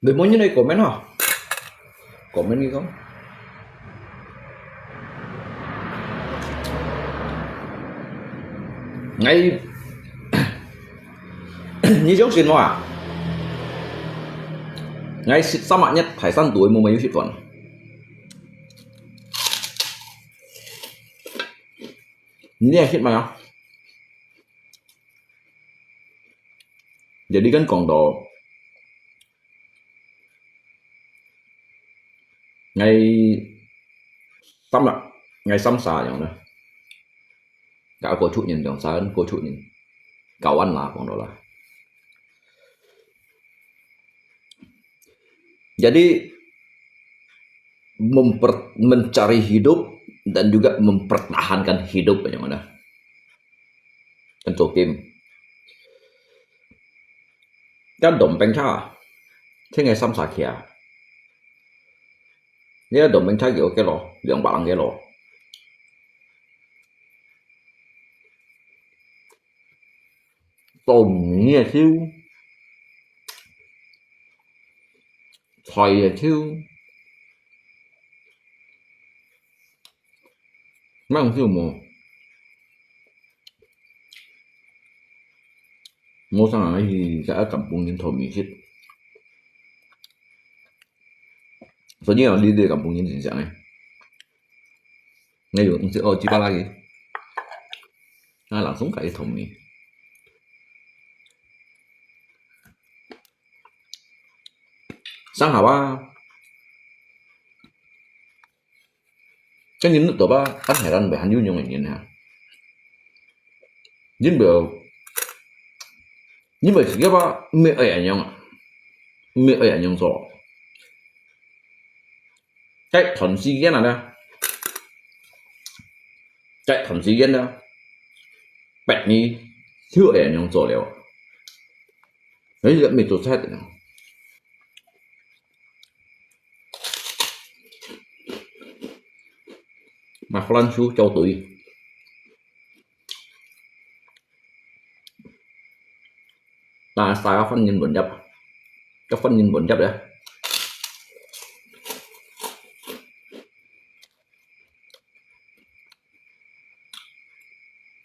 你無人來comment哈？Comment你講。𠊎，你相信無啊？𠊎食三十日排山肚，無，無有食飯。你也食嘛？Jadi kan講到，𠊎三啦，𠊎三儕樣啦。Ka có chút人，兩儕人，có chút人，kawan lah，講到啦。Jadi memper-，mencari hidup dan juga mempertahankan hidup，樣个啦。Kan做game。Kan dòng bánh trà，聽个三儕徛。你个dòng bánh trà幾多kilo？兩百零kilo。做米个手，菜个手， Mang siu mo. Mo sang ai hi sa a kampung nyin thon mi sit. So nyin a li de kampung nyin sin siang ai. Ngai yu nsi o ji ba la ki. Na langsung kai thon mi. Sang ha wa. Kan nyin nut to ba, kan Thái Lan bai han yu nyong nyin ha. Nyin bai, nyin bai siap ba, mi ai anyong, mi ai anyong so. Cái thuận si gen à, cái thuận si gen à, bẹt ni, thiếu ai anyong so liao. Ấy là mi to sai. Mà khó lăn su châu túi. Ta sa có phân nhân buồn dập. Có phân nhân buồn dập đấy.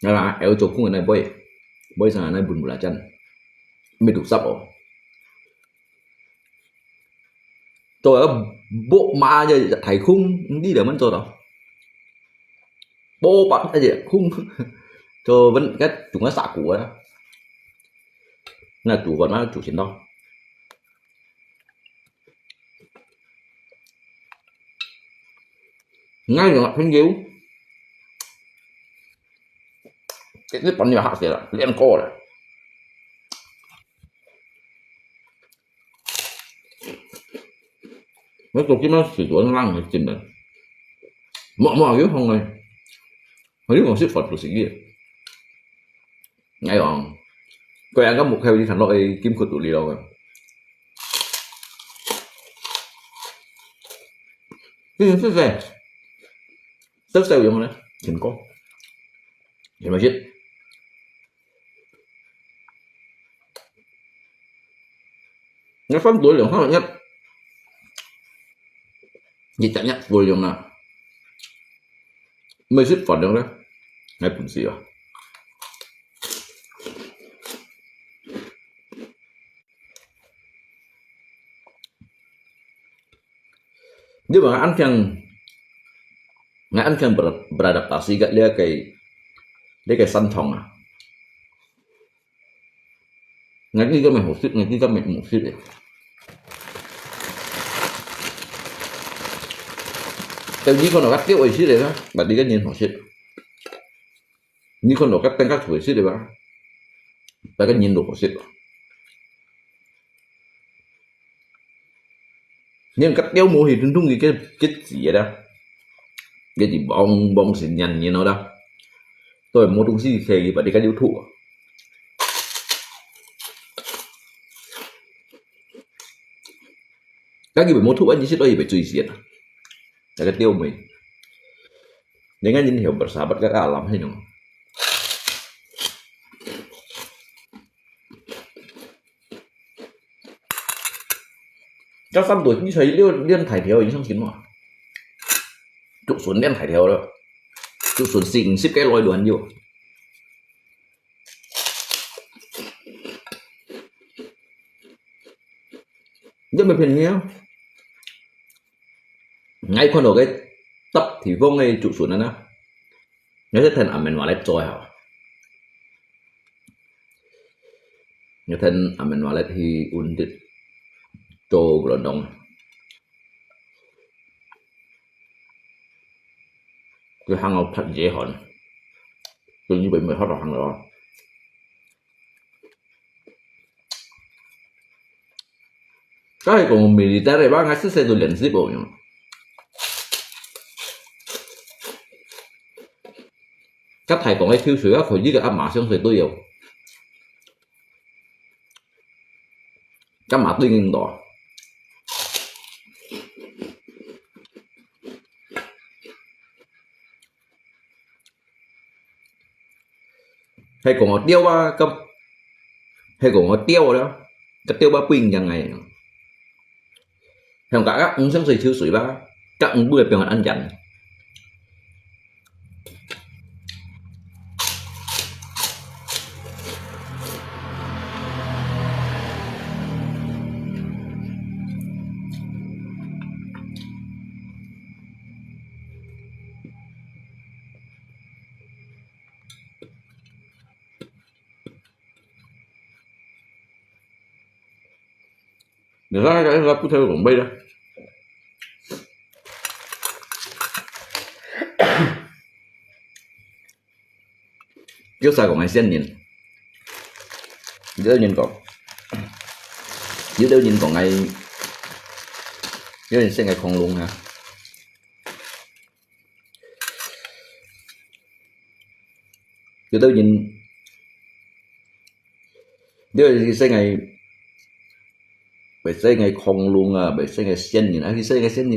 Nè là, éo cho khung này bơi. Bơi sang này buồn buồn là chân. Mới đủ sắp ổ. Cho bộ mà giờ thầy khung đi là mình cho đó. Bộ bạn cái gì khung cho vẫn cái chúng nó xả củ đó. Là chủ còn mà chủ chiến đó. Ngay rồi phun dữ. Cái nít bắn nhiều hạt gì là liên cô rồi. Mấy cô kia nó xỉu tuấn lăng này chìm rồi. Mọ mọ cái không này. Hồi lúc còn xếp phật của sĩ kia. Ngay rồi. Coi ăn có một heo đi thành lỗi kim khuyết tụ lì đâu rồi. Cái gì xếp xe. Xếp xe dùng đấy. Chìm cô. Thì mà giết. Ngai phân tuổi lượng hơn nhất. Dịch tạp nhất tuổi dùng nè. Mới xếp phản ứng đấy. Ngai bún xì à. Di ba, ngai ăn phiang, ngai ăn phiang ber-, beradaptasi kat lia kai, lia kai santong à. Ngai ki ka mai hosip, ngai ki ka mai hosip eh. Tao ni kon ka teo ai sip eh, ba di ka nyin hosip. Ni kon ka teng ka thui sip eh ba. Ba ka nyin lo hosip. Nên cắt đéo mua thì thùng thùng cái cái cái gì đó. Cái gì bông bông xin nhăn như nó đó. Tôi mua thùng xí xe gì bà đi cái YouTube. Cái gì bà mua thuốc anh chỉ xí đó gì bà chui xiết. Là cái tiêu mì. Nên ngay nhìn hiểu bà xã bắt cái alam hay nhung. 該三多比賽練，練大條，你相信無？竹筍練大條了，竹筍四五十个來輪有。你有無便宜啊？𠊎看到个搭地方个竹筍啊，𠊎係聽阿明話來做个吼。𠊎聽阿明話來去搵啲做个東。佢行到拍野寒，佢以為無法度行了。 該係講military吧，𠊎細細都練習過樣。該大講个抽水啊，佢一個阿嫲相信都有。該嫲對應到。 係講个釣啊，該，係講个釣啦，該釣啊，不一樣个。像該，該魚上水抽水吧，該魚不會變成恁樣。你看那个，那个不太有准备的。叫啥个仙人？有兜人講，有兜人講𠊎，有人寫𠊎恐龍啊。 有兜人，有兜人寫𠊎，會寫𠊎恐龍啊，會寫𠊎仙人啊，佢寫𠊎仙人。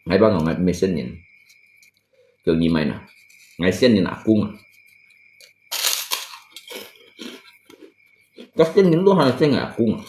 𠊎摎佢講𠊎毋係仙人，叫你買啦，𠊎仙人阿公啊。該仙人都還寫𠊎阿公啊。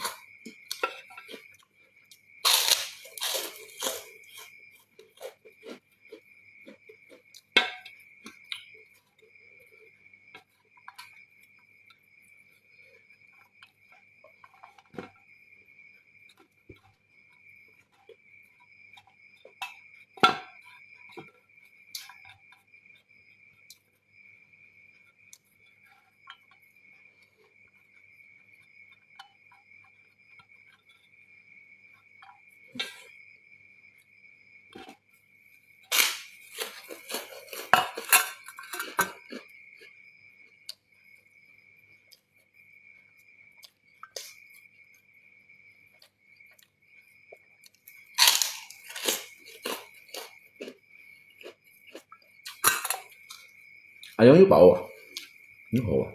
哎呀，又飽啊，又好啊。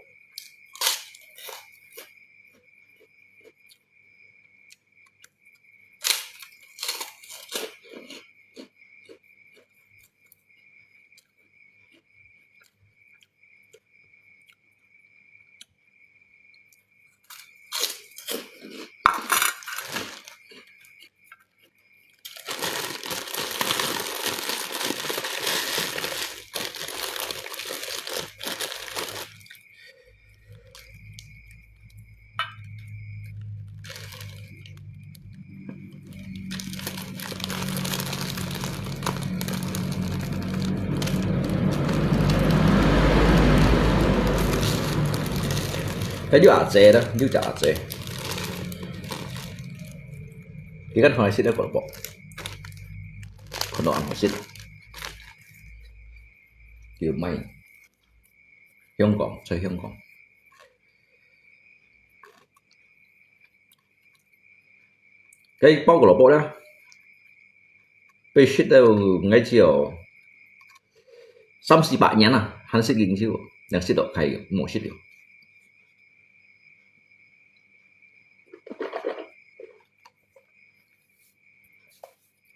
該有阿姐啦，有隻阿姐。佢看起來食得薄薄，看到恁好食，叫賣香港，在香港。 該包个蘿蔔咧，被食到𠊎只有三四百年啦，還食緊少，能食到開無食了。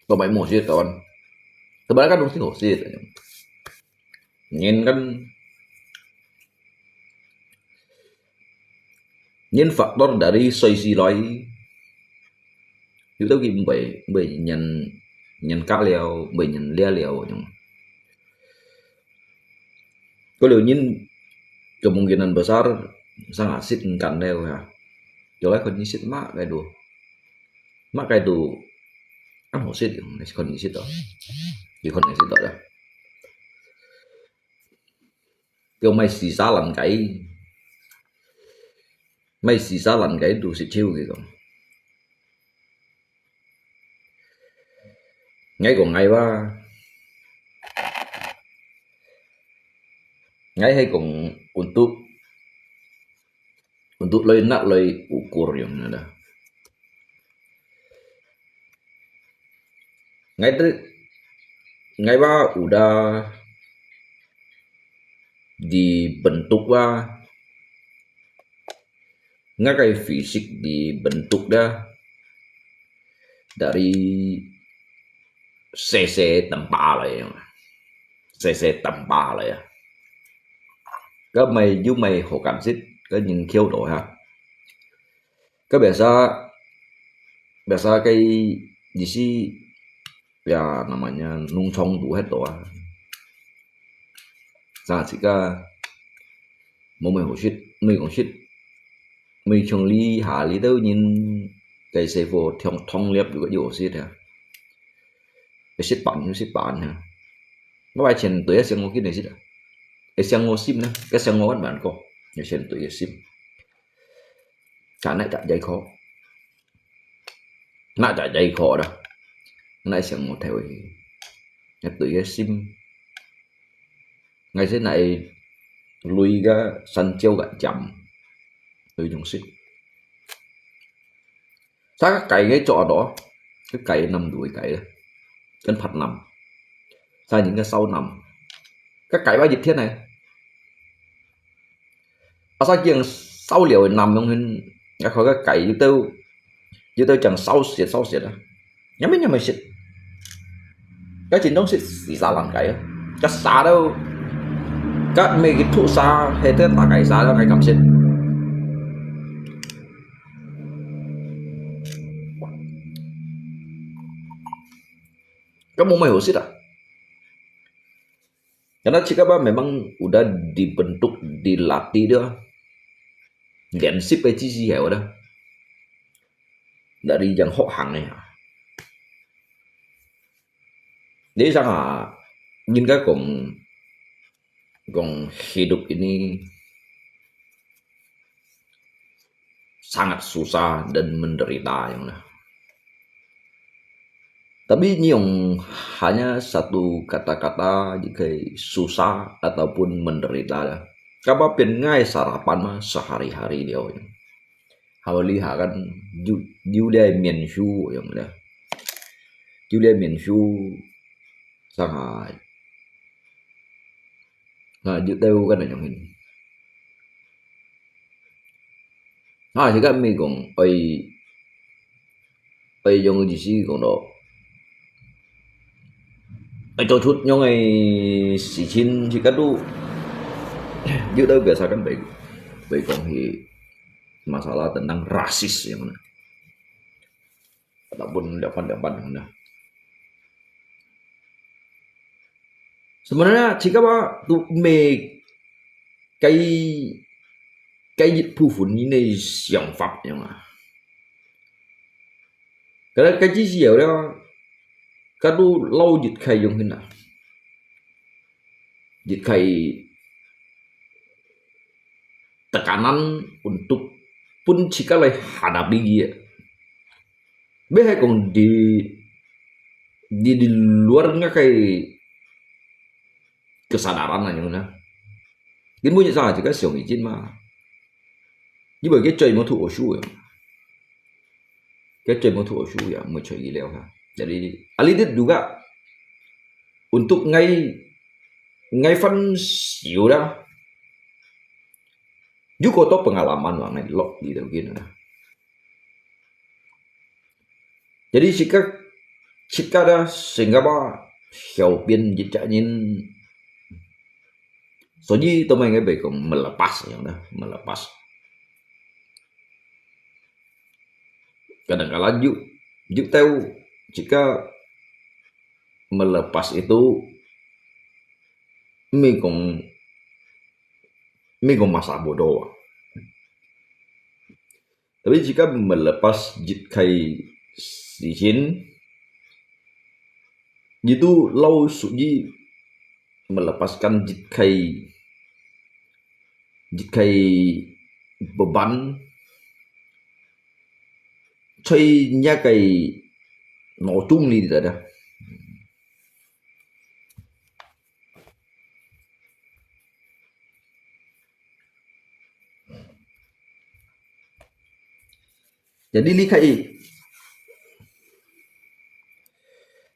都買無食个，台灣，台灣个東西好食个。 Nyen kan, nyen faktor dari soi siloi, 有兜佢毋會，毋會人，人格了，毋會人了了樣。Kalau nyin kemungkinan besar sangat sit engkan leo ha. Yo lai kon nyin sit mak kai tu. Mak kai tu, ang ho sit, kon nyin sit to. Yo kon nyin sit to ya. Kêu mai xì xa lăn cái. Mai xì xa lăn cái tu sit chiu kì kong. Ngai kong ngai wa. Ngai hai kong untuk, untuk loi nak loi ukur yang ada. Ngai tu, ngai wa udah dibentuk wa, ngai kai fisik dibentuk dah dari sese tempa lai ya. Sese tempa lai ya. Kau mai yu mai ho kan sit, kau nyin khiu to ha. Kau biasa, biasa kai di si ya namanya nung chong tu het to ha. Sa chika, mo mai ho sit, mai kong sit, mai chong li ha li tau nyin kai se fo thong thong liap yu ka yu ho sit ha. Sit pan yu sit pan ha. Mo mai chen tu ya siang ngo kin sit ha. E siang ngo sim na, ka siang ngo kan ban ko. Ya chen tu ya sim. Sa nai ta jai ko. Nai ta jai ko da. Nai siang ngo theo hi. Ya tu ya sim. Ngai se nai lui ka san chiu ka jam. Lui jong sit. Sa ka kai ngai cho do. Ka kai năm tu kai. Kan phat năm. Sa nyin ka sáu năm. Ka kai ba yip thiên nai. A sa kiang sáu liao năm yong hin. Ka khoi ka kai yu tau. Yu tau chang sáu siet sáu siet a. Nyam nyam sit. Ka chin dong sit xì xa lăn cái. Ka sa tau. Ka mai kì thu sa, he te ta kai sa tau ngai kam sit. Ka mo mai ho sit a. Karena chika ba memang udah dibentuk, dilatih dia. Luyện习个知识係，我覺得。Dari yang hok hang ya. Jadi sangat, nyin ka kong, kong hidup ini sangat susah dan menderita yang lah. Tapi nyi yong hanya satu kata-kata ji kei susah ataupun menderita. Kapa pian ngai sarapan ma sehari-hari liao. Hawali ha kan ju, ju liai mian shu yang da. Ju liai mian shu sangai. Nah, ju teu kan yang hin. Ha, si kan mi kong, oi, oi, yong ji si kong do. Oi, cho chut yong ai si chin si kan tu. Ju teu biasa kan bai, bai kong hi masalah tentang rasis yang mana. Ataupun liapan-liapan yang mana. Sebenarnya, jika ba tu make 該，該一部分你个想法樣啊。Kaya kaya siya ya, kadu lau jit kay yung hina. Jit kay tekanan untuk pun jika lai hadapi dia. Beh kong di, di, di luar nga kay kesadaran na yung na. Di mo niya sa jika siyong ijin ma. Di ba kaya chay mo tu osu ya. Kaya chay mo tu osu ya, mo chay ileo ha. Jadi, alidit juga untuk ngai, ngai fan siu da. Juga to pengalaman wa ngai lok di tau gin na. Jadi, sika, sika da, sehingga ba, xiao pian jit jak nyin. So, ji to mai ngai bai kong melepas yang da, melepas. Kadang-kadang ju, 有兜自家melepas itu，毋係講，毋係講masa bodoh啊。Tapi自家melepas一個事情，itu老實melepaskan一個，一個beban，在若个腦中裡个。 Jadi，你可以，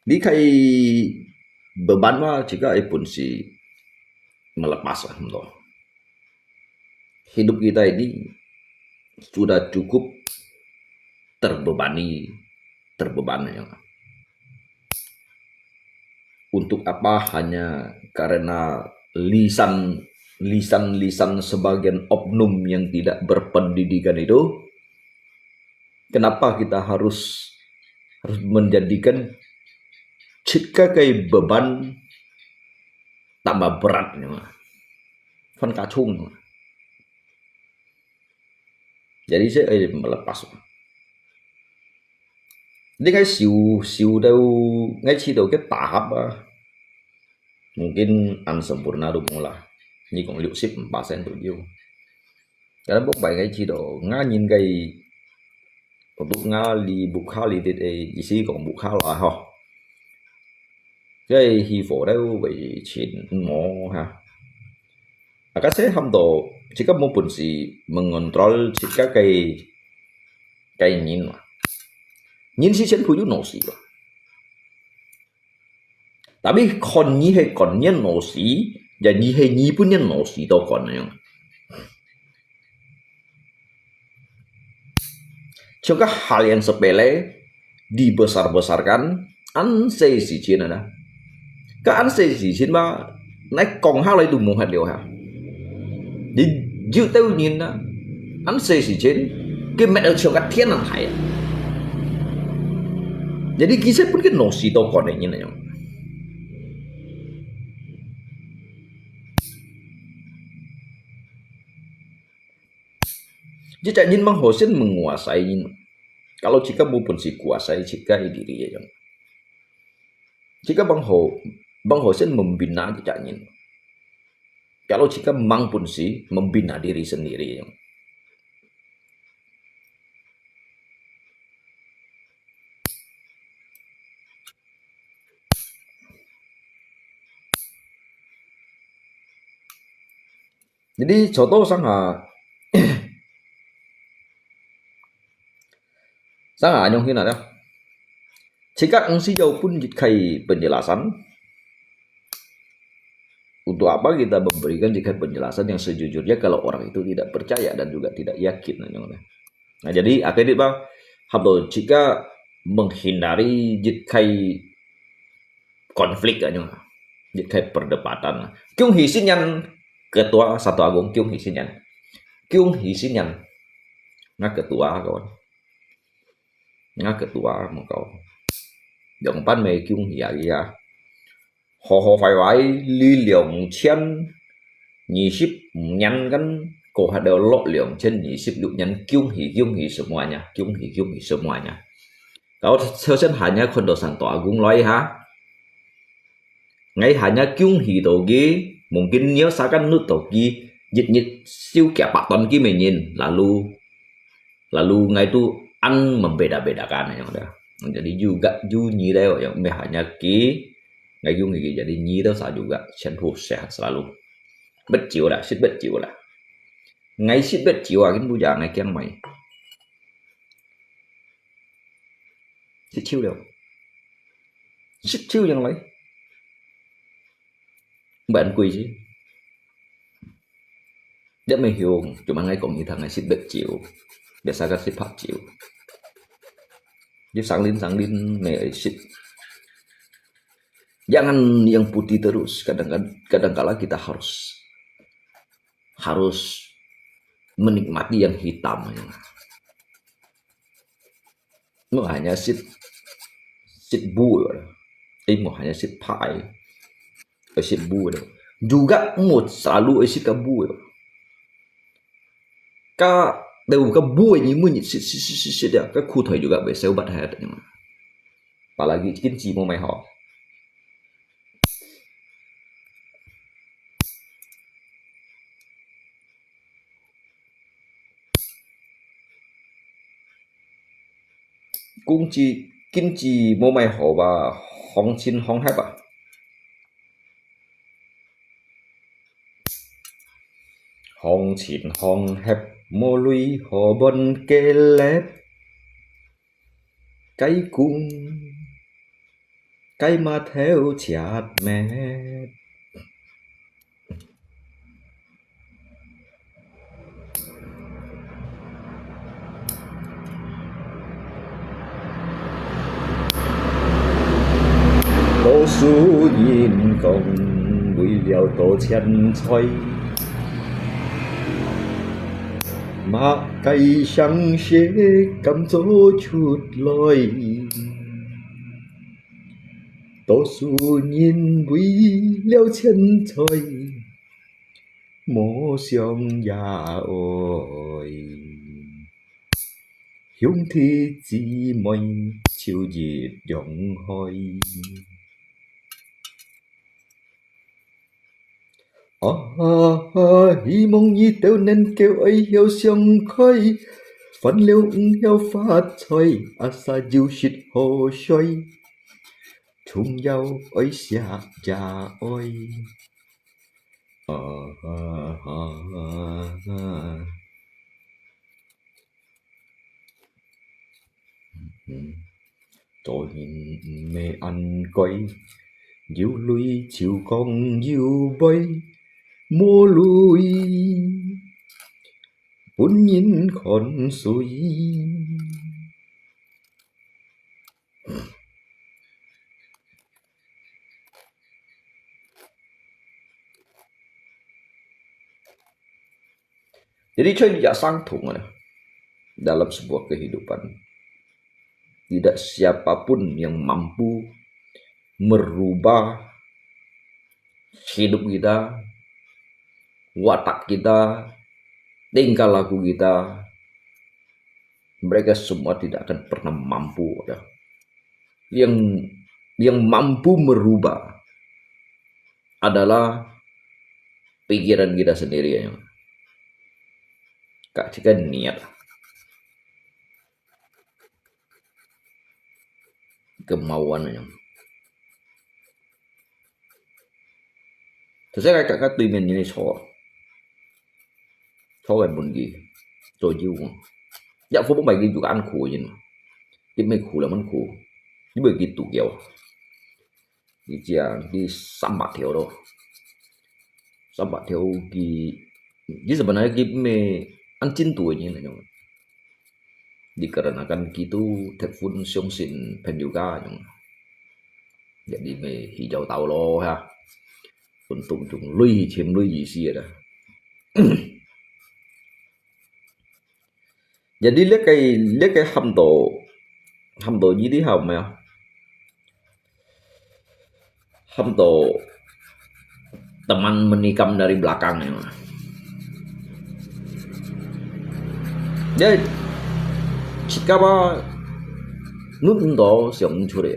你可以beban嘛，自家个本事melepas啊，毋多。Hidup kita ini sudah cukup terbebani, terbeban ya. Untuk apa hanya karena lisan, lisan-lisan sebagian oknum yang tidak berpendidikan itu, kenapa kita harus, harus menjadikan 自家个beban tambah berat ni mah. Phần加重ni mah. Jadi，這，哎，melepas。你个修，修到，𠊎試到个tahap啊，mungkin恁sempurna都無啦。你講六十五percent都有。Karena buat baik𠊎試到，𠊎人个，untuk𠊎li buka li dit，哎，意思講buka啦吼。 該起火了會清無哈。啊，該係喊到自家無本事mengontrol自家个，个人嘛。人係全部有腦屎个。Tapi看你係看人腦屎，也你係你本人腦屎都看樣。 像个hal yang sepele dibesar-besarkan，恁細事情啊啦。該恁細事情嘛，你講下來都無法了哈。你有兜人啊，恁細事情，佢搣到像个天恁大啊。Jadi佢係分佢腦屎都看个人來樣。 Jadi人bang好先menguasai人。Kalau自家無本事kuasai自家个diri樣。自家bang好，bang好先membina自家人。Kalau自家吂本事membina diri sendiri樣。 Jadi，contoh上下，上下恁樣去哪了？自家毋需要分一個penjelasan。Untuk apa kita memberikan一個penjelasan yang sejujurnya kalau orang itu tidak percaya dan juga tidak yakin, nah, jadi akhirnya apa? Hal tu自家menghindari一個konflik，一個perdebatan。恭喜新年，ketua Santo Agung，恭喜新年，恭喜新年。該ketua kawan，該ketua mengko，兩班尾恭喜啊佢啊！ 好好壞壞，你兩千二十五年kan，過下了落兩千二十六年，恭喜恭喜semuanya，恭喜恭喜semuanya。Kau首先hanya看到Santo Agung來哈，𠊎hanya恭喜到佢，mungkin你要sakan nut到佢，日日燒幾百ton佢每年，lalu lalu ngai tu an membeda-bedakan yang ada. Jadi juga ju nyi deh yang meh hanya ki ngai ju ngi jadi nyi tu sa juga, 全部 sehat selalu. Bet jiu dah, sit bet jiu dah. Ngai sit bet jiu akin bu ja ngai kiang mai. Sit chiu liao. Sit chiu yang lai. Ban kui si. Dia meh hiu, cuma ngai kong ita ngai sit bet jiu. Biasa kan sit pak jiu. Dia sanglin sanglin meh sit. Jangan yang putih terus. Kadang kadang kala kita harus harus menikmati yang hitam. Makanya sit 食布个，哎，無還係食派，愛食布个。Juga無selalu愛食个布个。Ka，但係个布个，你每日食食食食食了，个苦頭juga會消滅忒个。Apalagi經濟無麼好。 經濟，經濟無麼好吧，行情行業啊。行情行業，無鐳好換个咧。 雞公，雞嫲頭切咩？多數人講，為了多錢財，麼个聲勢敢做出來？多數人為了錢財，無想也愛。 兄弟姊妹就一樣害。啊，希望你兜能夠愛曉想開，煩惱毋曉發財，asal有食好睡，重要愛惜也愛。啊，啊，啊，啊。 嗯，做人毋係恁該，有鐳就講有鐳，無鐳分人看衰。 Jadi, cuy, tidak sangtung ada dalam sebuah kehidupan. Tidak siapa pun yang mampu merubah hidup kita, watak kita, tingkah laku kita. Mereka semua tidak akan pernah mampu ada. Yang, yang mampu merubah adalah pikiran kita sendiri ya. Kak, jika niat, kemauan ya. Terus saya kakak tu main ini so. 坐个問題，做酒啊。一副本來佢就恁苦个人，佢毋苦了，恁苦，佢會佢肚枵。佢講佢三百條咯，三百條佢，佢sebenarnya佢毋恁進度个人那種。Dikarenakan佢都忒分相信朋友家那種。Jadi，乜去找到咯哈。Untung中累錢累意思个啦。 Jadi，這个，這个喊到，喊到你知道無啊？喊到teman menikam dari belakang ya. Jadi，自家吧，弄毋到，想毋出來。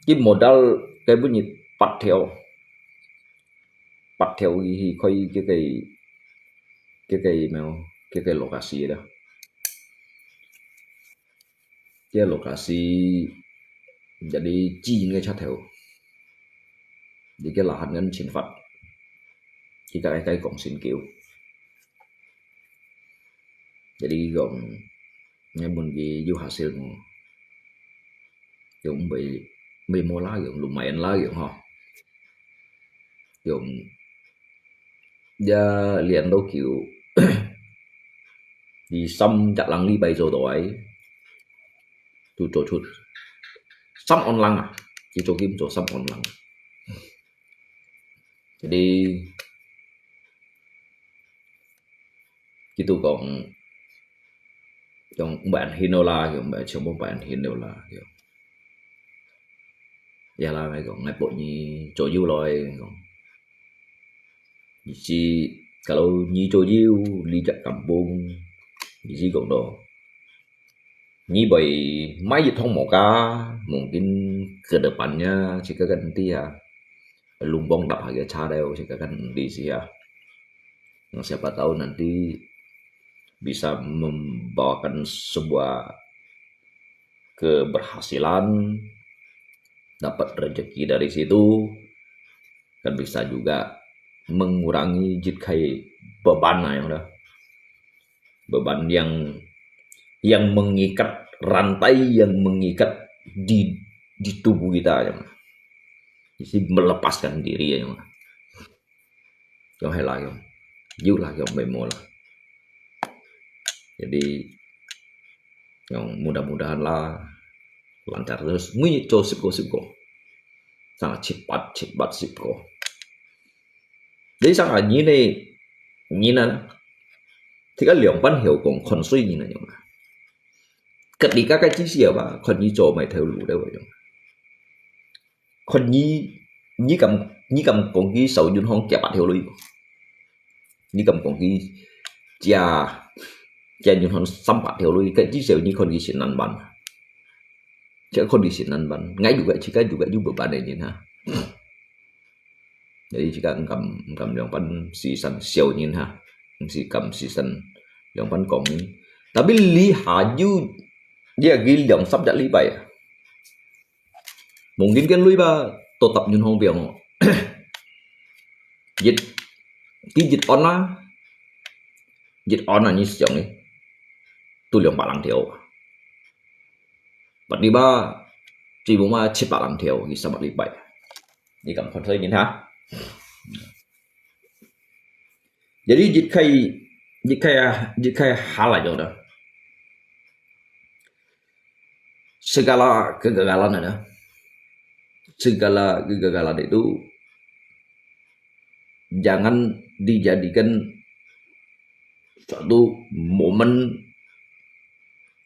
佢modal，佢本日八條。 八條佢去開這个，這个咩哦，這个lokasi啦。這个lokasi jadi自然个出頭，這个lahan kan chính pháp，佢个个講先叫。Jadi講，你問佢有hasil無？ Yung may, may mula yung lumayan lah yung ha. Yung dia lian do kiu di sam jak lang li bai zo doi. Tu zo chut. Sam on lang ah. Di zo kim zo sam on lang. Jadi, gitu kong 講毋會恁興了啦，講毋會，全部毋會恁興了啦，講。Ya lah，𠊎講，𠊎分你做友來，講。意思，kalau你做友，你隻kampung，意思講到，你會買一棟moga，mungkin ke depannya，自家kan nanti ya，lubang tak payah cari，自家kan nanti sih ya. Yang siapa tahu nanti bisa membawakan sebuah keberhasilan, dapat rezeki dari situ, kan bisa juga mengurangi 一个 beban lah yang dah. Beban yang yang mengikat, rantai yang mengikat di di tubuh kita yang. Jadi melepaskan diri yang. Yang hai lah yang. Yuk lah yang memo lah. Jadi yang mudah-mudahan lah lancar terus. Ngui cho sip ko sip ko. Sangat cepat, cepat sip ko. Jadi sangat ngin ne, ngin ne. Thì cái 兩班後講看誰人啊樣啊。Ketika cái 知識啊，看你做麼條路了樣。看你，你敢，你敢講佢收銀行幾百條鐳？你敢講佢借，借銀行三百條鐳？Cái 知識你看佢先難辦。Cái 看佢先難辦。Ngay juga，自家juga有 beban 个人哈。Jadi自家毋敢，毋敢兩班時辰笑人哈，毋係敢時辰兩班講人。Tapi 這下有，這个兩三隻禮拜啊。 Mungkin kan lui ba, tetap nyun hong piang. Jit, ti jit on lah. Jit on lah ni siang ni. Tu liang balang tiao. Pat di ba, ci bu ma cit balang tiao, ki sabat lipai. Ni kam kon sai ni ha. Jadi jit khai, jit khai, jit khai hal aja dah. Segala kegagalan ada. Segala kegagalan itu jangan dijadikan suatu momen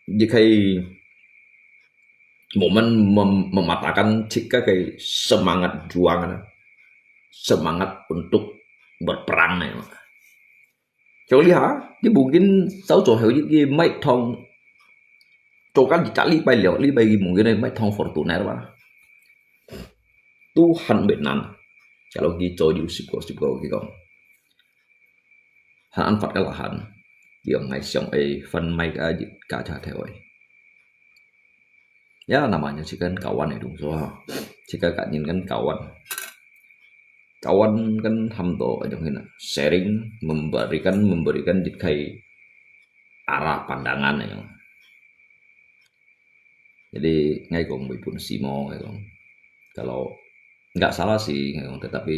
jit khai momen mem- mematahkan 自家个 semangat juang, semangat untuk berperang. Cho li ha, di mungkin sau cho heo di mai thong, cho kan di cak li pai liao, li pai di mungkin mai thong Fortuner ba. Tuhan benan. Kalau ki cho di usip ko, usip ko ki kong. Han an fat ka la han. Di ong ngai siang ai fan mai ka di ka cha theo ai. Ya, namanya sih kan kawan itu, so. Sih kan kan kawan. Kawan kan ham to aja hina sharing, memberikan, memberikan jit khai arah pandangan ya. Jadi ngai kong bui pun simo ngai kong. Kalau nggak salah sih ngai kong, tetapi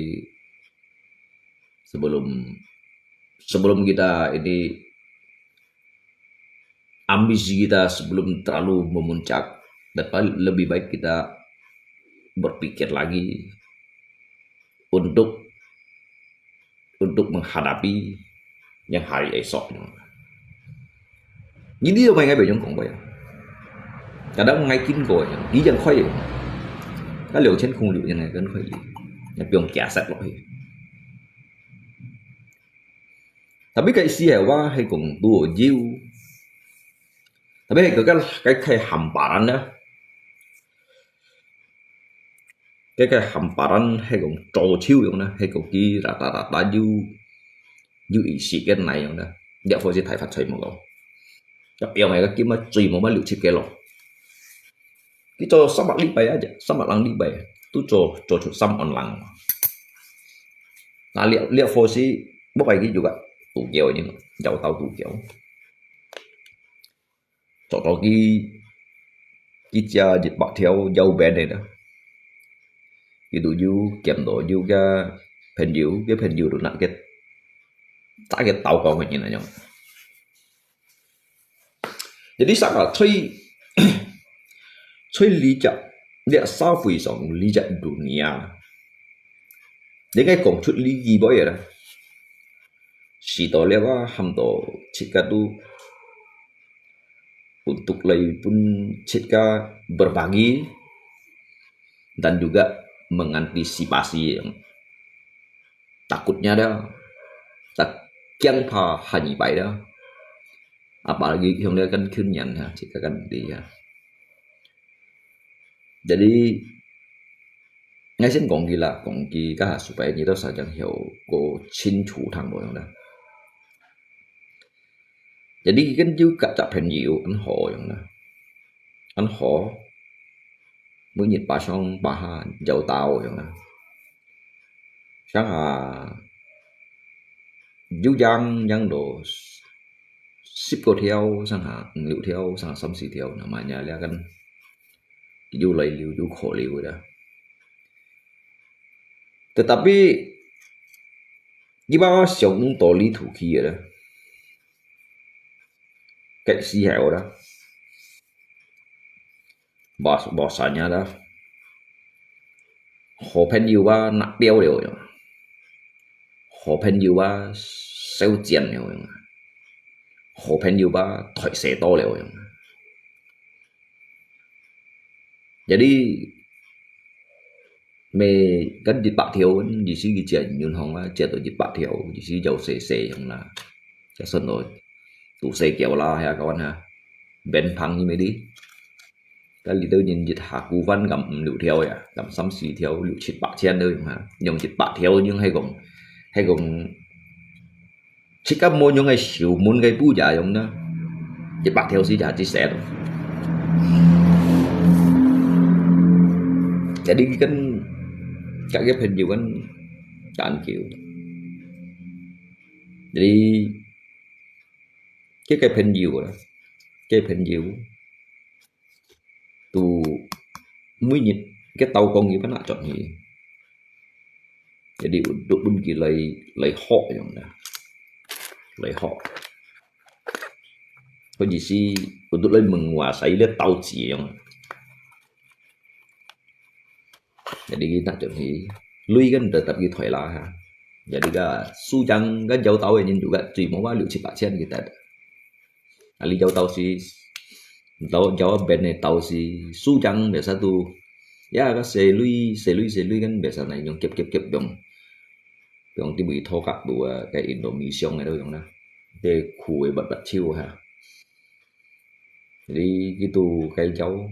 sebelum sebelum kita ini ambisi kita sebelum terlalu memuncak, lebih baik kita berpikir lagi untuk untuk menghadapi yang hari esok. Jadi apa yang kau bilang kong ya? Kadang ngai kin kau ya, di yang kau ya. Kan liu chen kong liu yang ngai kan kau ya. Yang piong kia sat lo ya. Tapi cái ý思係話係講多有。Tapi係佢个，佢个hamparan呢？佢个hamparan係講做手用呢，係講佢rata-rata有，有意思个內容呢。這或是大發財無講。一樣个金啊，最無乜六七个咯。佢做三百禮拜啊，三百零禮拜，都做，做出三萬零。那這，這貨是，不過佢有个，都叫你嘛，有到都叫。做到佢，佢只一百條有變个啦。佢都有，見到有个朋友，个朋友都拿个，打个禱告个人那樣。 Jadi sangat，在，在這隻，這社會上，這隻dunia，你該講出這句話啦。是到了啊，喊到自家都， untuk 來分自家 berbagi dan juga mengantisipasi yang takutnya dah, tak 驚怕下二擺 dah. Apalagi 像這个今年哈，自家个問題哈。Jadi，𠊎先講佢啦，講佢个下supaya你兜儕正曉過清楚聽無樣啦。Jadi，佢跟有个隻朋友，恁好樣啦，恁好，每日爬上爬下，走到樣啦。上下有樣樣到十个條，上下五六條，上下三四條，namanya這个有來溜，有可溜个。Tetapi，佢把想到裡肚去个啦，該時候啦。 無，無啥人啦。好朋友啊，拿掉了樣。好朋友啊，消减了樣。好朋友啊，退勢多了樣。Jadi，每跟一百條，意思佢借銀行啊，借到一百條，意思有細細樣啦。就算到 都細條啦，遐个啊，bên phẳng你乜知。該裡頭人一下股份咁五六條呀，咁三四條，六七百千都用哈，用一百條用係講，係講，自家無用个小門个布也用啦，一百條時就係至少。Jadi跟，該个朋友跟，研究。Jadi， 該个朋友啦，該朋友，都每日該兜講佢摎拿轉去，jadi untuk分佢來，來學樣啦，來學。或者係untuk來問話，使這兜子樣。 Jadi kita tu hi，鐳kan tetap佢退啦哈。Jadi个，輸贏个有兜个人就个，最無話六七百千佢得。啊，你有兜時，有，有邊个兜時，輸贏biasa都，ya，个細鐳，細鐳，細鐳kan biasa那種夾夾夾用，用啲位拖甲路啊，个Indonesia个都用啦，个苦个拔拔手哈。 你去到該條，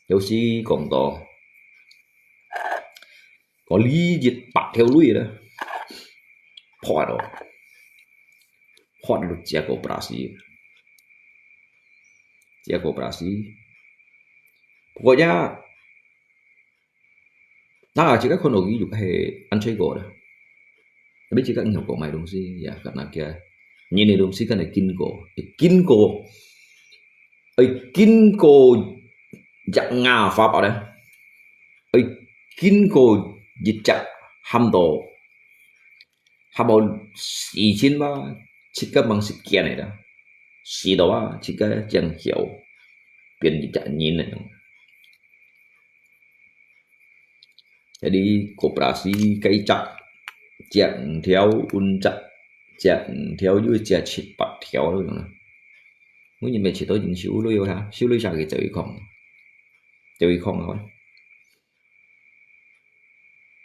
有時講到，講你一百條鐳咧，破到，破到隻koperasi，隻koperasi。不過呀， 那自家看到佢就係恁衰過啦。Tapi自家毋曉講買東西，ya，karena佢，人个東西kan愛經過，愛經過，愛經過隻牙法寶咧，愛經過一隻喊到，喊到時間嘛，自家吂時間个啦，時到啊，自家正曉變一隻人个。 Jadi koperasi該隻，隻五條，五隻，隻五條又隻七八條咯樣啦。每日每日都人收鐳哈，收鐳下去就會空，就會空啊。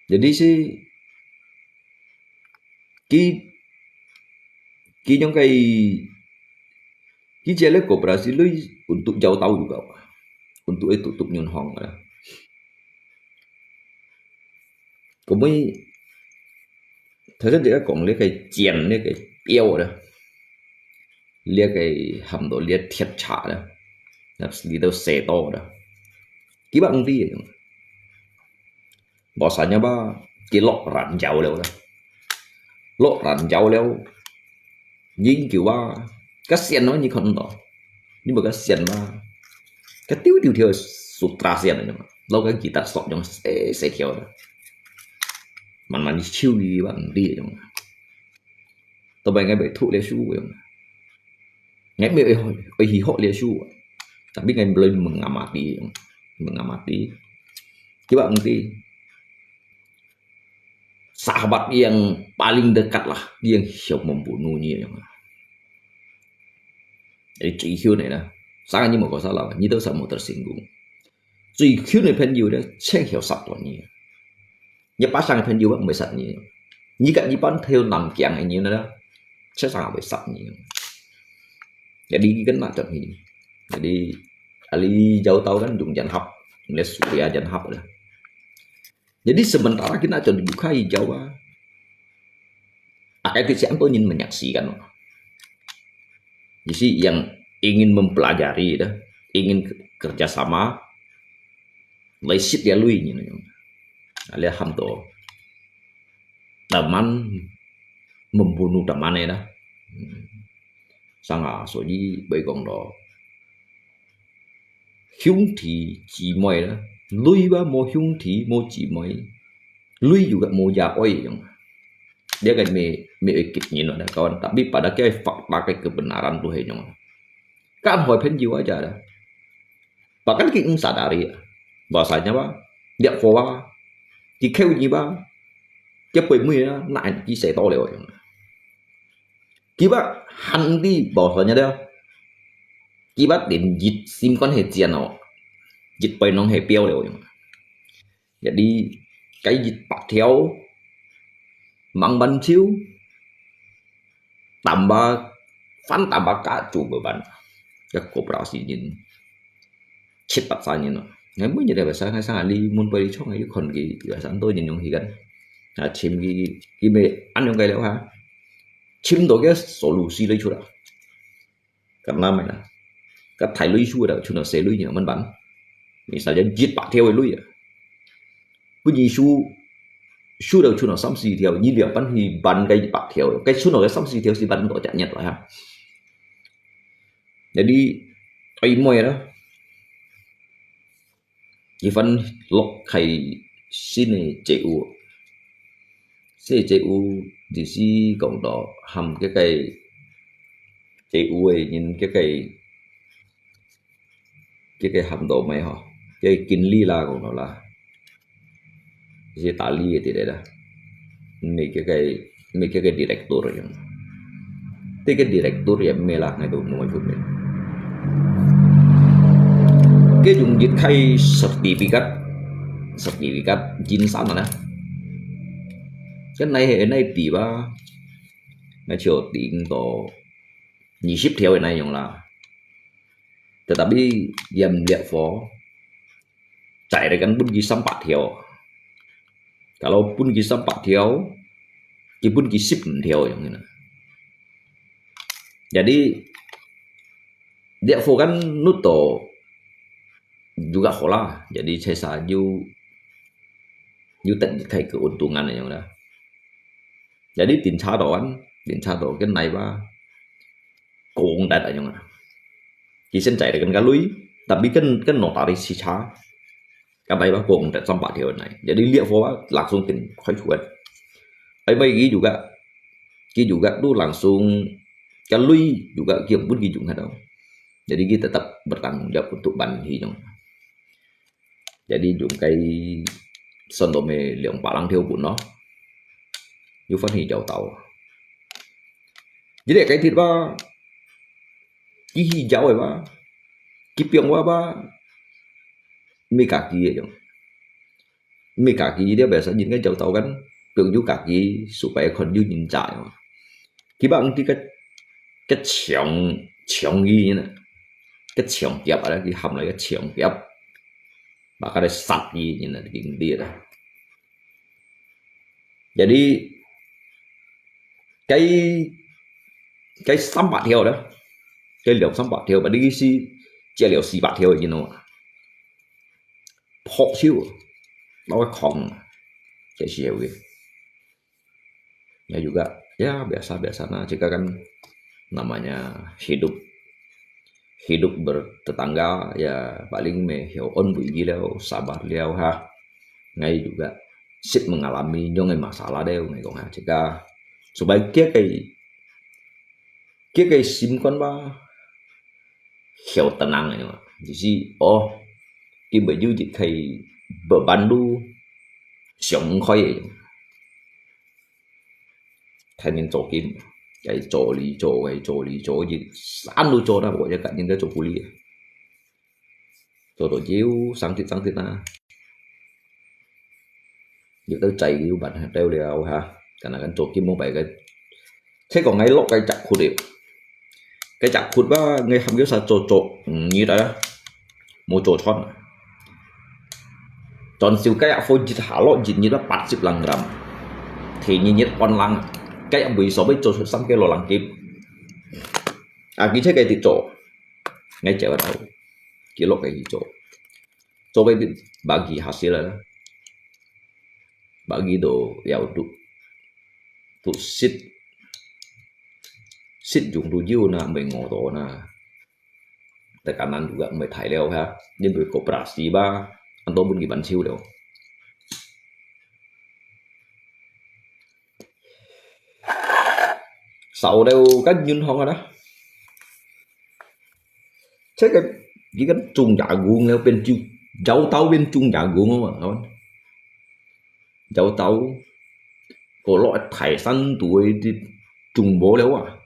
Jadi係，佢，佢用該，佢這個koperasi鐳untuk有兜有夠，untuk會tutup銀行个啦。 Kemudian，頭先自家講這個錢，這個表啦，這個喊到這鐵尺啦，那裡頭寫到啦，幾百五百个，無三日吧，佢落ranjau了啦，落ranjau了， 研究啊，該線咯，你看到，你無該線嘛？該丟丟條sutra線个嘛，摎該吉他索用細細條个，慢慢去抽佢吧，毋知个用。到尾𠊎袂讀這書个用，𠊎袂會，會去學這書啊。Tapi𠊎來問阿媽知用，問阿媽知，佢話毋知。 Sahabat yang paling dekat lah, yang siap membunuhnya. 你最近个呢，三个月無過啥啦，你都係無得成功。最近个朋友呢，全曉殺斷你。你八成个朋友啊，毋會殺你。你个一半頭南京个人呢，全生也會殺你。Jadi你跟哪轉去？Jadi ahli jauh tahu kan 用煙盒，你Surya 煙盒啦。Jadi sementara kita jadi buka hijau ah. Akai tu siang tu ingin menyaksikan. Jadi yang ingin mempelajari dah, ingin kerja sama, leisit dia lui ni. Alih ham tu. Teman membunuh teman dah. Sanga so ji bai kong do. 兄弟姊妹呢，鐳吧無兄弟無姊妹，鐳又个無爺哀樣。這个咩咩會激人啊，kawan。Tapi pada 佢 fakta 个 kebenaran tu係樣。Kan 害朋友 aja dah。Bahkan 佢毋 sadari，bahasanya 吧，這貨啊，佢扣你吧，佢背尾啊，那佢寫到了樣。 佢話喊你無好呢了，佢話連一心肝係箭哦，一背囊係標了用。Jadi，該一百條，mang ban chiu，tambah，翻 tambah 加做个 ban，一個 berapa 人，七八十人咯。Ngai mun jadi biasa ngai sang ali mun pai chong ayu kon ki biasa to nyen yong hikan. Nah, chim ki ki me an yong kai leo ha. Chim to ke solusi lei chura. Karena mana? Ka thai lui su da chuna se lui nyo man ban. Misalnya jit pak theo lui ya. Pun yi su su da chuna sam si theo, yi liao pan hi ban kai pak theo. Kai chuna kai sam si theo si ban to chak nyet lah ha. Jadi ai moi da. Ivan lok khai sini C U. Si C U di si kong do ham ke kai C U ai nyin ke kai ke kai ham do mai ho. Ke kin li la kong do la. Si tali ti de da. Ni ke kai 每个个 director yang. Ti ke director ya me lah ngai tu ngai tu me. Ke yung jit khai sertifikat, sertifikat jin san na. Kan nai he nai pi ba, nai chiu ting to 二十條 nai yung la. Tetapi yam liak fo, cai kan pun ki 三百條. Kalau pun ki 三百條, ki pun ki 十五條 yang ina. Jadi, liak fo kan nut to juga hola. Jadi, saya sa yu yu tận khai keuntungan yang ina. Jadi, tin cha to kan, tin cha to kan nai ba, kong dat yang ina. Ki sen cai kan ka lui, tapi kan kan notaris si cha. Kan bai ba kong dat 三百條 nai. Jadi liak fo ba langsung tin khai chuan. Ai bai ki juga, ki juga tu langsung ka lui juga ki pun ki jung ha tau. Jadi ki tetap bertanggung jawab untuk ban hi nyong. Jadi yung kai son to me liang palang theo pun no. Yu fan hi jau tau. Jadi kai tit ba, ki hi jau ba, ki piang wa ba, mi ka ki ye yung. Mi ka ki dia biasa jin kai jau tau kan, piang yu ka ki supaya kon yu jin cai. Ki ba ang ti ka ka chang chang yi na, ka chang kiap ada ki ham lai ka chang kiap. Ba ka le sat yi na ki dia. Jadi cái cái 三百條 đó, cái liều 三百條 mà đi si chia liều 四百條 you know. Phok siu, nó cái khong, cái siu cái. Ya juga, ya biasa-biasa na, jika kan namanya hidup hidup bertetangga, ya paling me hiu on bui gi liao, sabar liao ha. Ngai juga sit mengalami nyong ngai masalah deh, ngai kong ha. Jika supaya kia kai kia kai sim kon ba hiu tenang ni. Jadi oh, ki baju jit kai beban lu siang kai. Thai min cho kim. 該做哩做，該做哩做，一山都做到，我一個人在做苦力，做到腰生直生直啊。有兜仔有辦法兜了哈，但係緊做緊無擺个，這個𠊎落該隻窟了，該隻窟吧，𠊎喊佢啥做做，嗯，你睇啊，無做穿。 轉手該日貨一下落一日啊八十零gram，第二日換零，該日為所謂做出三個六零斤。啊，佢這個直做，𠊎接到，佢落个去做，做个bagi hasil啦，bagi都要都都食，食用都有呢，毋會餓到呢。 Tekanan juga毋會大了哈，因為koperasi吧，恁多分佢辦手了。少了，該銀行啊，這個，佢个種jagung了，變種，jauh tahu變種jagung啊嘛，kawan。Jauh tahu，過落大山肚个種無了啊。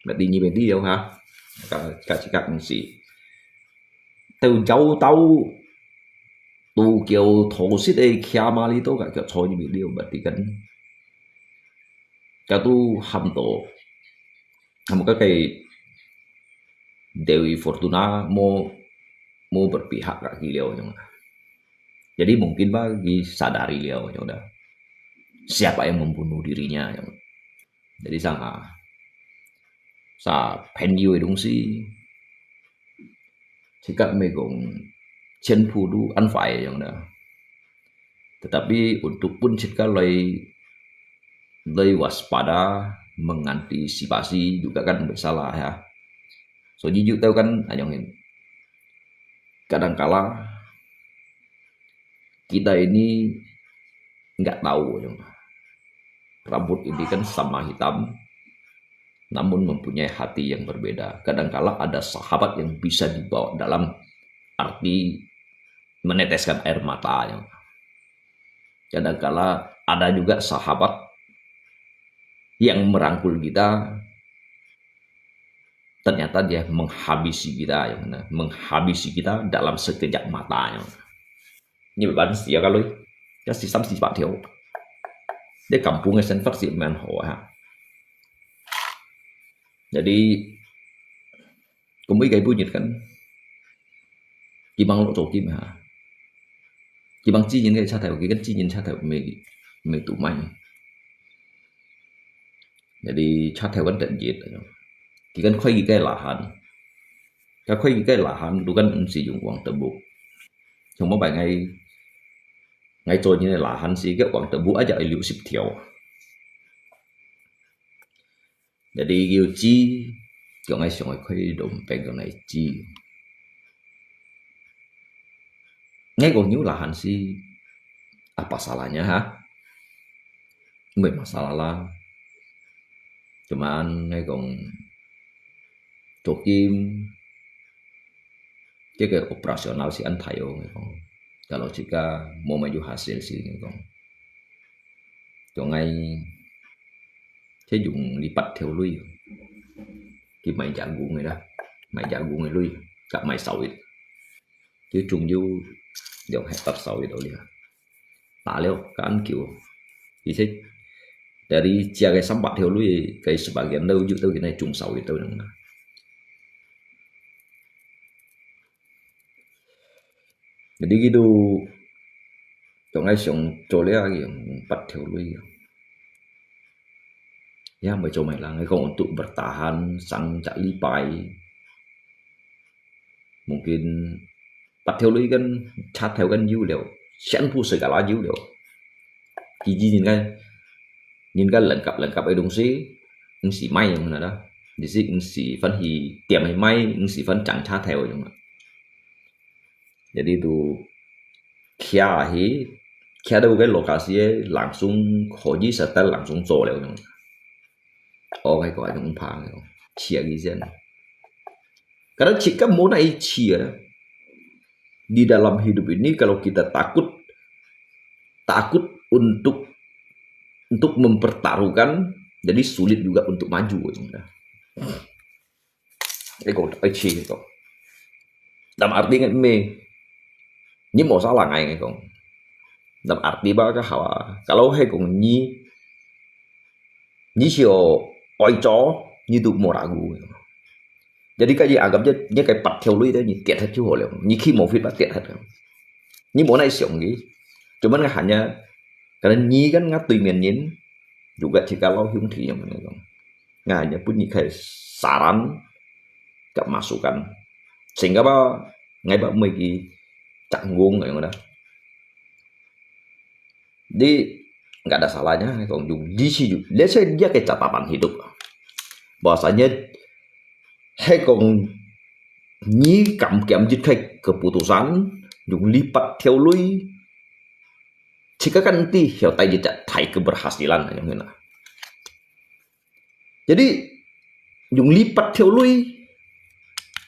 Mesti你mesti有哈，ka ka cakap mesti. Teu jauh tahu, tu kiau thosit eh kia mali tu ka kiau choi ni mesti berarti kan. Ka tu ham to, ham ka kai Dewi Fortuna mau mau berpihak ka kiau yang. Jadi mungkin bagi sadari liau yang dah. Siapa yang membunuh dirinya yang. Jadi sang ha, sa朋友个東西，自家毋係講全部都恁壞樣啦。Tetapi untuk pun自家來來waspada mengantisipasi juga kan tidak salah ya. So jujur tahu kan anyong ini. Kadangkala kita ini nggak tahu yang rambut ini kan sama hitam, namun mempunyai hati yang berbeda. Kadangkala ada sahabat yang bisa dibawa dalam arti meneteskan air mata yang. Kadangkala ada juga sahabat yang merangkul kita, ternyata dia menghabisi kita yang mana, menghabisi kita dalam sekejap mata yang. Ini beban sia kalau ya si sam si pak theo. Dia kampung sen fak si men ho ha. Jadi kau mai kai bunyi kan. Kimang lo cho kim ha. Kimang chi nyin kai cha thai, ki kan chi nyin cha thai me me tu mai. Jadi cha thai kan tận diệt. Ki kan khoi ki kai lahan. Ka khoi ki kai lahan tu kan si yung uang tebuk. Trong mo bai ngai ngai cho nyin lahan si ka uang tebuk aja liu sip theo. Jadi kiu chi, kiu ngai siong khoi dom peng kiu ngai chi. Ngai kong nyu lahan si apa salahnya ha? Mui masalah lah. Cuman ngai kong cho kim, cái cái operasional si ăn thai ong ngai kong. Kalau jika mau maju hasil si ngai kong. Cho ngai, chứ dùng đi bắt theo lui. Khi mày giả ngu người đó, mày giả ngu người lui, cả mày xấu ít. Chứ chung du, dùng hẹn bắt xấu ít đâu đi. Tả liêu, cái ăn kiểu. Thì thế, dari chia cái sắm bắt theo lui, cái sebagian đâu, dụ đâu cái này chung xấu ít đâu nè. Jadi gitu, trong ai sống cho lẽ ai bắt theo lui. Ya, mới cho mày là người không untuk bertahan sang chak li pai. Mungkin bắt theo lui kan, chat theo kan dữ liệu, sian phu sự cả lá dữ liệu. Chỉ chỉ nhìn cái, nhìn cái lengkap lengkap cái đồng si, ang si mai yang mana dah. Di si ang si fan hi tiam hi mai, ang si fan chang chat theo yang. Jadi tu kia hi, kia ada bukan lokasi langsung koji setel langsung cho leo yang. Oh, kayak kau yang pang yang. Cia gizan. Karena jika mau naik cia, di dalam hidup ini kalau kita takut takut untuk untuk mempertaruhkan Jadi sulit juga untuk maju gitu. Iko, ai chi iko. Dalam arti ngai me, ni mo salah ngai iko. Dalam arti ba ka hawa. Kalau hai kong ni, ni sio oi cho, ni tu mo ragu. Jadi ka ji anggap je, ni kai pat theo lui de, ni tiat hat chu ho leo. Ni khi mo fit ba tiat hat. Ni mo nai siong gi. Cuman ngai hanya, karena ni kan ngai tui mien yin, juga jika lau hiung thi yang mana kong. Ngai hanya pun ni kai saran, ka masukan. Sehingga ba, ngai ba mui ki cak ngung yang mana. Jadi, nggak ada salahnya, kong jung di si ju. Let's say dia ke catatan hidup. Bahwasanya, hai kong ni kam kiam jit kai keputusan, jung lipat theo lui, jika kan ti hiau tai jejak tai keberhasilan, yang mana. Jadi, jung lipat theo lui,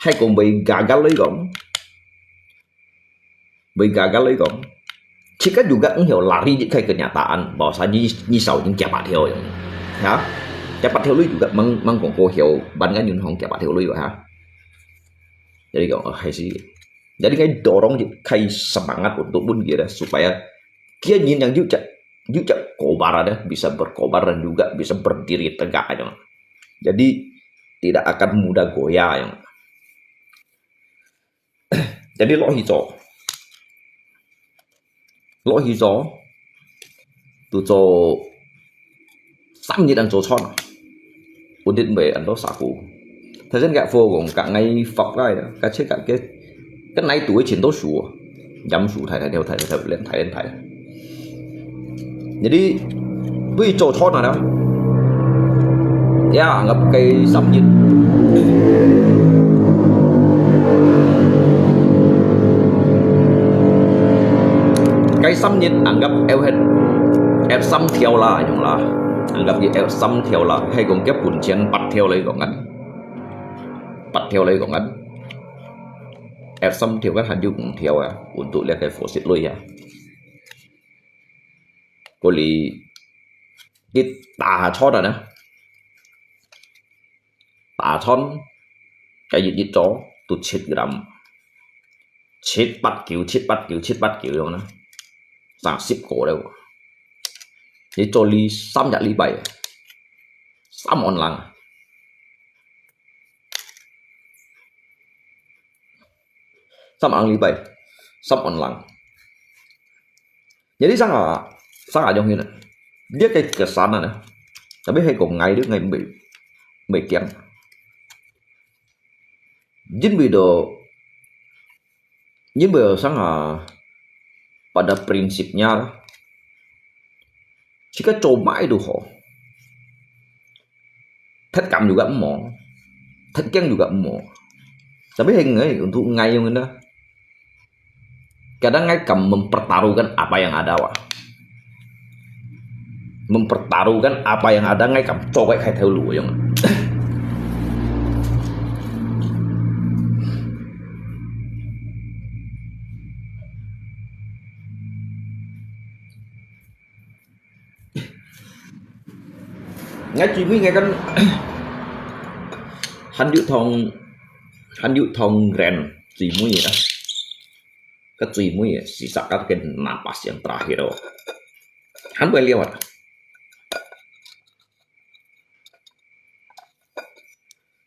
hai kong bai gagal lui kong. Bai gagal lui kong. Jika juga engkau lari jit kai kenyataan, bahwasanya nyesal jing kiapat theo yang. Ya. Kiapat theo lui juga mang, mang kong ko hiau, ban kan yun hong kiapat theo lui ha. Jadi kong, oh, hai si. Jadi ngai dorong jit kai semangat untuk pun kira supaya kia nyin yang juga, juga kobar ada, bisa berkobar dan juga bisa berdiri tegak aja. Jadi tidak akan mudah goyah yang. Jadi lo hizo. Lo hizo. Tu zo 三日 an zo chon. Udit mbe an lo saku. Thasen ka fo gong ka ngai fak lai. Ka che ka ke. Ka nai tu chin to shu. Jam shu thai thai thai thai thai len thai len thai. Jadi, bui cho chon na. Ya, anggap kai 三日. Kai 三日 anggap eo het. Eo 三條啦，用啦。Anggap ye eo 三條啦，係講佢本錢八條來講啊。八條來講啊。Eo 三條 kan 還有五條啊，untuk 這個 faucet 類啊。 Kuli, di 打穿啊呢，打穿，該一一做，都七gram，七八九，七八九，七八九樣呢，三十個了。你做你三日禮拜，三安冷。 三安禮拜，三安冷。Jadi sang啊，sang啊，用去呢，你个个山啊呢，tapi 係講𠊎都𠊎未未驚，因為到，因為sang啊，pada prinsipnya，自家做麼都好。 Thất cảm juga mò, thất vọng juga mò. Tapi heng ngai untuk ngai yung ina. Kadang ngai kam mempertaruhkan apa yang ada wa. Mempertaruhkan apa yang ada ngai kam coba khai theo lu yung. Ngai 姊妹 ngai kan 還有同還有同人姊妹啊，个姊妹啊，是啥个个 napas yang terakhir 哦，還不了啊。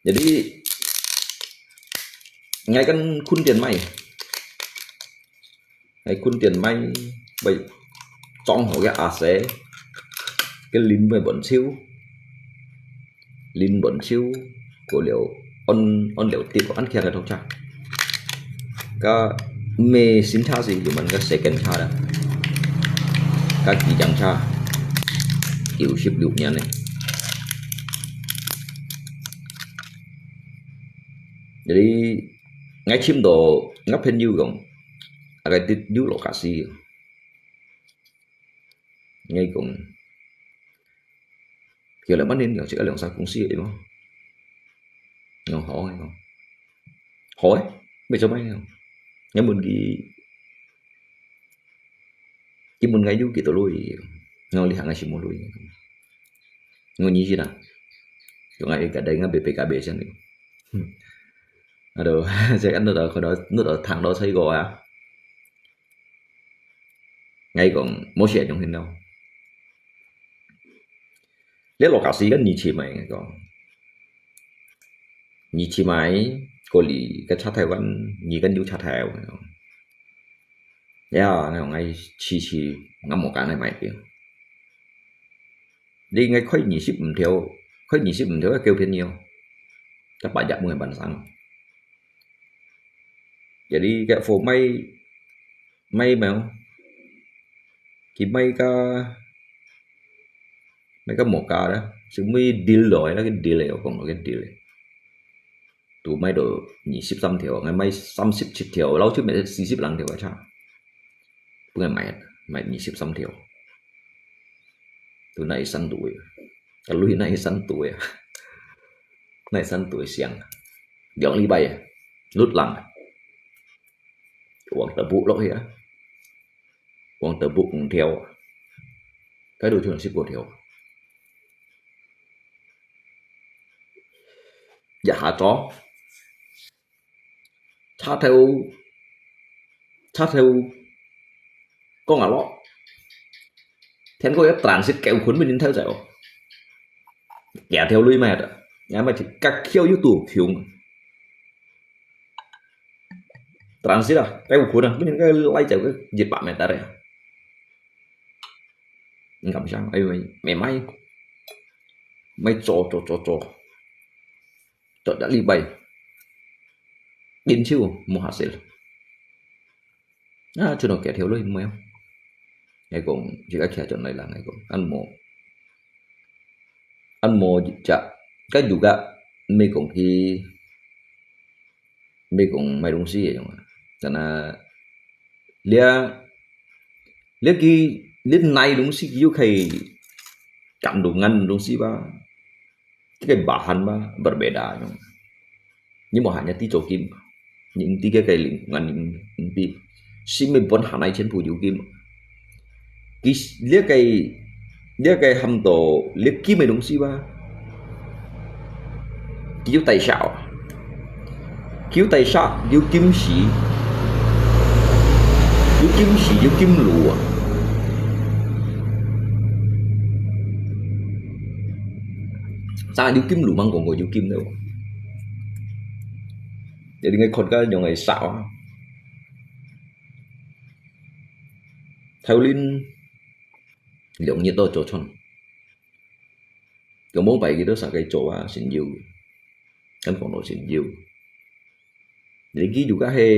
Jadi, ngai kan khun tiền may. Ngai khun tiền may, bai chọn hảo cái AC, cái lin bai bắn siêu. Lin bắn siêu, có liều ăn ăn liều tiếp ăn kia cái thông cha. Cái mê xin cha gì, dù mình cái second cha đó. Cái kỹ chẳng cha. Kiểu ship lục nhà này. Jadi, ngai chim do, ngai pen yu gong. Agai tit yu lo kasi. Ngai gong. Kiểu là bắt nên gong chỉ có 兩三公司 vậy mà. Gong hổ hay không? Hổ ấy, bây giờ bay không? Ngai muốn cái, cái muốn ngai yu cái tổ lui. Ngai li hàng ngai chỉ muốn lui. 我意思啦，用啊，一个人啊，别别个别想的。嗯，aduh，这个那个可能那个谈到这个啊，我讲，没事，用很了。你老家是个你去买个，你去买个里个车台湾，你跟有车台湾。呀，那种哎，去去，俺没干那买的。 你应该开二十五条，开二十五条个狗便宜哦，才八百蚊个半生。Jadi个貨卖卖咩哦？佢卖个卖个無價啦，係每 deal 落，那个 deal 有講到个 deal，都卖到二十三條，我卖三十七條，老就卖四十零條个差。 本來買，買二十三條。都那一山肚个，个鐳那一山肚个，那一山肚个香，兩禮拜个，六零，往德布落去啊，往德布五條，該度就有十五條。一下早， 車頭車頭講啊咯，聽講一transit九分鐘人偷走，幾條鐳買的，也買去，甲橋又多窮。Transit啊，九分啊，本人个拉走个一百米个。你敢想？哎呦，没买，买做做做做。 做一禮拜，緊就無下勢了。啊，就到幾條路無有。𠊎講，這个徛轉來啦，𠊎講，恁無，恁無一隻，該有个，毋係講去，毋係講買東西个樣啊，真啊，這 Lagi, lagi lain-lain dong si kiu kai kandungan dong si ba, kiu kai bahan ba berbeda nyong. Ni mo hanya ti cho kim, ni ti kiu kai lingkungan ni ti si me bon hanai chen pu yu kim. Kis, lagi kai, lagi kai ham to, lagi me dong si ba. Kiu tai sha, kiu tai sha, kiu kim si, kiu kim si, kiu kim lu. Sa kiu kim lu mang kong ko kiu kim lo. Jadi ngai khot ka nyong ai sa. Thao lin, liong nyet to cho chon. Kiu mong pai kiu to sa kai cho a, sin yu. Kan kong lo sin yu. Jadi kiu juga he,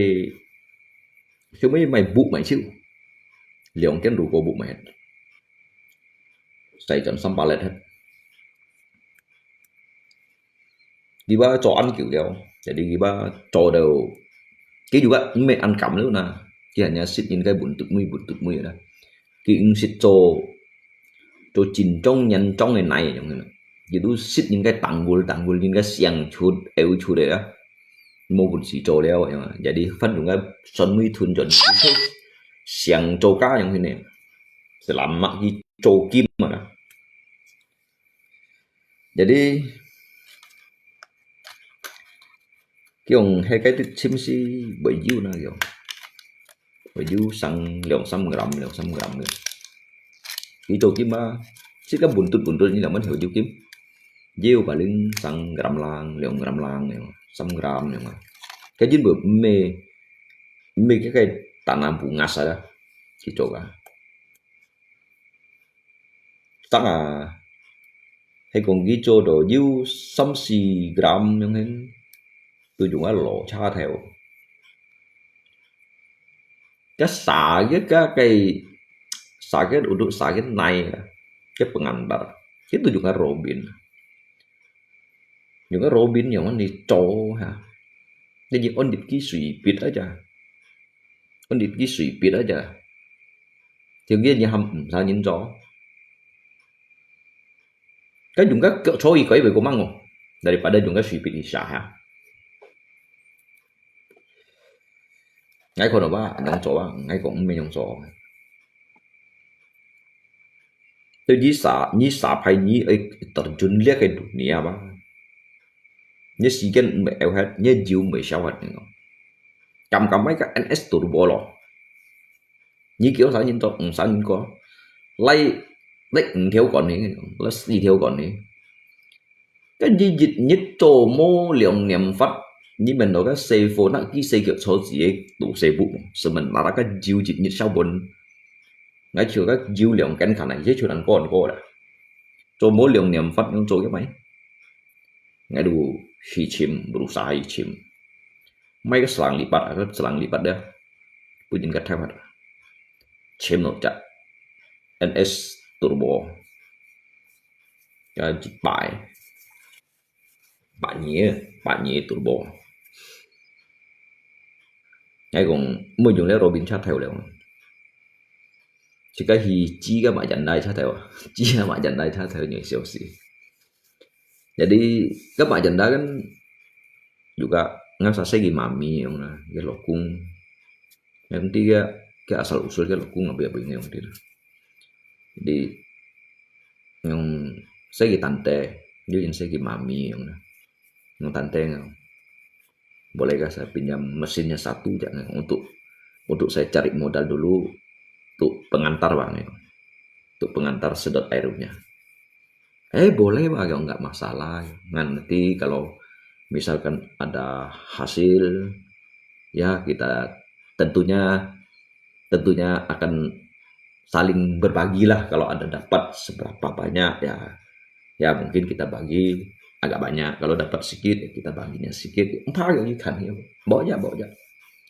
kiu mai mai bu mai chiu. Liong ken ru ko bu mai. Sai kan sam palet he. Kiu ba cho ăn kiu liao. Jadi kiu ba cho dau. Kiu juga me ăn kam liu na. Kiu hanya sit in kai bun tut mui, bun tut mui na. Kiu ing sit cho, cho chin chong nyan chong e nai nyong na. Kiu tu sit in kai tanggul, tanggul in kai siang chut, eu chut de ya. Mo bun si cho liao ya. Jadi fan yung kai son mui thun chon. Siang cho ka nyong hin ne. Selama kiu cho kim ma na. Jadi, kiu he kai tu chim si bai yu na kiu. Bai yu sang liong sam gram, liong sam gram kiu. Kiu cho kim ba, si ka bun tut bun tut ni liang man hiu yu kim. Yu ba ling sang gram lang, liong gram lang kiu, sam gram kiu. Kai jin bu me, me kiu kai tanah bungas ada. Kiu cho ka. Tang a, he kong kiu cho do yu sam si gram nyong hen, tu yung a lo cha theo. Ka sa kiu ka kai, sa kiu udu sa kiu nai, kiu pengantar. Kiu tu yung a robin. Yung a robin yung ni cho ha. Ni yung on dit ki sui bit aja. On dit ki sui bit aja. Yung kiu ni ham, sa nyin cho. Ka yung ka cho i kai bai ko mang o. Daripada yung ka sui bit i sa ha. Ngai ko no ba, nyong cho ba, ngai ko me nyong cho. 對你啥，你啥排你愛terjun這个dunia吧。你時間毋會有限，你有毋會少限呢。敢敢買个NS Turbo咯。你叫啥人做，毋啥人過。來，來五條管呢，來四條管呢。該你一日做無兩年發，你面到个師傅，那佢細腳坐子个都師傅，sementara个有一日少本。 𠊎就个有兩間看啊，這就難過難過啦。做無兩年發，用做个咩？𠊎都去尋，berusaha去尋。買个selang lipat，啊，selang lipat咧，不應該太發。尋到隻NS Turbo，啊，一百。 百二，百二Turbo。𠊎講，毋好用了Robin車頭了。自家去試个Mak Janda車頭啊，試个Mak Janda車頭，你會笑死。Jadi，个Mak Janda kan juga，ngau sasai佢媽咪樣啦，佢老公。Nanti个，个asal usul个老公，apa apa yang dia. Jadi, yang saya tante, dia yang saya mami yang na. Yang tante yang, bolehkah saya pinjam mesinnya satu aja, untuk, untuk saya cari modal dulu untuk pengantar, Bang, ya. Untuk pengantar sedot airnya. Eh, boleh, Bang, ya, nggak masalah. Nanti kalau misalkan ada hasil, ya, kita tentunya, tentunya akan saling berbagilah, kalau ada dapat seberapa banyak, ya, ya, mungkin kita bagi agak banyak. Kalau dapat sedikit, ya, kita baginya sedikit. Entah, ya, ikan, ya. Bawa aja, bawa aja.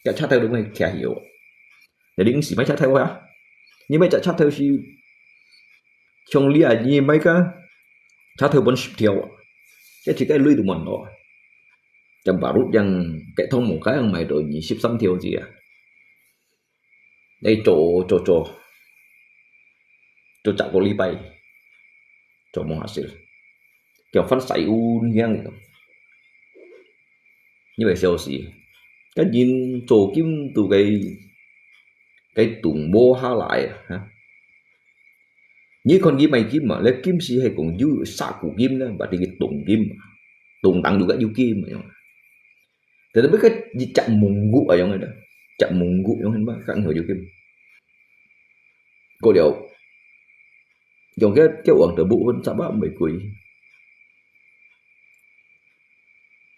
Ya, 車頭都會騎去哦。Jadi，你係買車頭啊？你買隻車頭係像你啊，你買个車頭本十條啊，這自家鐳都無多啊。Yang baru yang kayak tong muka yang買到二十三條子啊。你做，做，做，做十個禮拜，做無hasil。叫翻晒烏樣个。你會笑死。該人做金都該，該動無下來啊，哈？你看佢買金啊，你金係係講有saku金呢，berarti佢動金啊，動當有个有金啊樣。Tetapi該一隻蒙古啊樣个，隻蒙古樣个嘛，更好有金。過了，用个，个王德木分十啊，玫瑰。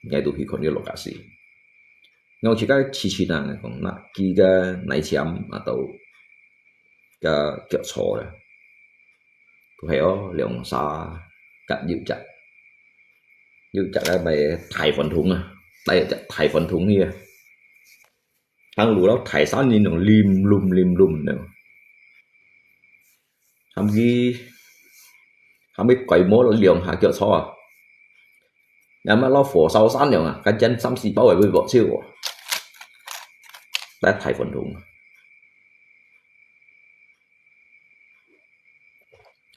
𠊎都去看个lokasi。𠊎自家試試啊，講那佢个泥簽啊，到个腳坐咧，都係哦，兩三个有隻，有隻个買大飯桶啊，帶隻大飯桶去啊，行路咯，大山人用淋淋淋淋呢。 喊佢，喊佢改模兩下腳坐啊。那麼老火燒山了啊，跟前三四包也會落手哦。來大飯桶。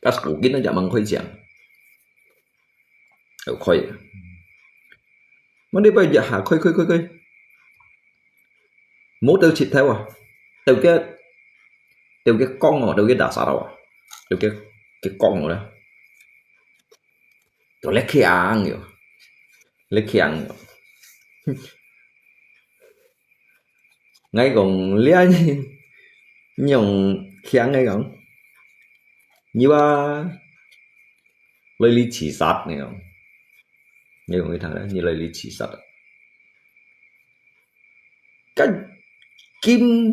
但係附近那隻蠻開講，有開。我禮拜日下開開開開。 無到七頭啊，到个，到个講哦，到个打殺啊，到个，个講哦咧，到咧強喲，咧強喲。𠊎講，你恁樣強个講，你話，來你自殺，你講，你講佢聽咧，你來你自殺啊。 該金，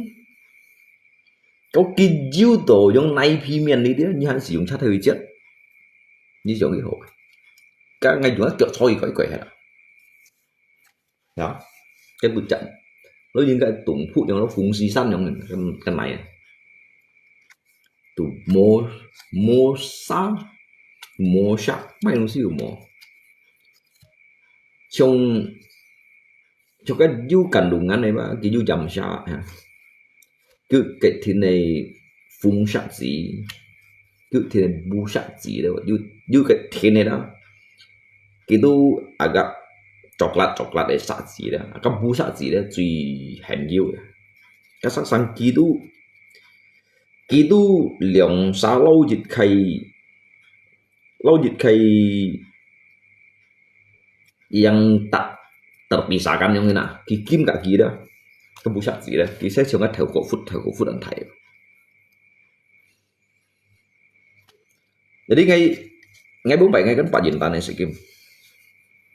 該金有到用泥皮面哩个，你還係用車頭去接？你想佢好啊？該𠊎用腳坐一個一個下啦。呀，該不講，你應該東部用到風獅山用个，跟，跟泥啊。都無，無沙，無沙，買東西又無。像 像該有kandungan个嘛，佢有鹽沙啊。佢个天个風沙子，佢天个烏沙子咧，有，有个天个啦。佢都agak coklat-coklat个沙子咧，agak烏沙子咧最顯有个。該實上佢都，佢都兩三樓一開老日佢yang tak terpisahkan yang na, ki kim ka ki da, kebusak ji da, ki sai chong ka thau ko fut, thau ko fut an thai. Jadi ngai, ngai bông pai ngai kan pa jin tan ngai sekim.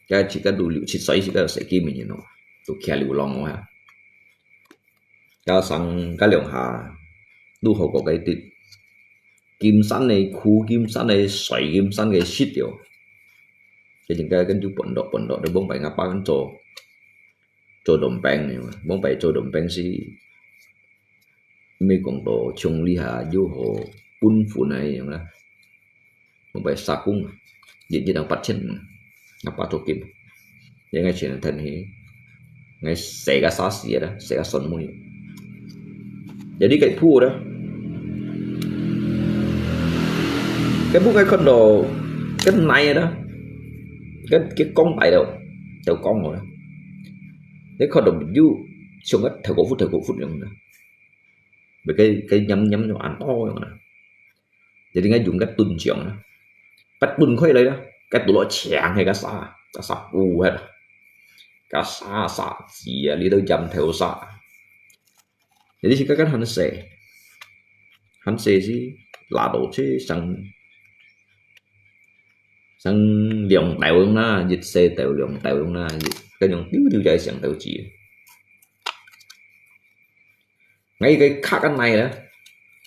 Ka chi ka du liu chi sai chi ka sekim ni no. Tu kia liu long ha. Ka sang ka liang ha. Du ho ko kai tit. Kim san nei khu, kim san nei sai, kim san nei sit yo. Ka jing ka kan ju pon dok, pon dok, de bông pai nga pa kan cho. Cho dom peng ni, bông pai cho dom peng si. Mê kong to chung li ha, yu ho, pun pun ai yang la. Bông pai sa kung. Jit jit ang pat chen. Nga pa cho kim. Yang ngai chen than hi. Ngai se ka sa si da, se ka son mui. Jadi cái phu đó. Cái phu cái con đồ, cái này đó. Cái, cái con này đâu. Tao con rồi đó. Cái con đồ mình du, xong cái thầu cổ phút, thầu cổ phút rồi đó. Bởi cái, cái nhắm, nhắm nó ăn to rồi đó. Jadi ngai dùng cái tuần chiang đó. Cái tuần khơi lấy đó. Cái tụ lọ chiang hay cái sa, cái sa u hết. Cái sa, sa, chỉ là đi đâu jam theo sa. Jadi si kakan han se. Han se si lado si sang, sang liang tàu na, jit se tàu liang tàu na, jit. Cái nhung tiu tiu jai siang tàu ji. Ngai cái khak cái này đó.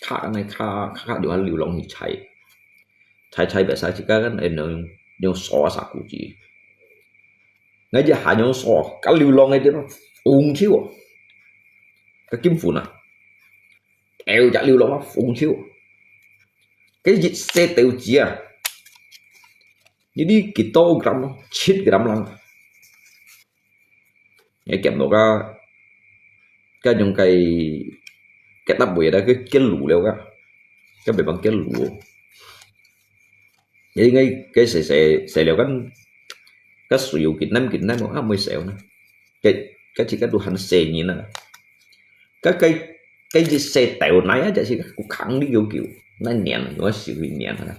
Khak cái này khak, khak khak dùng liu long hi chai. Chai chai bia sa si kakan en no, nhung so sa ku ji. Ngai ji ha nhung so, cái liu long ngai ji phung chiu. Cái kim phun à. Eo ja liu long phung chiu. Cái jit se tàu ji à. Jadi kito gram, chit gram lang. Ngai kiam lo ka, ka nhung cái, cái tap bùi đó cái, cái lũ leo ka. Cái bề bằng cái lũ. Jadi ngai cái se, se, se leo kan, cái suy kin năm, kin năm, à, mới se na. Cái, cái chỉ cái tu han se ni na. Cái, cái, cái jit se tàu này á, chỉ cái khang đi kiểu kiểu. Nai niên, nó xíu đi niên na.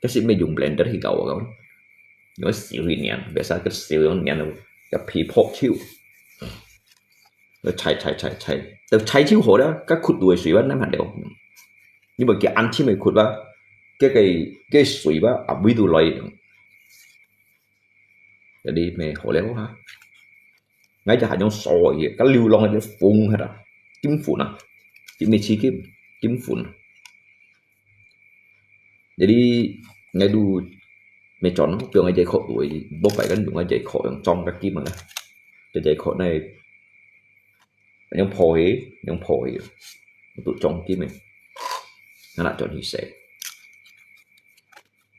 Cái gì mới dùng blender thì gạo gạo. Nó xíu đi niên, bia sa cái xíu đi niên, cái phi phok chiu. Nó chai, chai, chai, chai. Tàu chai chiu hổ đó, cái khụt đuôi suy bát năm hạt đều. Nhưng mà cái ăn chi mới khụt bát, cái, cái, cái suy bát, à, ví dụ loại. Jadi mê hổ leo ha. Ngai ja ha nhung so ye, cái liu long cái phung ha đó. Kim phun à. Chỉ mê chi kim, kim phun. Jadi ngai du mê chọn, piong ngai jai khổ đuổi, bố phải kan dùng ngai jai khổ yang trong cái kim mà. Cái jai khổ này, yang phò hì, yang phò hì. Tụ trong kim này. Nó lại chọn hì sẽ.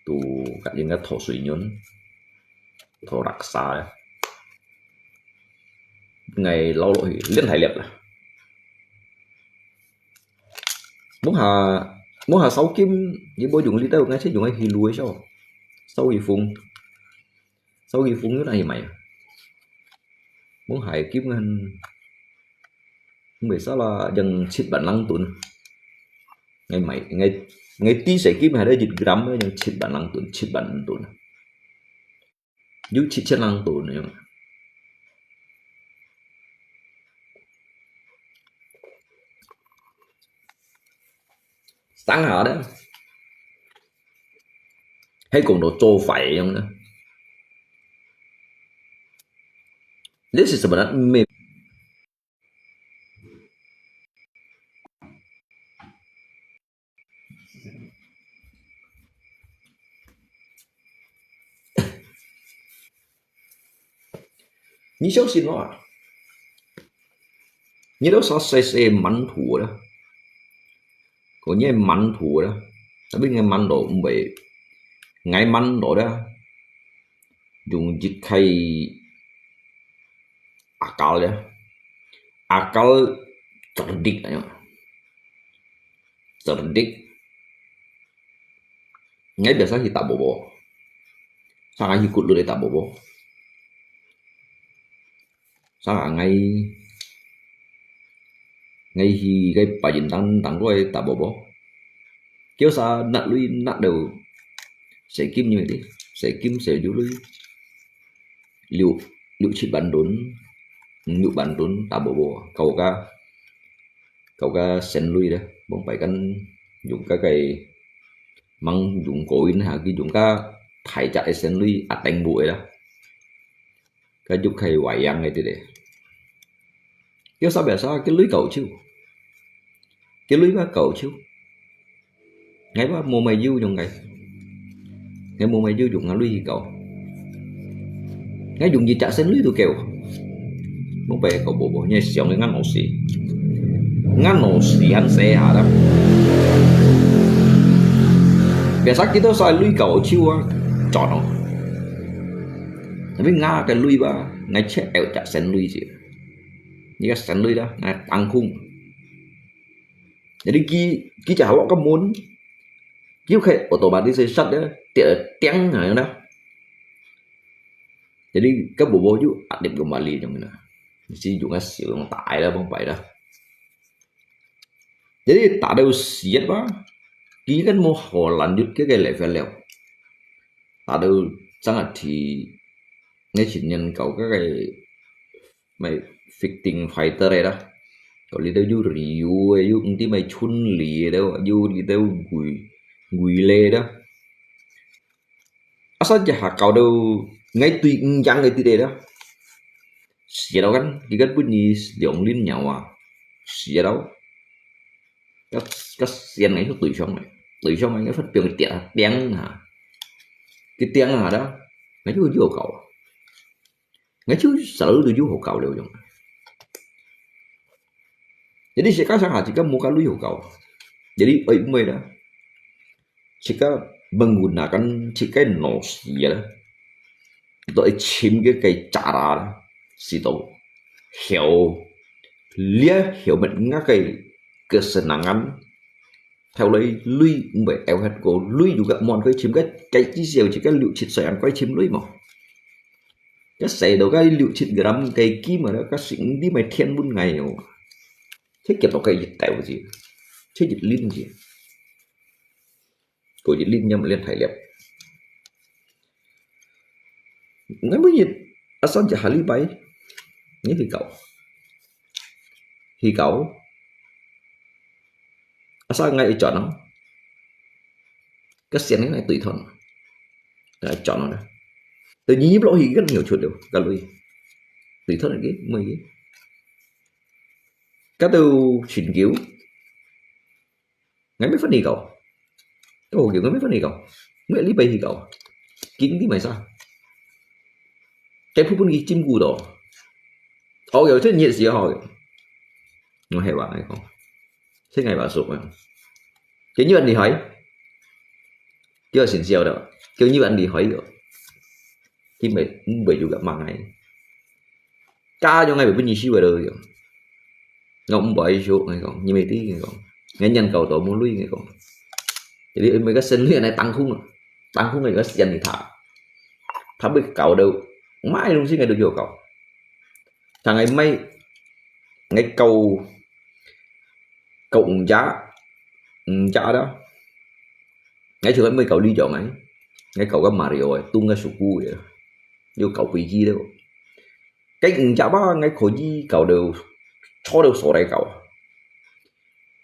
Tụ cả những cái thổ suy nhún. Thổ đặc xá. Ngày lâu lỗi liên hệ liệt là. Muốn hà, muốn hà sáu kim, như bố dùng ly tao ngay sẽ dùng cái hì lùi sao. Sáu hì phung. Sáu hì phung như này mày. Muốn hài kim ngân. Không biết sao là dần chít bản lăng tuần. Ngày mày, ngày, ngày tí sẽ kim hài đã dịch gram, dần chít bản lăng tuần, chít bản tuần. Yû chit chit lăng tun nè. Sáng hả đó. Hay cũng đồ trô phải không đó. This is what I mean. Nyi xiao xin lo a. Nyi lo sa sai sai man tu da. Ko nyi man tu da. Tapi ngai man do mbai. Ngai man do da. Dùng dịch khai akal ya. Akal cerdik aja. Cerdik. Ngai biasa hi tak bobo. Sa ngai hi kut lu tak bobo. Sa ngai, ngai hi ngai pa yin tang tang koi tak bobo. Kiu sa nak lui nak deu. 洗金，你知，洗金洗有鐳，六六七萬噸，五六萬噸大寶寶，搞个搞个生鐳咧，往擺間用个个，吂用過癮下，佢用个大隻个生鐳啊，頂部个啦。 該肉係壞樣个，對咧。叫啥名啥，叫鐳搞手，叫鐳吧搞手。𠊎吧無買油用个，𠊎無買油用啊，鐳去搞。𠊎用一隻生鐳都夠。莫白搞寶寶，你想个𠊎老死，𠊎老死還死下啦。別啥幾多歲鐳搞手啊，賺哦。 因為𠊎个鐳吧，𠊎切有隻生鐳子，你个生鐳啦，𠊎當空。Jadi佢佢隻下落个門，佢開automatic殺个，跌叮下啦。Jadi个寶寶就壓力个嘛力用啦，是用个小用大啦，放擺啦。Jadi打到死吧，佢根本好難入个个level了。 打到正下去，𠊎前年搞个个麼个fitting fighter个啦，搞裡頭有理由个，有毋知麼个春里个，有裡頭鬼鬼个啦。啊，所以一下搞到𠊎對毋贏个地个啦，死了kan，佢个本來兩輪鳥啊，死了。 該該線呢，就對上來，對上來，該發表跌啊，釘啊，佢釘啊啦，該就有搞啊，該就手都有好搞了用。Jadi自家想下，自家無个鐳好搞，jadi愛毋會啦，自家menggunakan自家腦屎啦。 都愛尋个个cara啦，使到曉，了曉乜𠊎个kesenangan，後來鐳毋會out忒過，鐳有个慢，佢尋个个至少自家六七歲人，佢尋鐳無？該使到該六七gram个金啊，該係毋知麼个天文𠊎哦，這結到該一斗子，這一輪子。 過一輪也毋連大粒。𠊎每日啊，三隻下禮拜，你去搞，去搞，啊，三𠊎一轉哦，該線呢，𠊎對斷，𠊎轉哦呢，對你入落去，該扭出了，該鐳，對斷个，每个，該都尋求。 𠊎乜分你搞，哦，𠊎乜分你搞，每禮拜去搞，經濟買啥？該部分佢佔據到，哦，有這日時候，我係話來講，這𠊎話說啊，叫你很厲害，叫先笑的，叫你很厲害的，佢乜毋會有个嘛哎。 家長个本意思為了，我毋愛笑，𠊎講，你乜知，𠊎講，𠊎人搞到無鐳，𠊎講。Jadi每个生理來當空啊，當空个个時間你他，他會搞到，買東西𠊎都要搞。但係買，𠊎搞，搞五隻，五隻啦。 𠊎就係毋係搞旅遊个，𠊎搞个Mario个，動个手鼓个，又搞飛機了。該五隻吧，𠊎可以搞到，坐到坐來搞。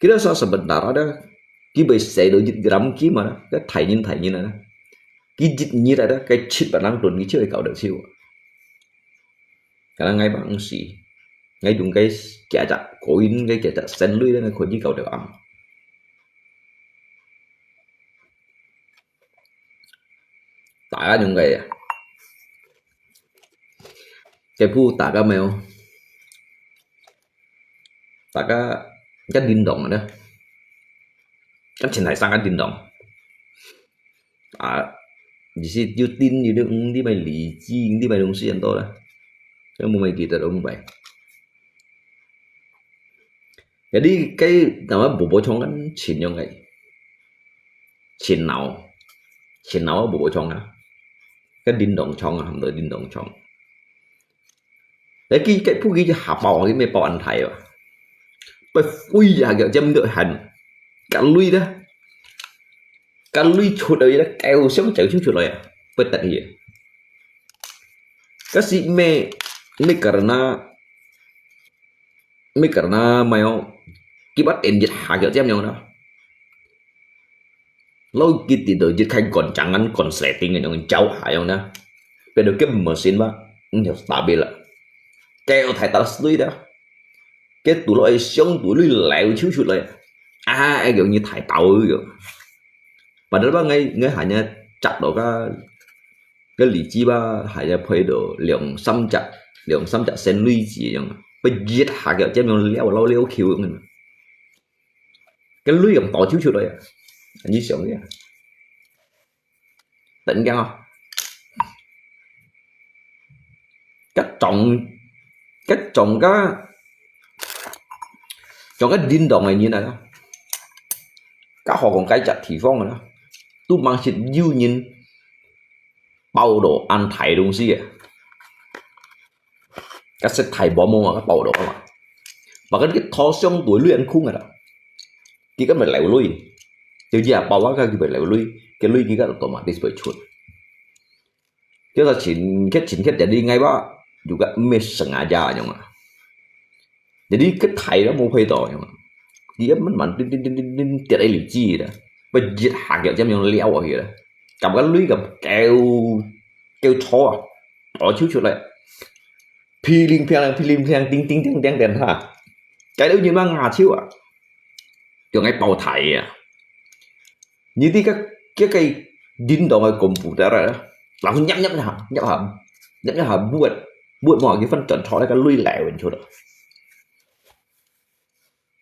佢兜說sebentar ada，佢會使到一gram金啊，該大人大人啊，佢一日啊，該七八零噸，佢就會搞到手啊。可能𠊎放心，𠊎用該幾隻，個人該幾隻生鐳，𠊎可以搞到暗。 大家用个呀。這部大家沒有？大家該叮咚啊，該前台上个叮咚。啊，你是有叮，有的，嗯，你買荔枝，你買東西很多了。這無買記得了，無買。 Jadi，該nama寶寶蟲啊，盡樣个，盡惱，盡惱啊，寶寶蟲啊，該叮咚蟲啊，喊做叮咚蟲。Lagi該不過就下包，佢乜包恁大啊，不過飛啊，佢尖到很，該鐳咧。該鐳出來个，狗想走就出來啊，不得了。該時咩，咩karena，咩karena咩哦，佢把電一下腳尖樣啦。老佢跌到一開關，jangan konsleting个樣，走下樣啦，變到根本心吧，嗯，就stabil啦。狗太大力啦。 該堵落去相堵鐳流就出來，啊，哎，容易太到个。Padahal吧，𠊎，𠊎還要摘到个，个荔枝吧，還要配到兩三隻，兩三隻生荔枝樣，不一下腳尖樣撩，撩，撩，Q个。該鐳用倒就出來啊，你想呀。 等一下啊，該種，該種个，種个叮噹个人啊，該好講該隻地方个啦，都蠻識有人包到恁大東西个。該實在無毛啊，該包到啊嘛。Bahkan佢頭上都亂空个啦，佢根本流鐳，就一下包啊，佢會流鐳，个鐳佢个otomatis會出。 叫做前刻前刻，jadi ngai ba juga miss sengaja樣啊。Jadi佢大都無配到樣啊。佢一慢慢叮叮叮叮叮跌喺荔枝啦，不一下腳尖樣撩落去啦，感覺鐳个狗狗草啊，跑出出來，噼里啪啦噼里啪啦，叮叮叮叮叮哈，該兜人嘛牙超啊，叫𠊎爆胎啊！ 你知該，該个叮噹个功夫在哪啊？老是捏捏一下，捏下，捏一下，摸，摸摸，佢反轉頭那个鐳來穩出來。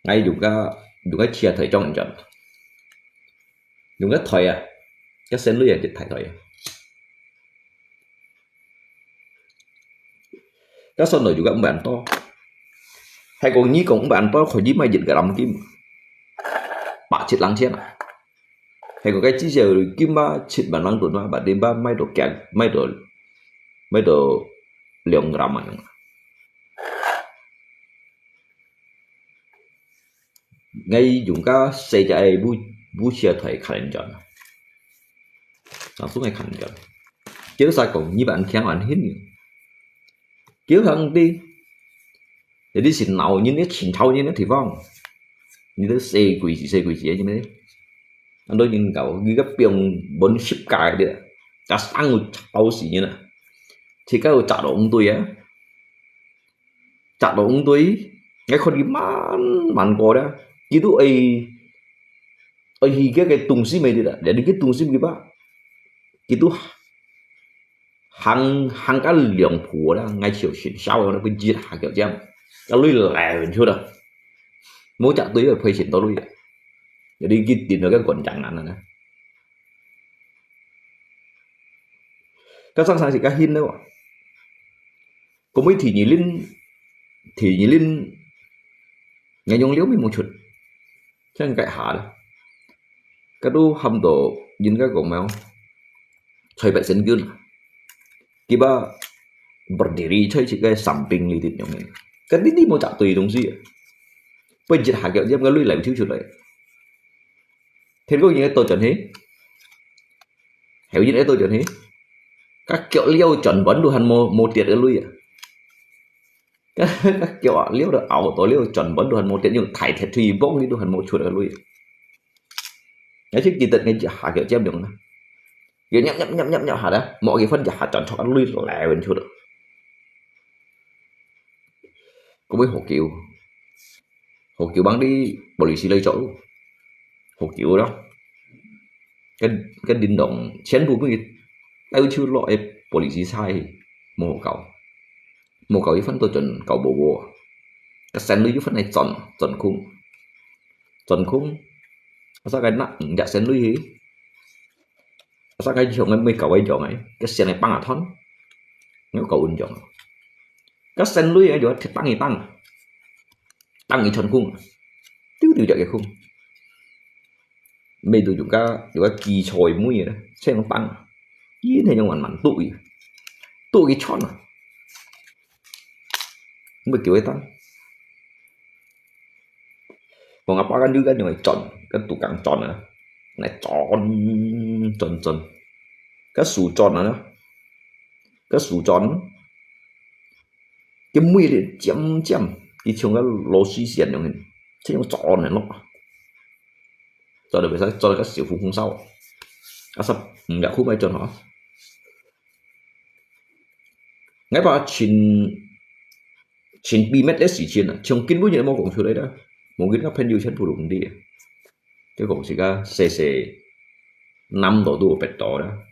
𠊎用个，用个車台裝一裝，用个台啊，个生鐳啊，就抬台啊。 該算來有个五萬多。係講你講五萬多可以買一个gram金，百七兩千啊。係講該至少金啊，七萬零噸啊，百零吧，買到幾，買到，買到兩gram啊樣。 𠊎用个細隻个烏，烏色个台較安全啊。啊，總係較安全。叫啥講，你還輕還輕呢。叫啥講，這裡係鬧人个、清吵人个地方。你都細鬼子、細鬼子个，你咩？恁多人搞，佢个病本十界个，加上有吵死人啊。自家有扎到紅隊啊。 扎到紅隊，𠊎看佢慢慢過啦，佢都愛，愛去該个東西咩个啦，連佢東西佢吧，佢都行，行个兩步啦，𠊎就先燒了，佢一下腳尖，該鐳來出啦，無扎對个賠錢多鐳啊，jadi佢定到个關鍵難啊。 該上上係較興个哇。過尾第二輪，第二輪，𠊎用了乜無出，像該下啦。該都喊到人家講咩哦，吹白神經啊。佢把berdiri在自家samping裡底樣个。該呢呢無扎對東西啊。不然一下腳尖个鐳流抽出來。 天公爺倒轉去，後日倒轉去，該腳撩轉彎都還無，無跌个鐳啊！該，該腳啊，撩到拗到撩轉彎都還無跌，用大鐵錘一碰，佢都還無出个鐳啊！𠊎就記得𠊎一下腳尖樣啦，佢捏捏捏捏捏下咧，莫佢分一下轉出个鐳來穩出了。 過尾好久，好久幫你polisi來做，好久咯。該，該叮噹全部分佢帶去落去polisi sai，無好搞，無搞佢分到轉搞無無啊。該生鐳又分來轉，轉空，轉空，啊，該拿五隻生鐳去。 Asa該樣个，每搞个樣个，該線个放啊斷，𠊎搞運樣。該線鐳个就鐵釘一釘，釘一穿空，丟丟隻个空。每都有个，有个基礎个妹个，線釘，一定要慢慢剁佢，剁佢穿啊，每丟一釘。 講阿爸間就間用來轉，跟杜剛轉啊，來轉轉轉，該手轉啊，該手轉，佢尾咧尖尖，佢像个螺絲線樣个，這樣轉个咯，轉到袂使，轉到个小紅紅燒，啊，十五秒後尾轉好。𠊎把盡盡秘密个事情啊，從今晡日都無講出來啦，無，今个朋友全部都毋知啊。 就講自家細細，男到都有別到啦。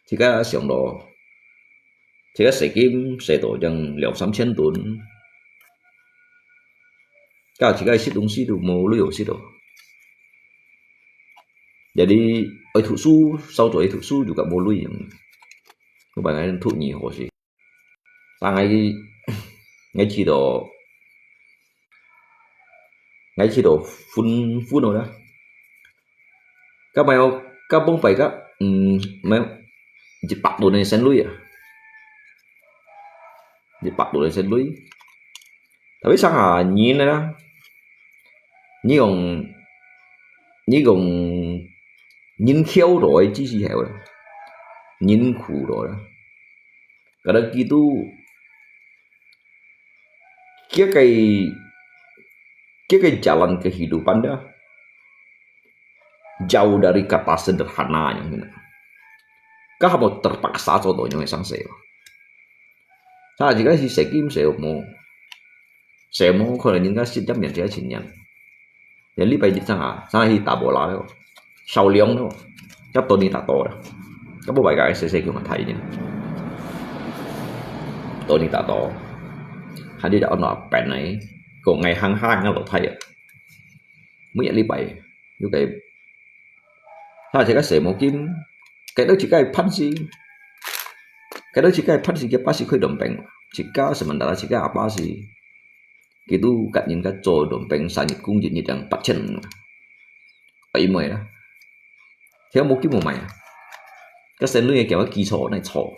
自家想到，自家細金細到正兩三千噸，該自家食東西都無鐳好食咯。Jadi愛讀書，少做愛讀書，就較無鐳樣。我本來讀二好勢。 上𠊎，𠊎去到，𠊎去到分分了啦。該無，該往擺个，嗯，無，一百多年先鐳啊，一百多年先鐳。Tapi上下人呢，你講，你講人口多个知識係啦，人口多啦。 Kada gitu, kia kai, kia kai jalan kehidupan dah jauh dari kata sederhana yang kena. Kah mau terpaksa contohnya sang seo. Sa jika si sekim seo mo, seo mo kau ni ka si jam yang dia chin yang. 禮拜日上下，上下去打波啦了，少量了，要多你打多了，要不白个細細叫我睇呢，多你打多，還有就安到變呢，講愛行下个老太啊，每日禮拜又該，他這个細毛巾，該到自家辦事，該到自家辦事，佢巴士開兩邊，自家sementara自家阿巴士。 Gitu kat nyin ka cho dong peng sa nyit kung jit nyit yang pat chen. Ai mai lah. Theo mo ki mo mai. Ka sen lui kia ki cho nai cho.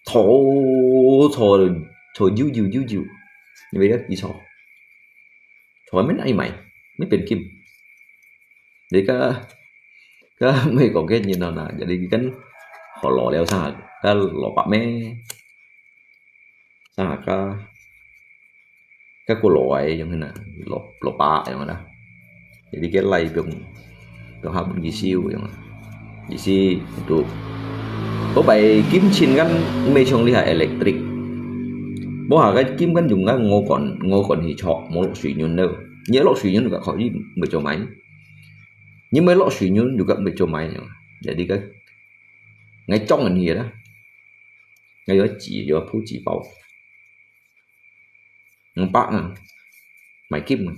Cho cho cho jiu jiu jiu jiu. Ni be ki cho. Cho men ai mai. Ni pen kim. Jadi ka ka mai kong ke nyin na. Jadi kan ho lo leo sa ka lo pa me. Sa ka Ka ko lo ai yong hina, lo, lo pa yong na. Jadi ke lai biong, biong ha bun gisiu yong. Gisi tu. Bo bai kim chin kan mei chong li ha electric. Bo ha ka kim kan yung kan ngo kon, ngo kon hi chok, mo lo sui nyun lo. Nye lo sui nyun ka kho yi mei cho mai. Nye mei lo sui nyun yu ka mei cho mai yong. Jadi ka ngai chong an hi da. Ngai yo ji, yo pu ji bao. Nang pak nang. Mai kim nang.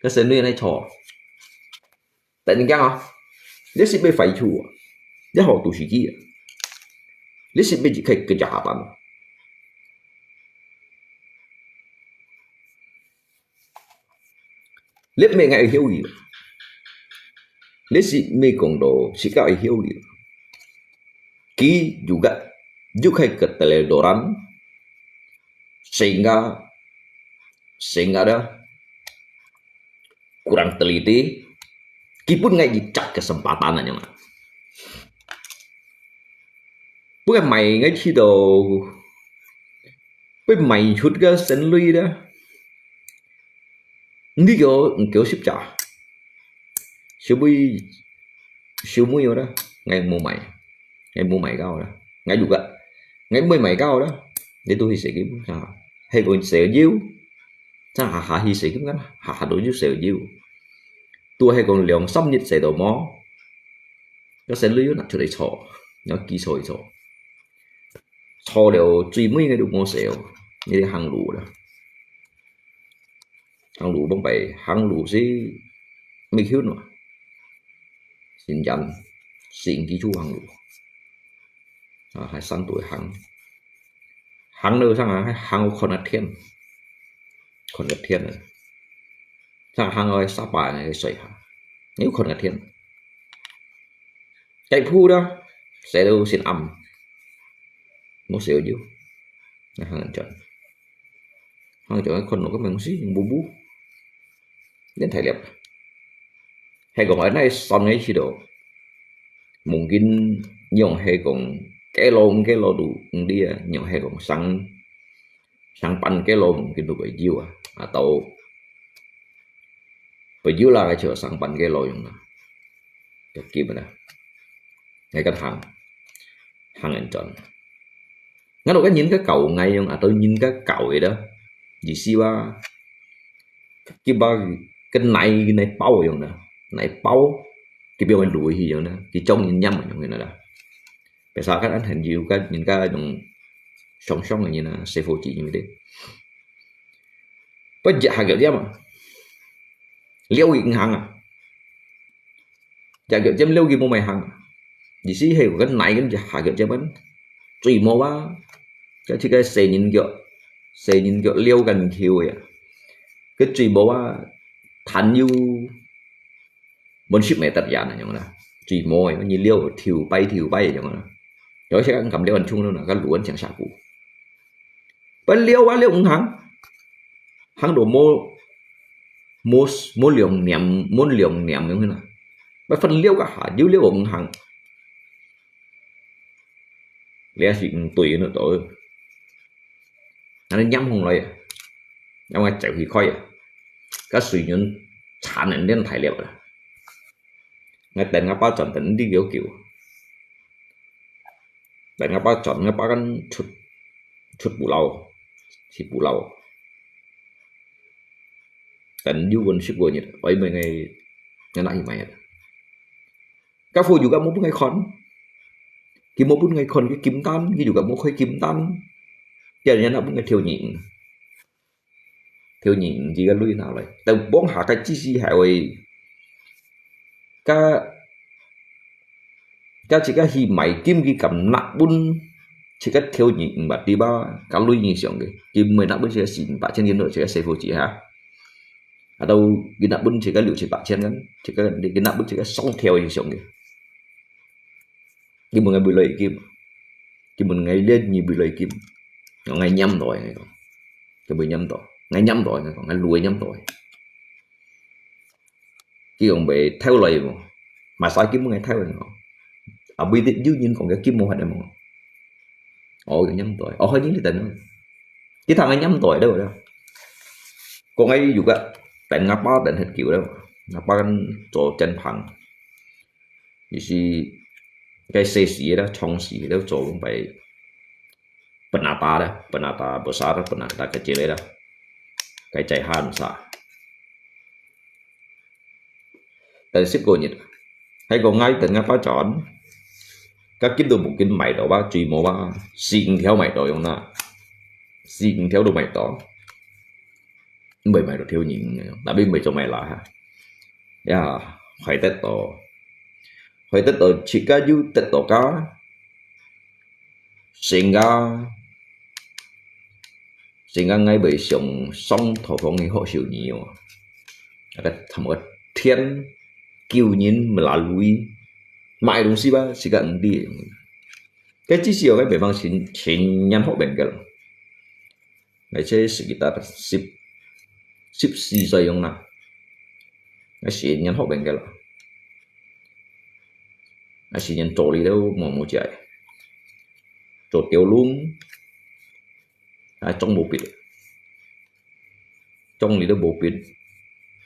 Ka sen lui nai cho. Tại nang kiang ah. Dia si be fai chu. Dia ho tu si ki. Dia si be ji kai kejahatan. Liep me ngai hiu yu. Liep si me kong do si ka hiu yu. Ki juga juga keteledoran sehingga sehingga dia kurang teliti. Ki pun ngai dicak kesempatan aja. Pun ngai mai ngai chi do. Pun mai chut ka sen lui da. Ndi kyo kyo sip cha. Siu mui siu mui yo da. Ngai mu mai. Ngai mu mai kao da. Ngai juga. Ngai mui mai kao da. Ni tu hi se kim sa. Hai ko se jiu. Sa ha ha hi se kim kan. Ha ha do jiu se jiu. Tu hai ko liang sam nit se do mo. Ka sen lui yo na chu dei cho. Nyo ki cho cho. Cho liao chui mui ngai du mo se. Ni hang lu da. Hang lu bang bai hang lu si mi kiu no. Sin jan sin ki chu hang lu. À, hai sang tuổi hang. Hang lu sang à, hai hang khon a thiên. Khon a thiên à. Sang hang oi sa pa ngai soi ha. Nếu khon a thiên. Chạy phu đó, sẽ đâu xin âm. Một xíu chứ. Hang chọn. Hang chọn khon nó có mình xí, bu bu. Đến thầy liệp. 係講𠊎哪算个去到，mungkin仰係講該路毋該路都毋知啊，仰係講上上班該路mungkin都會有啊，啊到會有啦，就上班該路樣啦，就基本啦，𠊎个行行人轉。 𠊎老个人个教𠊎樣，啊到人个教个啦，意思話，佢把个奶奶包樣啦，奶包，佢表面落去樣啦，佢將人黏樣个啦。Biasa kan很有个人家用想象个人啊，師傅指人个。不一下个黏啊，了佢毋行啊。 隻腳尖了佢無買行。意思係个奶跟隻下腳尖啊，最無啊，該自家細人腳，細人腳了緊球个啊，佢最無啊，彈又滿十米得遠啊樣啦，最無个，你了跳擺跳擺樣啦，有些人敢了緊衝了啦，該路緊像下步。 不了啊，了毋行，行到無無無兩年，無兩年樣啦。不分了个下，又了毋行。這係毋對个到。恁樣黏紅來啊，因為走去開啊，該水源產能鏈大了啦。𠊎等𠊎爸轉等你有救。 等𠊎爸轉，𠊎爸kan出出補漏，去補漏。等有運十個月，愛買个，𠊎拿去買啊。該貨又个無分𠊎看，佢無分𠊎看，佢金單，佢又个無開金單，佢人拿分𠊎挑人。 挑人个鐳拿來，但往下个知識係會，該該自家去買金佢敢拿分，自家挑人毋捌知吧？該鐳你想个，佢毋會拿分自家四五百千銀落自家細伙子哈。啊到佢拿分自家六七百千銀，自家佢拿分自家上挑你想个。 佢問𠊎買來金，佢問𠊎連你買來金，𠊎黏到，𠊎講，佢會黏到，𠊎黏到，𠊎講，𠊎鐳黏到。佢講買偷來無？買啥金問𠊎偷來無？啊，毋係有人講个金無法个無？哦，佢黏到，哦，佢黏到。佢聽𠊎黏到了啦。講𠊎有个等𠊎爸等很久了，𠊎爸做煎飯。 意思該細時个啦，長時个啦，做工擺penata啦，penata besar啦，penata kecil啦，該在下毋差。等十個月，還講𠊎等𠊎爸轉，該金都無金買到吧，最無吧，四五條買到用啦，四五條都買到。 毋會買到條人，tapi毋會做買啦哈。呀，壞得到，壞得到，自家又得到个，成个，成个𠊎會想上頭房个學校呢哦。那個他們个天，救人，melaluimáy東西吧，自家毋知。該至少个地方前前年學明个了。 𠊎在sekitar十十四歲樣啦。𠊎四年學明个啦。𠊎四年做哩都無無食，做吊籠，啊，裝無必，裝哩都無必，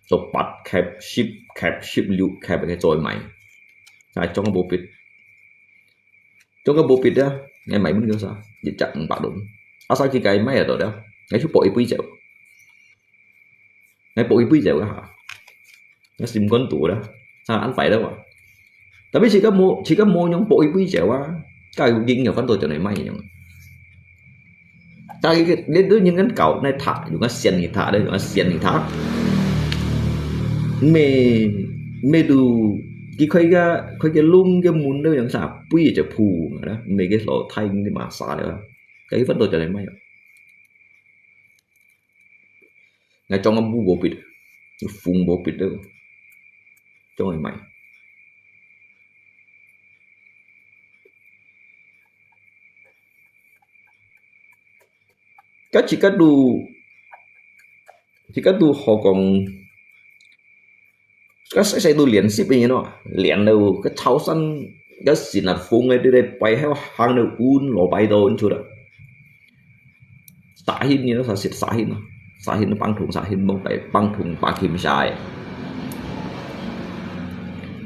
做八級、十級、十六級个做賣，啊，裝無必。 做个無必啊，𠊎買分佢啥，一隻五百銀。Asal佢个賣得到了，𠊎就博一杯酒。𠊎博一杯酒个哈，𠊎心肝肚了，啊，恁快了哇。Tapi自家無，自家無用博一杯酒啊，該有人有翻到轉來賣用。 Tapi你都人家搞那塔，有个仙女塔的，有个仙女塔。每每都佢開个開个窿个門都用啥，杯就鋪啦，每个老太个嘛啥了，該分到轉來賣。那裝个木无必，有风无必的，装个卖。 該自家都，自家都好講，該細細都練習个人哦，練到該潮汕，該新加坡个，對不對？背後行到運，落背到運出來。沙欣，你都識沙欣啊？沙欣，放通沙欣，放大，放通把琴下个。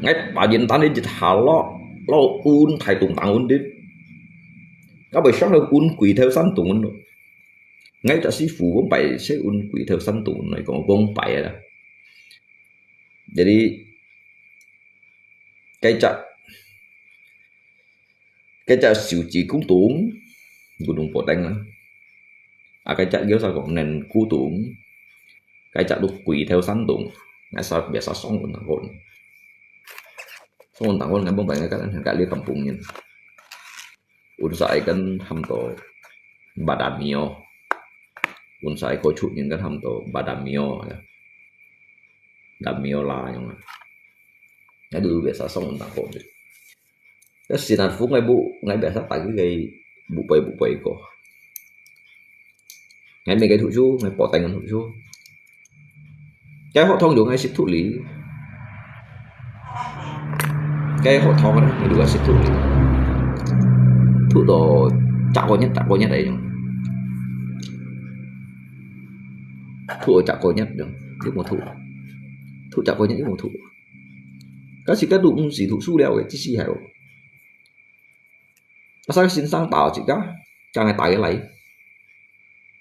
𠊎把人單你一下落，落運，大東東運的。該背上个運，歸頭山東運咯。𠊎隻師傅講擺些運，歸頭山東運來講，講擺啦。Jadi，該隻，該隻手指公東，gunung poteng啊。啊，該隻叫啥講，nen古東，該隻都歸頭山東，𠊎啥，biasa上運東運。上運東運，𠊎講擺𠊎个，𠊎个kampung人。Unsai kan ham to badamio. Unsai ko chut nyen kan ham to badamio ya. Damio la yang. Ngai du biasa song undang ko. Ya sinan fu ngai bu, ngai biasa tagi ngai bu pai bu pai ko. Ngai mi ngai thu chu, ngai po tai ngai thu chu. Cái họ thông dùng hay xịt thụ lý. Cái họ thông đó, hay được xịt thụ lý. Thụ đồ chả có nhất, chả có nhất đấy. Thụ chả có nhất được, chứ một thụ. Thụ chả có nhất, chứ một thụ. Cái gì cái đủ gì thụ su đeo cái, chứ gì hay. Asa ka sinsang tao chika, ka ngai tai lai.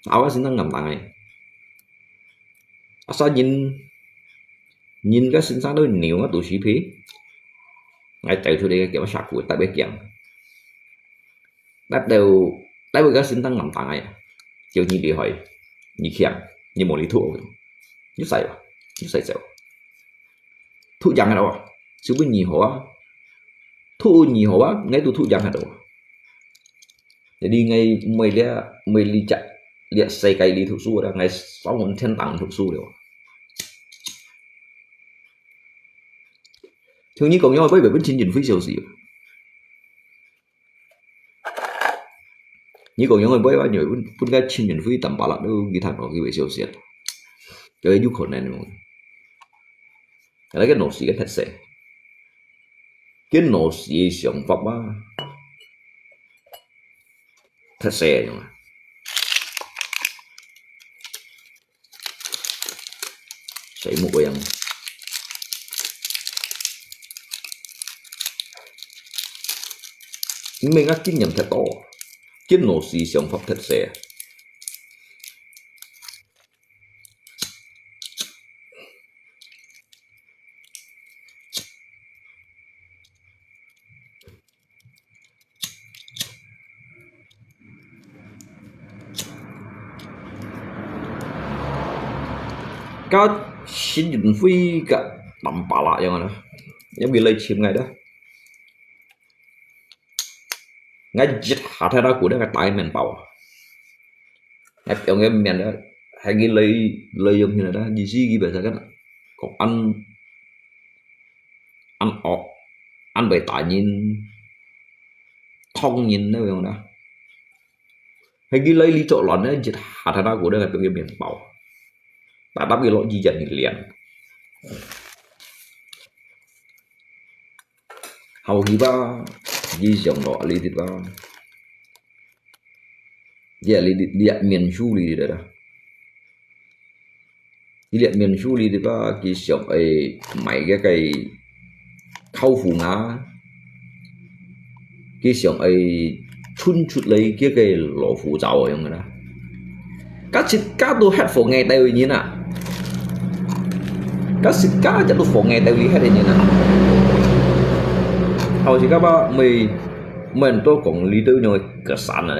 Aw ka sinsang ngam tangai. Asa nyin, nyin ka sinsang tu niu nga tu si phi. Ngai chai chu de ka kiang sa ku ta be kiang. Đáp đầu, đáp đầu ka sinsang ngam tangai. Chiu nyi li hoi, nyi kiang, nyi mo li thu. Nyi sai ba, nyi sai chau. Thu yang hạt ổ. Sư bưng nhì hổ á. Thu nhì hổ á, ngay tu thu yang hạt ổ. Jadi ngay mười lia, mười lia chặt, lia sai cái li thu su đó, ngay sáu món thiên tàng thu su rồi. Thường như cộng nhau với bảy bánh chín nhìn phi siêu gì. Nyi kong yong oi boi ba nyoi pun, pun ka chin yun fui tam pa la du gi thang no gi wei siu siat. Cho yu khon nen mo. Ka la ke no si ke thet se. Ke no si siang fap ba. Thet se yong. Sai mu ko yang. Meng a kinh nghiệm thật to. Kiến nổ xì siang pháp thật xe. Ka Shin Yun Fui ka tam pa la yang na. Yang bi lai chim ngai da. Ngai jit ha tha da ku da ka tai men pao. Ngai piong ngai men da. Hai gi lai lai yong hin da. Ji si gi ba sa kan. Kok an an ok, an bai ta nyin, thong nyin ne yong na. Hai gi lai li cho lon ne, jit ha tha na ku ne, piong ye mien pao. Ta tap ye lo ji jan ni lian. Hau hi ba, ji siang lo li dit ba. Ye li dit, liat mien su li dit da. Ki liat mien su li dit ba, ki siok ai mai ke kai khau fu nga. Ki siok ai chun chut lai ke kai lo fu zao yong na. Ka chit ka tu het fo ngai tai wi nyin na. Ka chit ka ja tu fo ngai tai wi het nyin na. Hau chit ka ba mei, mei to kong li tu nyoi ka san na.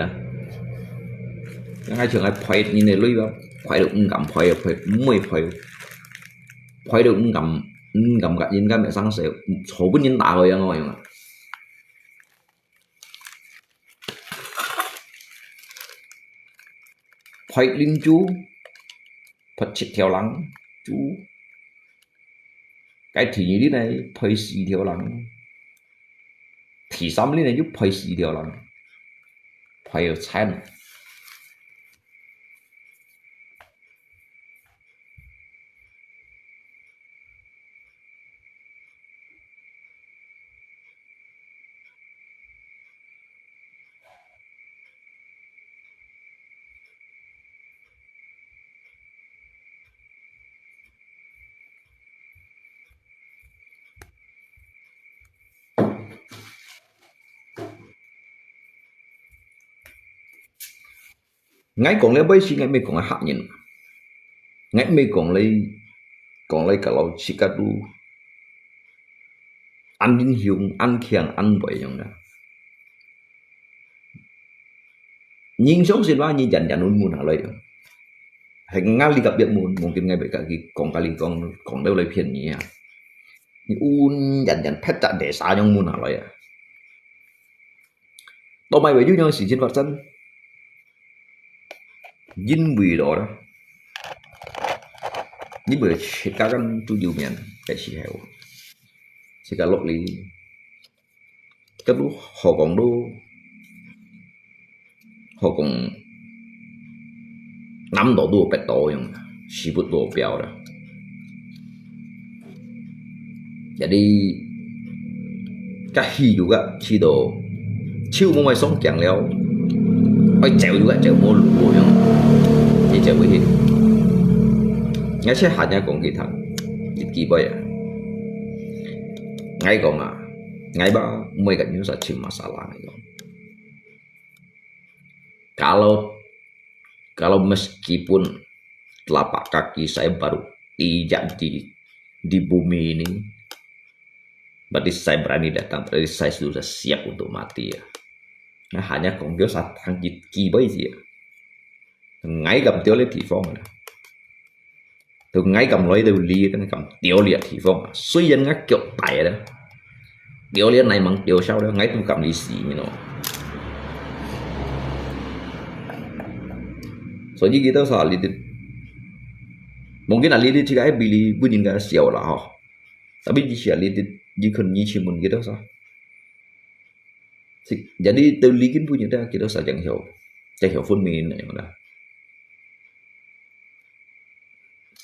Ngai chung ai phai nyin ne lui ba. Phai được ngắm phai, phai, mui phai. Phai được ngắm, ngắm gạt nhìn gạt mẹ sáng sớm. Số bún nhìn ta rồi, ngồi mà. Phai linh chú, phật chích theo lắng, chú. Cái thứ nhì đi này, phai xì theo lắng. Thứ sáu đi này, giúp phai xì theo lắng. Phai ở chén. 𠊎講這位時，𠊎毋係講客人，𠊎毋係講來，講來甲老自家都恁英雄、恁強、恁偉樣啦。人相信話，你人人問問下來，係𠊎哩甲別問，mungkin𠊎會甲佢講，甲你講，講到來騙你啊！你問人人別隻地啥樣問下來啊！到尾會有樣事情發生，因為咯啦，因為自家間都有面个時候，自家落嚟，甲都好講都，好講，南島都有北島樣，西部都有標啦。Jadi，甲去又甲去到，手摸摸上鏡了，愛走又甲走無路樣，你走會去。𠊎先喊人講佢聽，一句話啊。𠊎講啊，𠊎吧，毋會甲你啥尋masalah，𠊎講。Kalau, kalau meskipun telapak kaki saya baru injak di, di bumi ini, berarti saya berani datang, berarti saya sudah siap untuk mati啊。𠊎喊人講佢啥聽一句話啊。𠊎敢到這地方啊，到𠊎敢來到這，敢到這地方啊。雖然𠊎腳大啦，到這泥塋到燒了，𠊎都敢來死，你知道嗎？所以佢兜啥，這兜，mungkin啊，這兜自家會比你本人較少啦吼。Tapi以前這兜，你看你去問佢兜啥，Jadi，到這今晡日啊，佢兜啥正曉，正曉分明个啦。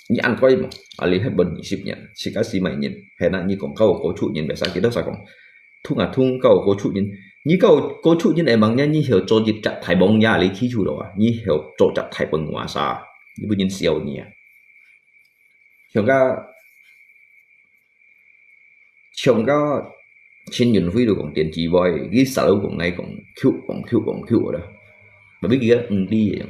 你恁怪無？啊，你係分二十年，自家死埋人，係啦，你講甲有高手人，biasa佢兜啥講，通啊通甲有高手人，你甲有高手人，會吂呢，你曉做一隻大王爺，你記住了啊，你曉做隻大王爺啥，你分人笑你啊。像个 像个陳雲輝都講電視會，佢啥都講，𠊎講，Q講，Q講，Q啦。Tapi佢毋知个。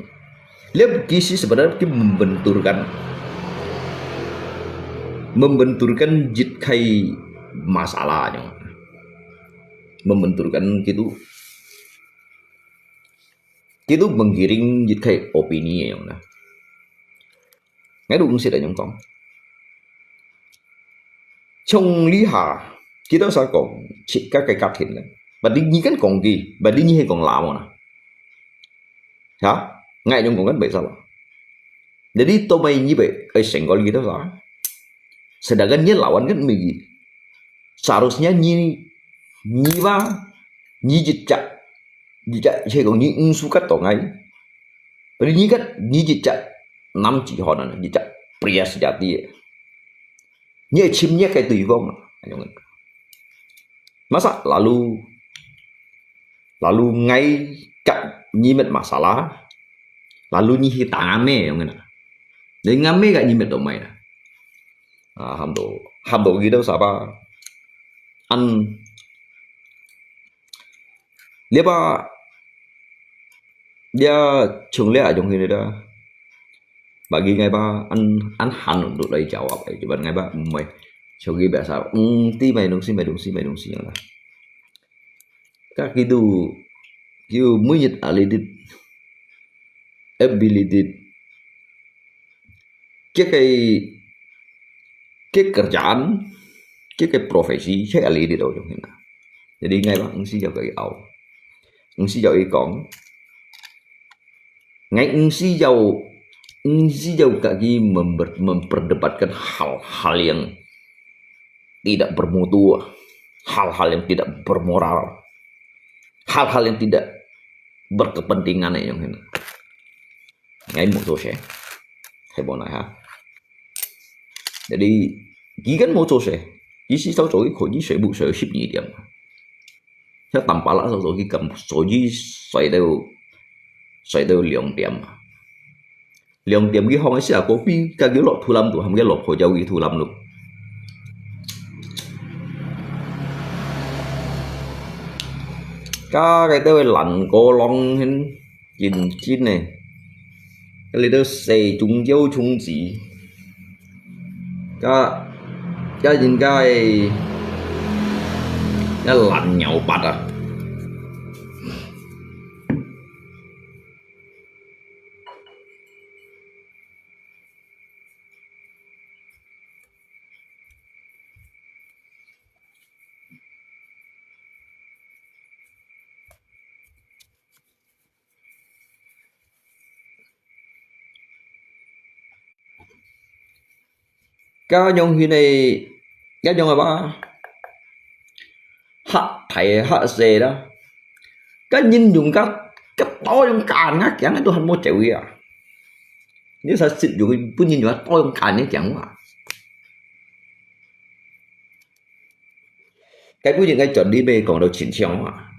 Dia其實sebenarnya佢membenturkan，membenturkan一个masalah，membenturkan gitu，gitu menggiring一个opini樣啦。 𠊎都毋識得仰講。像這下，佢兜啥講，自家个家庭呢？Berarti你kan講佢，berarti你係講Lao呢？哈？𠊎仰講kan biasa啦。Jadi到尾你會，會成個佢兜啥？Sedangkan你lawan kan megi。Seharusnya你，你話，你一隻，一隻，係講你毋suka到𠊎。 Berarti你kan，你一隻男子漢啊，一隻pria sejati。你愛侵略个對方啊，恁樣。Masa lalu，lalu𠊎甲你乜masalah，lalu你去打𠊎乜樣个啦。你𠊎乜甲你乜到尾啦。啊，喊到，喊到佢兜啥吧？恁，這吧， 這像這種个啦。Bagi𠊎吧，恁，恁難落來jawab个，cuman𠊎吧，毋會。像佢biasa，嗯，知麼東西，麼東西，麼東西樣啦。Kak gitu，佢每日啊，這兜，ability，佢个，佢个kerjaan，佢个profesi，係啊，這兜樣啦。Jadi𠊎吧，毋使要佢拗。 毋使要佢講，𠊎毋使要，毋使要甲佢memper-，memperdebatkan hal-hal yang tidak bermutu，hal-hal yang tidak bermoral，hal-hal yang tidak berkepentingan个樣。𠊎無做事，係無奈何。Jadi，佢kan無做事，佢時早早佢可以睡目睡到十二點。 Siap tampalak，所以佢敢，所以睡到，睡到兩點啊。兩點佢放个時啊，kopi，甲佢落土lâm肚，喊佢落泡椒去土lâm肚。甲該兜个爛過浪，緊緊个。該裡肚細種腰種子，該，該應該，該懶鳥八啊。該樣形个，該樣个吧，較大較細啦。該人用該，該刀用割啊，驚都還無走啊。你才識用，分人用刀用割啊，驚啊。 該本應該專利咩講到清楚啊。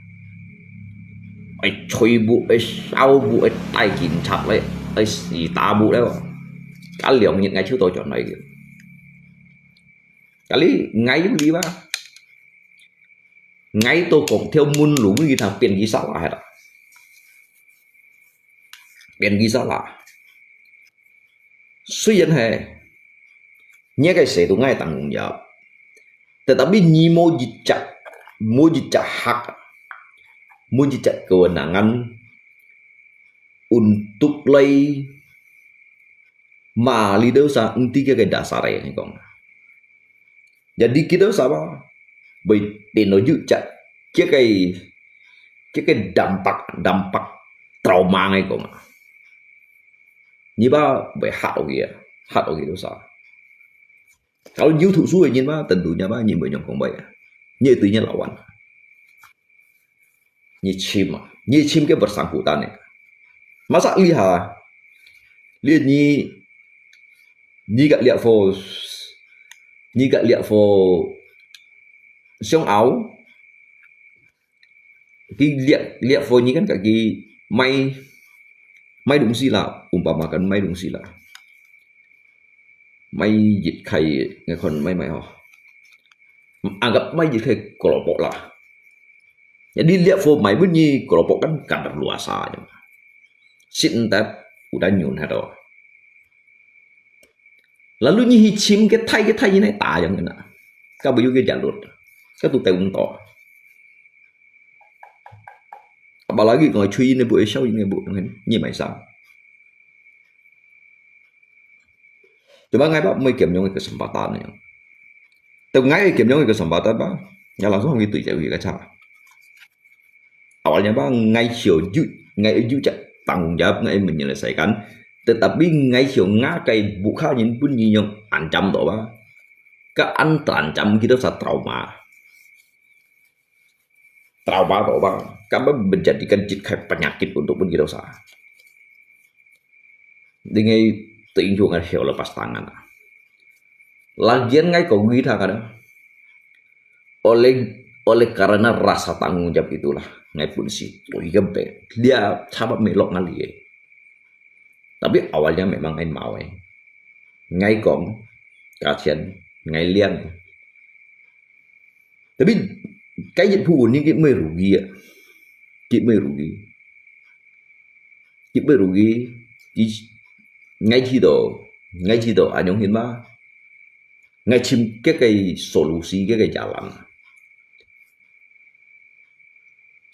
愛催步，愛燒步，愛帶警察咧，愛死打步咧。該兩日𠊎就到轉來个。該裡𠊎有理吧？𠊎都講條門路，你通變佢啥啦，係啦。變佢啥啦。雖然係，你个細都𠊎當容易， Tetapi你無一隻，無一隻hak，無一隻kewenangan untuk來ma裡肚sa，毋知佢个dasar，你講。Jadi kita sa ba，會變到有隻，佢个，佢个dampak，dampak trauma，你講啊。你吧會嚇到佢啊，嚇到佢都sa。 Kalau有讀書个人嘛，tentunya嘛，你會用講話啊，你對你老闆，你親嘛，你親个bersangkutan呢。Masa liha，你，你，你个lihat for，你个lihat for，想拗， 佢lihat，lihat for你kan，佢買，買東西啦，umpamakan買東西啦。買一塊，你看買，買哦。Anggap買一塊keropok啦。Jadi lihat for買分你keropok kan kadar luasa aja. Sit entah udah nyun hado. Lalu你去尋个大个大人來打樣个啦，該會有个壓力，該都得毋到。Apalagi講吹呢部、燒呢部，你買啥？對吧？𠊎吧，每點樣个kesempatan呢。等𠊎个點樣个kesempatan吧，也langsung去對接佢个車。 Awalnya ba，𠊎曉有，𠊎有隻tanggung jawab，𠊎menyelesaikan。Tetapi𠊎曉𠊎个屋下人分佢樣ancam到ba，該ancam佢都sa trauma。Trauma到ba，該menjadikan一个penyakit untuk分佢都sa。Dengan terinjung kan heo lepas tangan. Lagian ngai kau gui tha kada. Oleh, oleh karena rasa tanggung jawab itulah, ngai pun si tui kempe. Dia sahabat melok ngali. Tapi awalnya memang ngai mau eh. Ngai kong, kasihan, ngai liang. Tapi, cái dịch vụ của những cái mới rugi á. Cái mới rugi. Cái mới rugi. Cái, ngai chỉ đó, ngai chỉ đó, anh Nhung Hiên mà. Ngai chim cái, cái solusi, cái, cái jalan.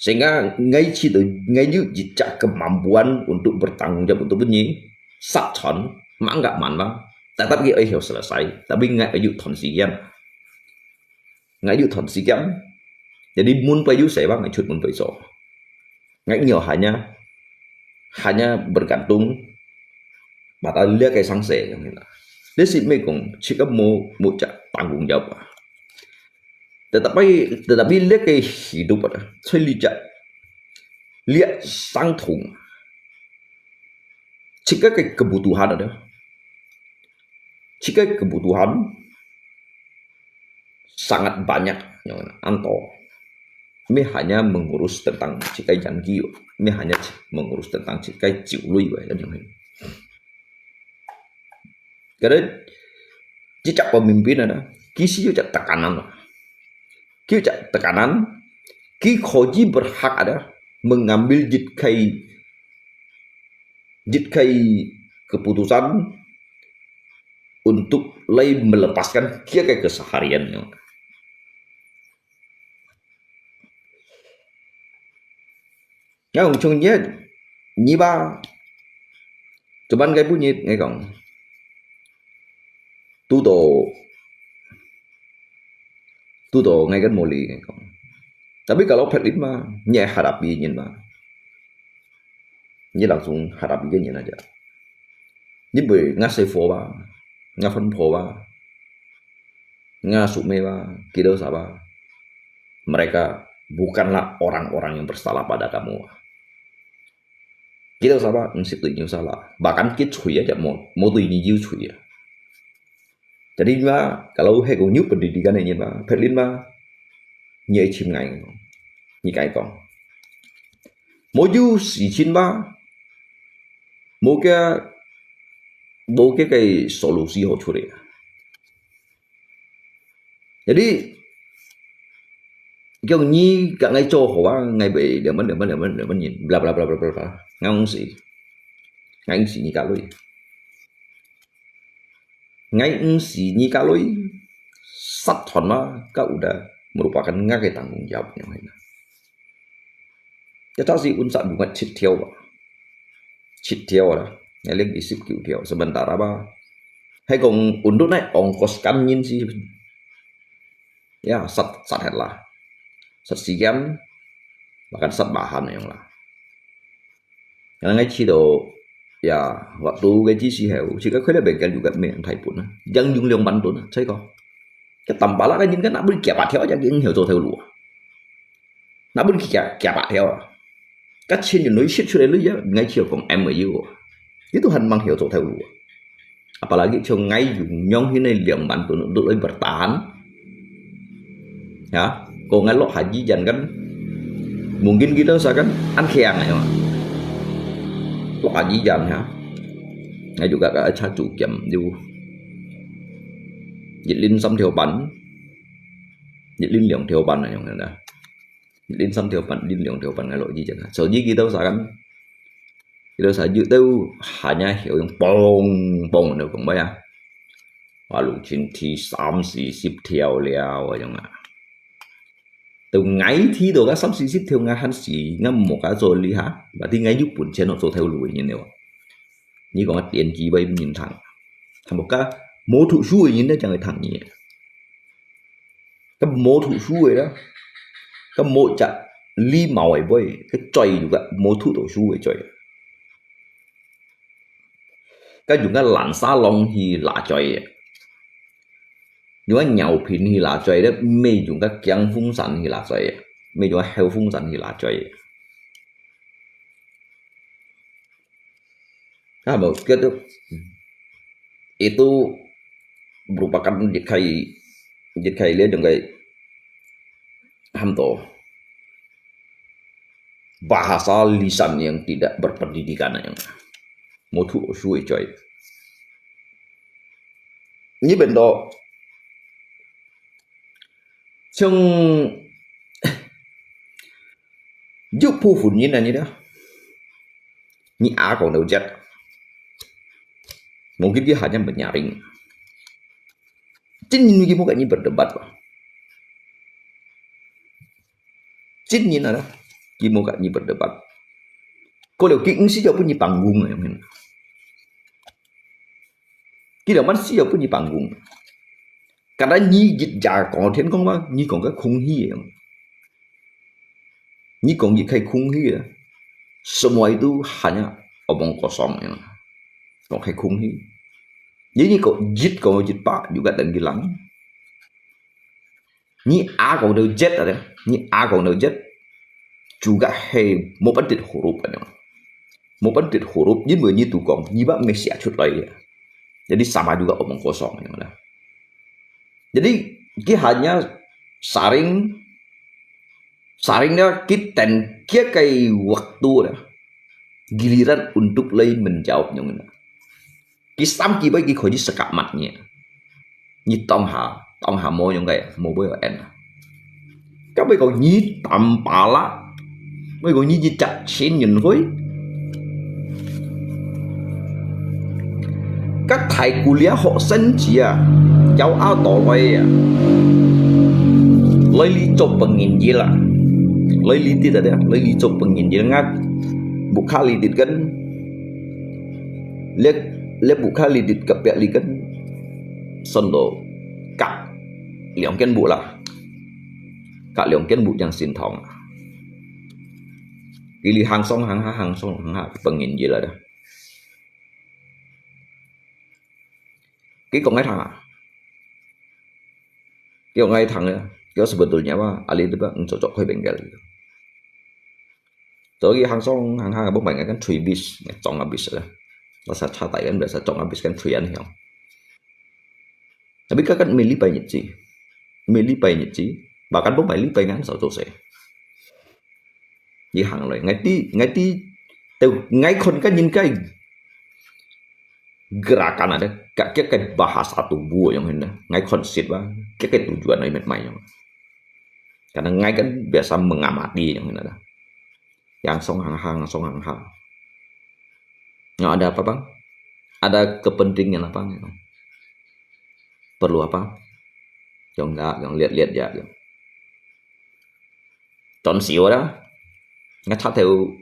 Sehingga ngai chỉ đó, ngai juga kemampuan untuk bertanggung jawab untuk bunyi. Sat chon, mangga man ba. Tetap cái ấy hiểu selesai. Tapi ngai ayu thon si kian. Ngai ayu thon si kian. Jadi mun pa ayu sai ba, ngai chut mun pa so. Ngai nhiều hanya, hanya bergantung pada lia cái sang se yang hina. Dia si mê kong, chỉ có một, một chắc tanggung jawab. Tetapi, tetapi lia cái hidup ada, saya lia, lia sang thong. Jika ke kebutuhan ada, jika kebutuhan sangat banyak yang anto, mi hanya mengurus tentang jika yang giu, mi hanya mengurus tentang jika jiului yang. Kada, jika pemimpin ada, kisi juga tekanan. Kisi juga tekanan, ki koji berhak ada mengambil jitkai, jitkai keputusan untuk lai melepaskan kia ke keseharian. Ngai hong chung nyet, nyi ba, cuman ngai bu nyet ngai kong. Tu to, tu to ngai kan moli ngai kong. Tapi kalau phet lit ma, nyet hadapi nyin ma. Nyi langsung hadapi ke nyin aja. Nyi bui nga se fo ba, nga fan po ba, nga su me ba, kita sa ba. Mereka bukanlah orang-orang yang bersalah pada kamu. Kita sa ba, nsi tui nyu salah. Bahkan kit chui aja mo, mo tui nyi jiu chui ya. Jadi nyi ba, kalau he kong nyu pendidikan nyi ba, phet lit ma, nyi chim ngai, nyi kai kong. Mo jiu si chin ba, mo ke, mo ke ke solusi ho chui. Jadi, kong nyi ka ngai cho ho ba, ngai be, liang ban, liang ban, liang ban, liang ban nyin, bla, bla, bla, bla, bla, bla. Ngai hong si. Ngai hong si nyi ka lui. Ngai hong si nyi ka lui. Sat thon ma, ka udah merupakan ngai ke tanggung jawab nyo hai na. Ya ta si un sat bunga chit thiau ba. Chit thiau la. Ngai liang di sip kiu thiau. Sementara ba. Hai kong undut nai ongkos kan nyin si. Ya, sat, sat het la. Sat si kiam. Bahkan sat bahan yang la. Yang ngai chi do, ya, waktu gaji si heu, si ka koi le bengkel juga me thai pun na. Yang yung liang ban tun na, cai ko. Ka tambah la kan yin kan nak beri kia pat thiau aja, yang heu zo theo lu. Nak beri kia, kia pat thiau. Ka chin yung lui shit chui lui ya, ngai chi kong M A U. Itu han mang heu zo theo lu. Apalagi chung ngai yung nyong hin nai liang ban tun untuk lui bertahan. Ya, ko ngai lok haji jan kan. Mungkin kita sa kan an khiang ya. Lok haji jan ya. Ngai juga ka cha chu kiam yu. Yit lin sam thiau ban. Yit lin liang thiau ban ya yang na. Yit lin sam thiau ban, lin liang thiau ban ngai lok haji jan. So ji kita sa kan. Kita sa yu tau hanya hiu yang pong pong na kong ba ya. Walau chin thi sam si sip thiau liao ya nga. Tu ngai thi do ka sam si sip thiau ngai han si, ngai mo ka zo li ha. Berarti ngai yu pun chen no zo theo lu nyin neo. Ni kong a tien ji bai nyin thang. Tham ka mo thu shu nyin ne jang thang nyi. Ka mo thu shu la. Ka mo cha li mao ai boi. Ka choi yu ka mo thu to shu ai choi. Ka yung ka lan sa long hi la choi. Yung ka nyau pin hi la choi, le me yung ka kiang fung san hi la choi. Me yung ka heu fung san hi la choi. Ka mo, ka tu, itu merupakan yit kai, yit kai le yung kai ham to. Bahasa lisan yang tidak berpendidikan yang. Mo thu shu ai choi. Ni ben do. Chung yu pu fun ni na ni da. Ni a kong dau jet. Mungkin dia hanya menyaring. Chin ni ki mo ka ni berdebat ba. Chin ni na da. Ki mo ka ni berdebat. Ko leo ki ngsi jau pun ni panggung ya men. Ki leo man si jau pun ni panggung. Kada ni jit ja kong thien kong ba, ni kong ka khung hi ya. Ni kong yit khai khung hi ya. Semua itu hanya omong kosong ya. Kong khai khung hi. Jadi ni kong jit kong jit pa juga dan gilang. Ni a kong dau jet ada. Ni a kong dau jet. Juga hai mo pan tit huruf ada. Mo pan tit huruf, jin mo ni tu kong, ni ba me sia chut lai ya. Jadi sama juga omong kosong ya. Jadi ki hanya saring Saring dia kiten kia kai waktu dia. Giliran untuk lai menjawab nyong na. Ki sam ki bai ki kho ji sekak mat ni. Ni tong ha, tong ha mo nyong kai, mo bai en. Ka bai ko ni tam pala. Bai ko ni ji chak chin nyun hoi. Ai kuliah學生子啊，有阿到來啊，來你做朋友啦，來你啲啊，來你做朋友啦，buka lidit kan，你你buka lidit kapek lidit kan，算到隔兩間屋啦，隔兩間屋yang sintong啊，佢哋行上行下，行上行下，朋友啦。 佢講个聽啊，佢講个聽啊，佢sebetulnya apa，ahli itu apa，cocok koi bengkel。所以行上行下，bukan kan three bis，撞habis lah。Bahasa Thai kan biasa撞habis kan three an hiong。Tapi kan kan meli pai nyit si, meli pai nyit si, bahkan bukan meli pai ngan sao tu se。你行來，ngai ti ngai ti，ngai kon kan nyit kai。 gerakan ada, kak kia kai bahasa tubuh yang ini. Ngai konsep ba, kia kai tujuan ai met mai yang. Karena ngai kan biasa mengamati yang ini ada. Yang song hang hang, song hang hang. Yang ada apa bang? Ada kepentingan apa gitu? Perlu apa? Yang enggak, yang lihat-lihat ya. Gitu. Chọn xíu đó. Nga chắc theo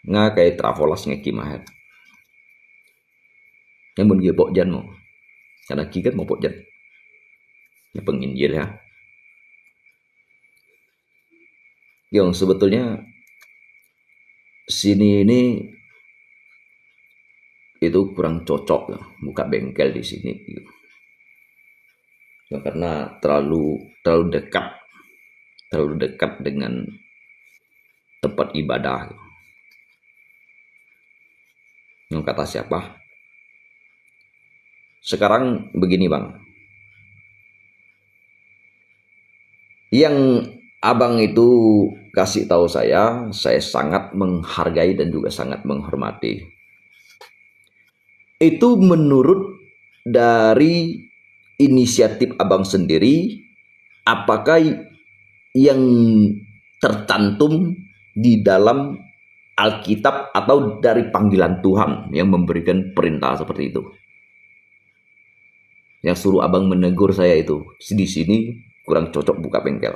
nga cái travel list nga kim ahet. Nga mun gila bok jan mo. Karena kikat mo bok jan. Nga pengin gila ya. Yang sebetulnya sini ini itu kurang cocok ya, buka bengkel di sini. Ya, karena terlalu terlalu dekat, terlalu dekat dengan tempat ibadah. Yang kata siapa? Sekarang begini, Bang. Yang abang itu kasih tahu saya, saya sangat menghargai dan juga sangat menghormati. Itu menurut dari inisiatif abang sendiri, apakah yang tercantum di dalam Alkitab atau dari panggilan Tuhan yang memberikan perintah seperti itu? Yang suruh abang menegur saya itu, di sini kurang cocok buka bengkel.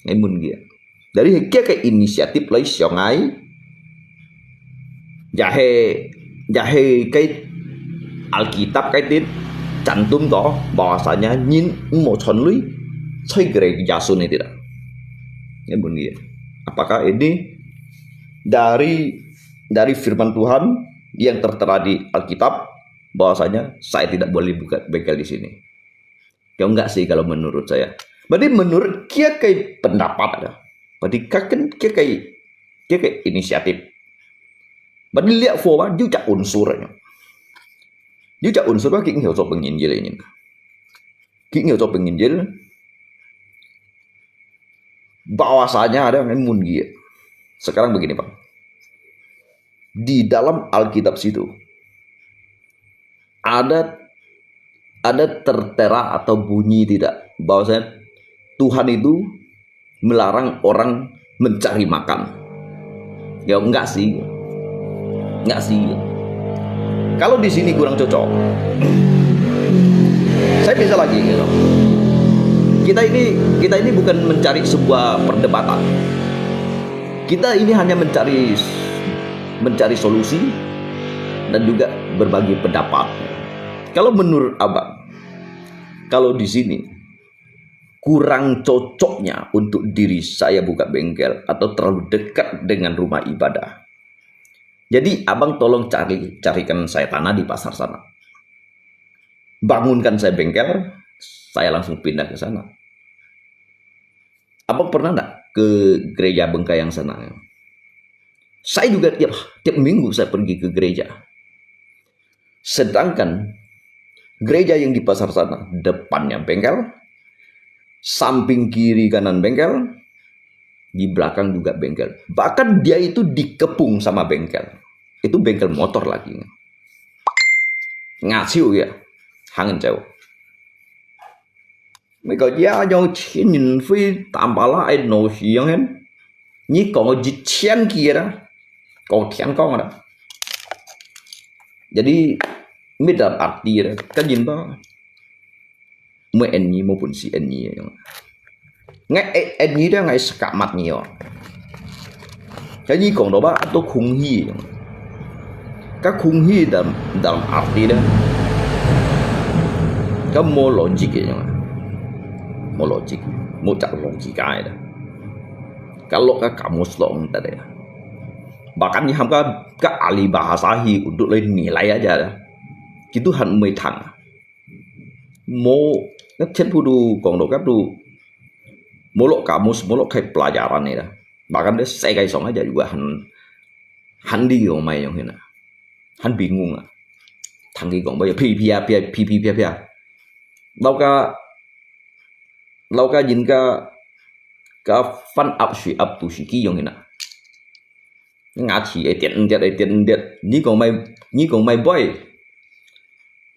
Ngai mun gila. Dari kia ke inisiatif lai siang ai, jahe jahe kai Alkitab kai tin cantum to bahwasanya nyin mo chon lui, choi gerai jasun itu tidak. Ngai mun gila. Apakah ini dari dari firman Tuhan yang tertera di Alkitab bahwasanya saya tidak boleh buka bengkel di sini? Ya enggak sih kalau menurut saya. Berarti menurut kia kai pendapat ada. Berarti kaken kia kai kia kai inisiatif. Berarti lihat forward juga unsur nya. Juga unsur apa kita cocok penginjil ini. Kita cocok penginjil. Bahwasanya ada yang mun gila. Sekarang begini, Bang. Di dalam Alkitab situ ada ada tertera atau bunyi tidak bahwasanya Tuhan itu melarang orang mencari makan? Ya enggak sih. Enggak sih. Kalau di sini kurang cocok, saya bisa lagi gitu. Kita ini kita ini bukan mencari sebuah perdebatan. Kita ini hanya mencari mencari solusi dan juga berbagi pendapat. Kalau menurut abang, kalau di sini kurang cocoknya untuk diri saya buka bengkel atau terlalu dekat dengan rumah ibadah. Jadi abang tolong cari carikan saya tanah di pasar sana. Bangunkan saya bengkel, saya langsung pindah ke sana. Abang pernah nggak ke gereja Bengkayang sana? Saya juga tiap tiap minggu saya pergi ke gereja. Sedangkan gereja yang di pasar sana, depannya bengkel, samping kiri kanan bengkel, di belakang juga bengkel. Bahkan dia itu dikepung sama bengkel. Itu bengkel motor lagi. Ngaciu ya, hangen jauh. 每个月要千人会打巴拉爱挪去样hen，你讲个一千几啦，讲天讲啦。Jadi Mita arti dia, kan jin ba? Mo en ni, mo pun si en ni yang. Ngai en ni dia ngai sekamat ni oh. Kan ni kong do ba, atau kung hi yang. Ka kung hi dalam, dalam arti dia. Ka mo logic yang. Mo logic, mo cak logika dia. Kalau ka kamus long tadi. Bahkan ni ham ka, ka ahli bahasa hi untuk lain nilai aja dia. Kitu han mui thang. Mo, kan 全部都講到該都，無落kamus，無落開 pelajaran 呢啦。Bahkan 在世界上啊，就有很，很利用嘛，用現啊，很平庸啊。聽佢講，乜有噼噼啪啪，噼噼啪啪。到个，到个人家，个飯盒水盒都係佢用現啊。牙齒會跌，跌，會跌，跌。你講買，你講買杯。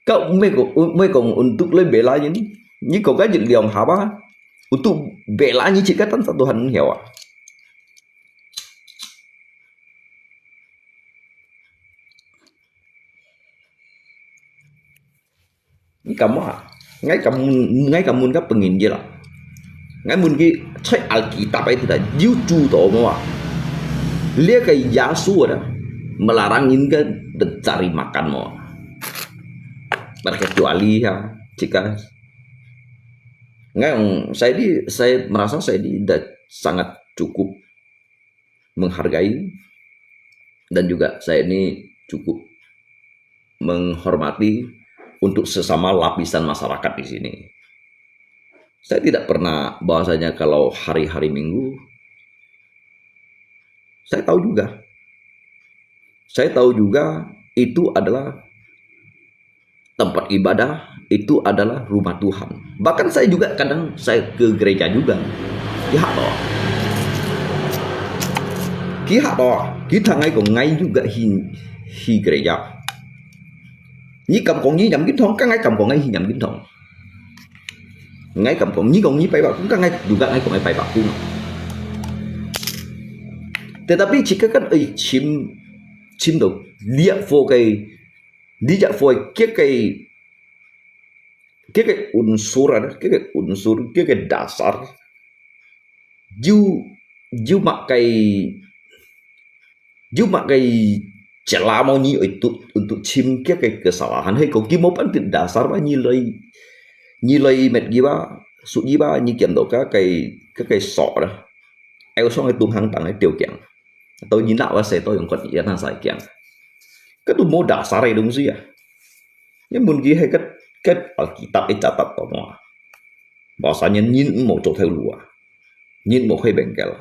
Kau mei ko, mei kong untuk le bela ni. Ni ko ka jit liang haba. Untuk bela ni cik katan satu han hiawa. Ni kamu ha. Ngai kamu, ngai kamu ka pengin je lah. Ngai mun ki cek Alkitab ai tidak jucu to mo. Lia ka Yesus ada melarang in ka cari makan mo. Terkecuali ya, jika ngai saya di, saya merasa saya di dah sangat cukup menghargai dan juga saya ini cukup menghormati untuk sesama lapisan masyarakat di sini. Saya tidak pernah bahwasanya kalau hari-hari Minggu, saya tahu juga. Saya tahu juga itu adalah tempat ibadah, itu adalah rumah Tuhan. Bahkan saya juga kadang saya ke gereja juga. Kihak to. Kihak to. Kita ngai kong ngai juga hi, hi gereja. Ni kam kong ni nyam kintong, kan ngai kam kong ngai hi nyam kintong. Ngai kam kong, ni kong ni pai bakung, kan ngai juga ngai kong ngai pai bakung. Tetapi jika kan, eh, chim, chim do, liak fo kai, liak fo kai, kia kai, kia kai unsur ada, kia kai unsur, kia kai dasar. Ju, ju mak kai, ju mak kai celah mo ni untuk, untuk chim kia kai kesalahan. Hei, kau kimo pan tin dasar ba ni loi, ni loi met giba, su giba, ni kiam do ka kai, ka kai sok dah. Ai song ai tung hang tang ai tiêu kiang. Atau ni nak ba sai to yung kot yan hang sai kiang. Ka tu mo dasar ai dong si ya. Ni mun ki hai kat, kat Alkitab ai catat to mo. Bahwasanya ngin mo cho theo lua. Ngin mo khai bengkel.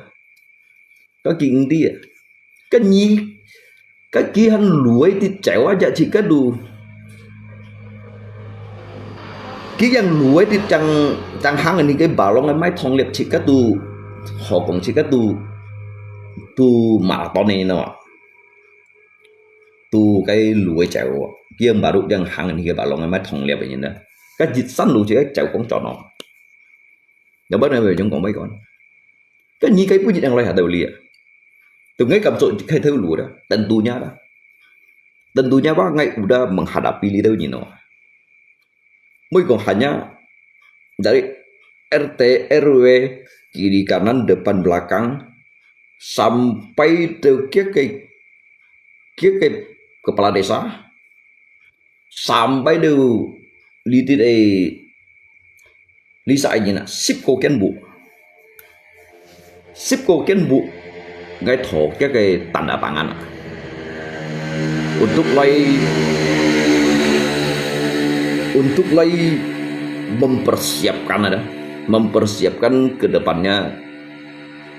Ka ki ng di ya. Ka ni, ka ki han lui ti chai wa ja chi ka du. Ki yang lui ti chang, chang hang ni cái balong mai thong liep chi ka du. Ho kong chi ka du. Tu marathon ni no. Tu cái lui chai wa. Ki yang baru yang hang ni cái balong mai thong liep ni na. Ka jit san lu chi ka chai kong cho no. Yau ba na wei jong kong bai kon. Ka ni kai pu jit yang lai ha dau lia. Tu ngai kam cho khai thau lu da. Tentunya da. Tentunya ba ngai udah menghadapi li dau ni no. Mui kong hanya dari R T, R W, kiri kanan, depan belakang, sampai tu kia kai, kia kai kepala desa, sampai tu litit ai, lisa ai na, sip ko ken bu. Sip ko ken bu, ngai tho kia kai tanda tangan. Untuk lai, untuk lai mempersiapkan ada, mempersiapkan ke depannya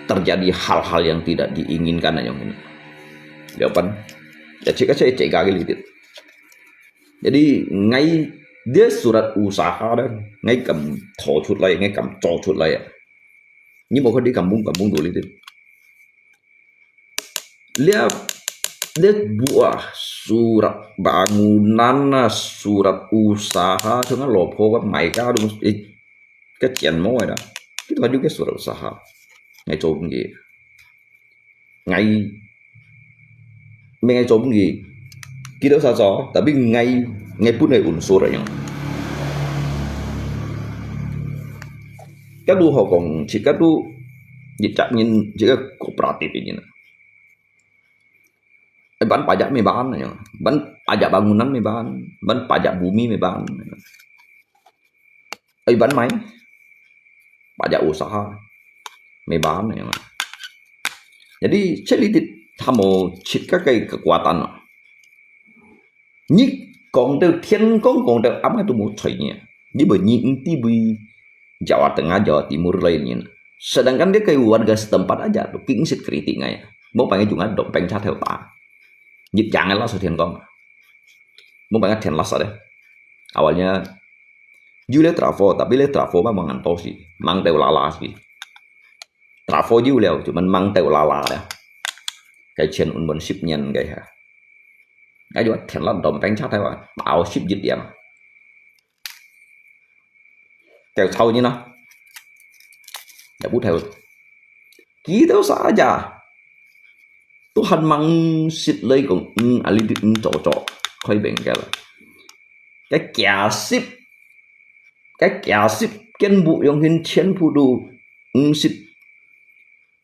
terjadi hal-hal yang tidak diinginkan yang ini. Jawaban, ya cek aja cek kaki litit. Jadi ngai dia surat usaha dan ngai kam tho chut lai, ngai kam cho chut lai ya. Ni mau di kampung-kampung dulu itu. Dia, dia buah surat bangunan, surat usaha, dengan lopo kan mai ka dong, eh, ka chien mo da. Itu kan juga surat usaha. Ngai cho ngi. Ngai, mei ngai cho ngi. Kita sa cho, tapi ngai ，𠊎本來unsur樣。假如好講，自家都一隻人，一個kooperatif个人，iban pajak meh bahan樣，iban pajak bangunan meh bahan，iban pajak bumi meh bahan。Iban mai pajak usaha meh bahan樣。Jadi，這裡頭還無自家个kekuatan啊。你講到天光，講到暗都無睬你，因為你毋知位Jawa Tengah、Jawa Timur lain人。Sedangkan dia kaya warga setempat aja tu，佢毋識kritik𠊎啊，無辦法，用啊dompeng cha theo ta。你講个langsung天光，無辦法，天拉萨的。Awalnya有了trafo，tapi了trafo mah mangan to si，mang teo lala si。Trafo有了，就問mang teo lala了。該錢原本十年个哈，該就天拉dompeng cha theo啊，bao十一點。Kêu chau ni na. Ya bu theo. Kita saja. Tuhan mang sit lei kong ng ali dit ng cho cho. Khoi bengkel. Cái kia sip. Cái kia sip kiên bu yong hin chien phu du ng sit.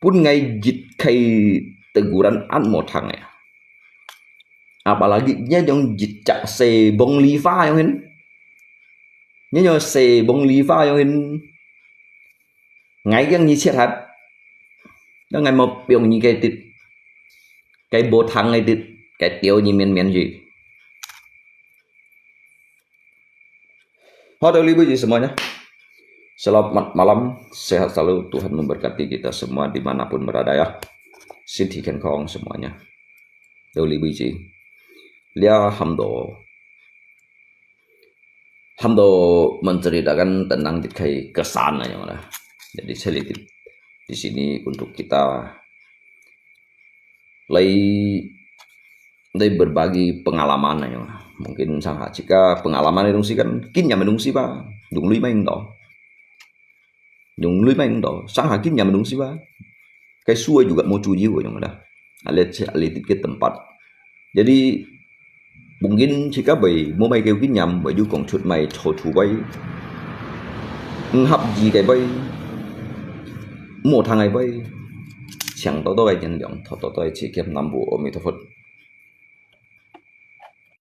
Pun ngai jit khai teguran an mo thang ya. Apalagi nya yong jit chak se bong li fa yong hin. Nya yong se bong li fa yong hin. Ngai kiang ni chiat hat. Yong ngai mo piong ni cái tít. Cái bo thang cái tít. Cái tiểu ni miên miên gì. Halo, Ibu Iji semuanya. Selamat malam, sehat selalu. Tuhan memberkati kita semua dimanapun berada ya. Sinti kenkong semuanya. Doli Ibu Iji. Lia hamdo. Hamdo menceritakan tentang jit khai kesan aja lah. Jadi saya di, di sini untuk kita lei lei berbagi pengalaman aja. Mungkin sang ha jika pengalaman itu sih kan kin yang menungsi ba, dung lui main to. Dung lui main to, sang ha kin yang menungsi ba. Cái suối juga mau cuci aja lah. Alit alit ke tempat. Jadi mungkin jika bai mau mai kêu kin yang bai ju kong chut mai cho chu bai. Ng hap ji cái bai. Mau thang cái bai. Siang to to cái nhân lượng, to to to cái chi kiam nam bu, Amen.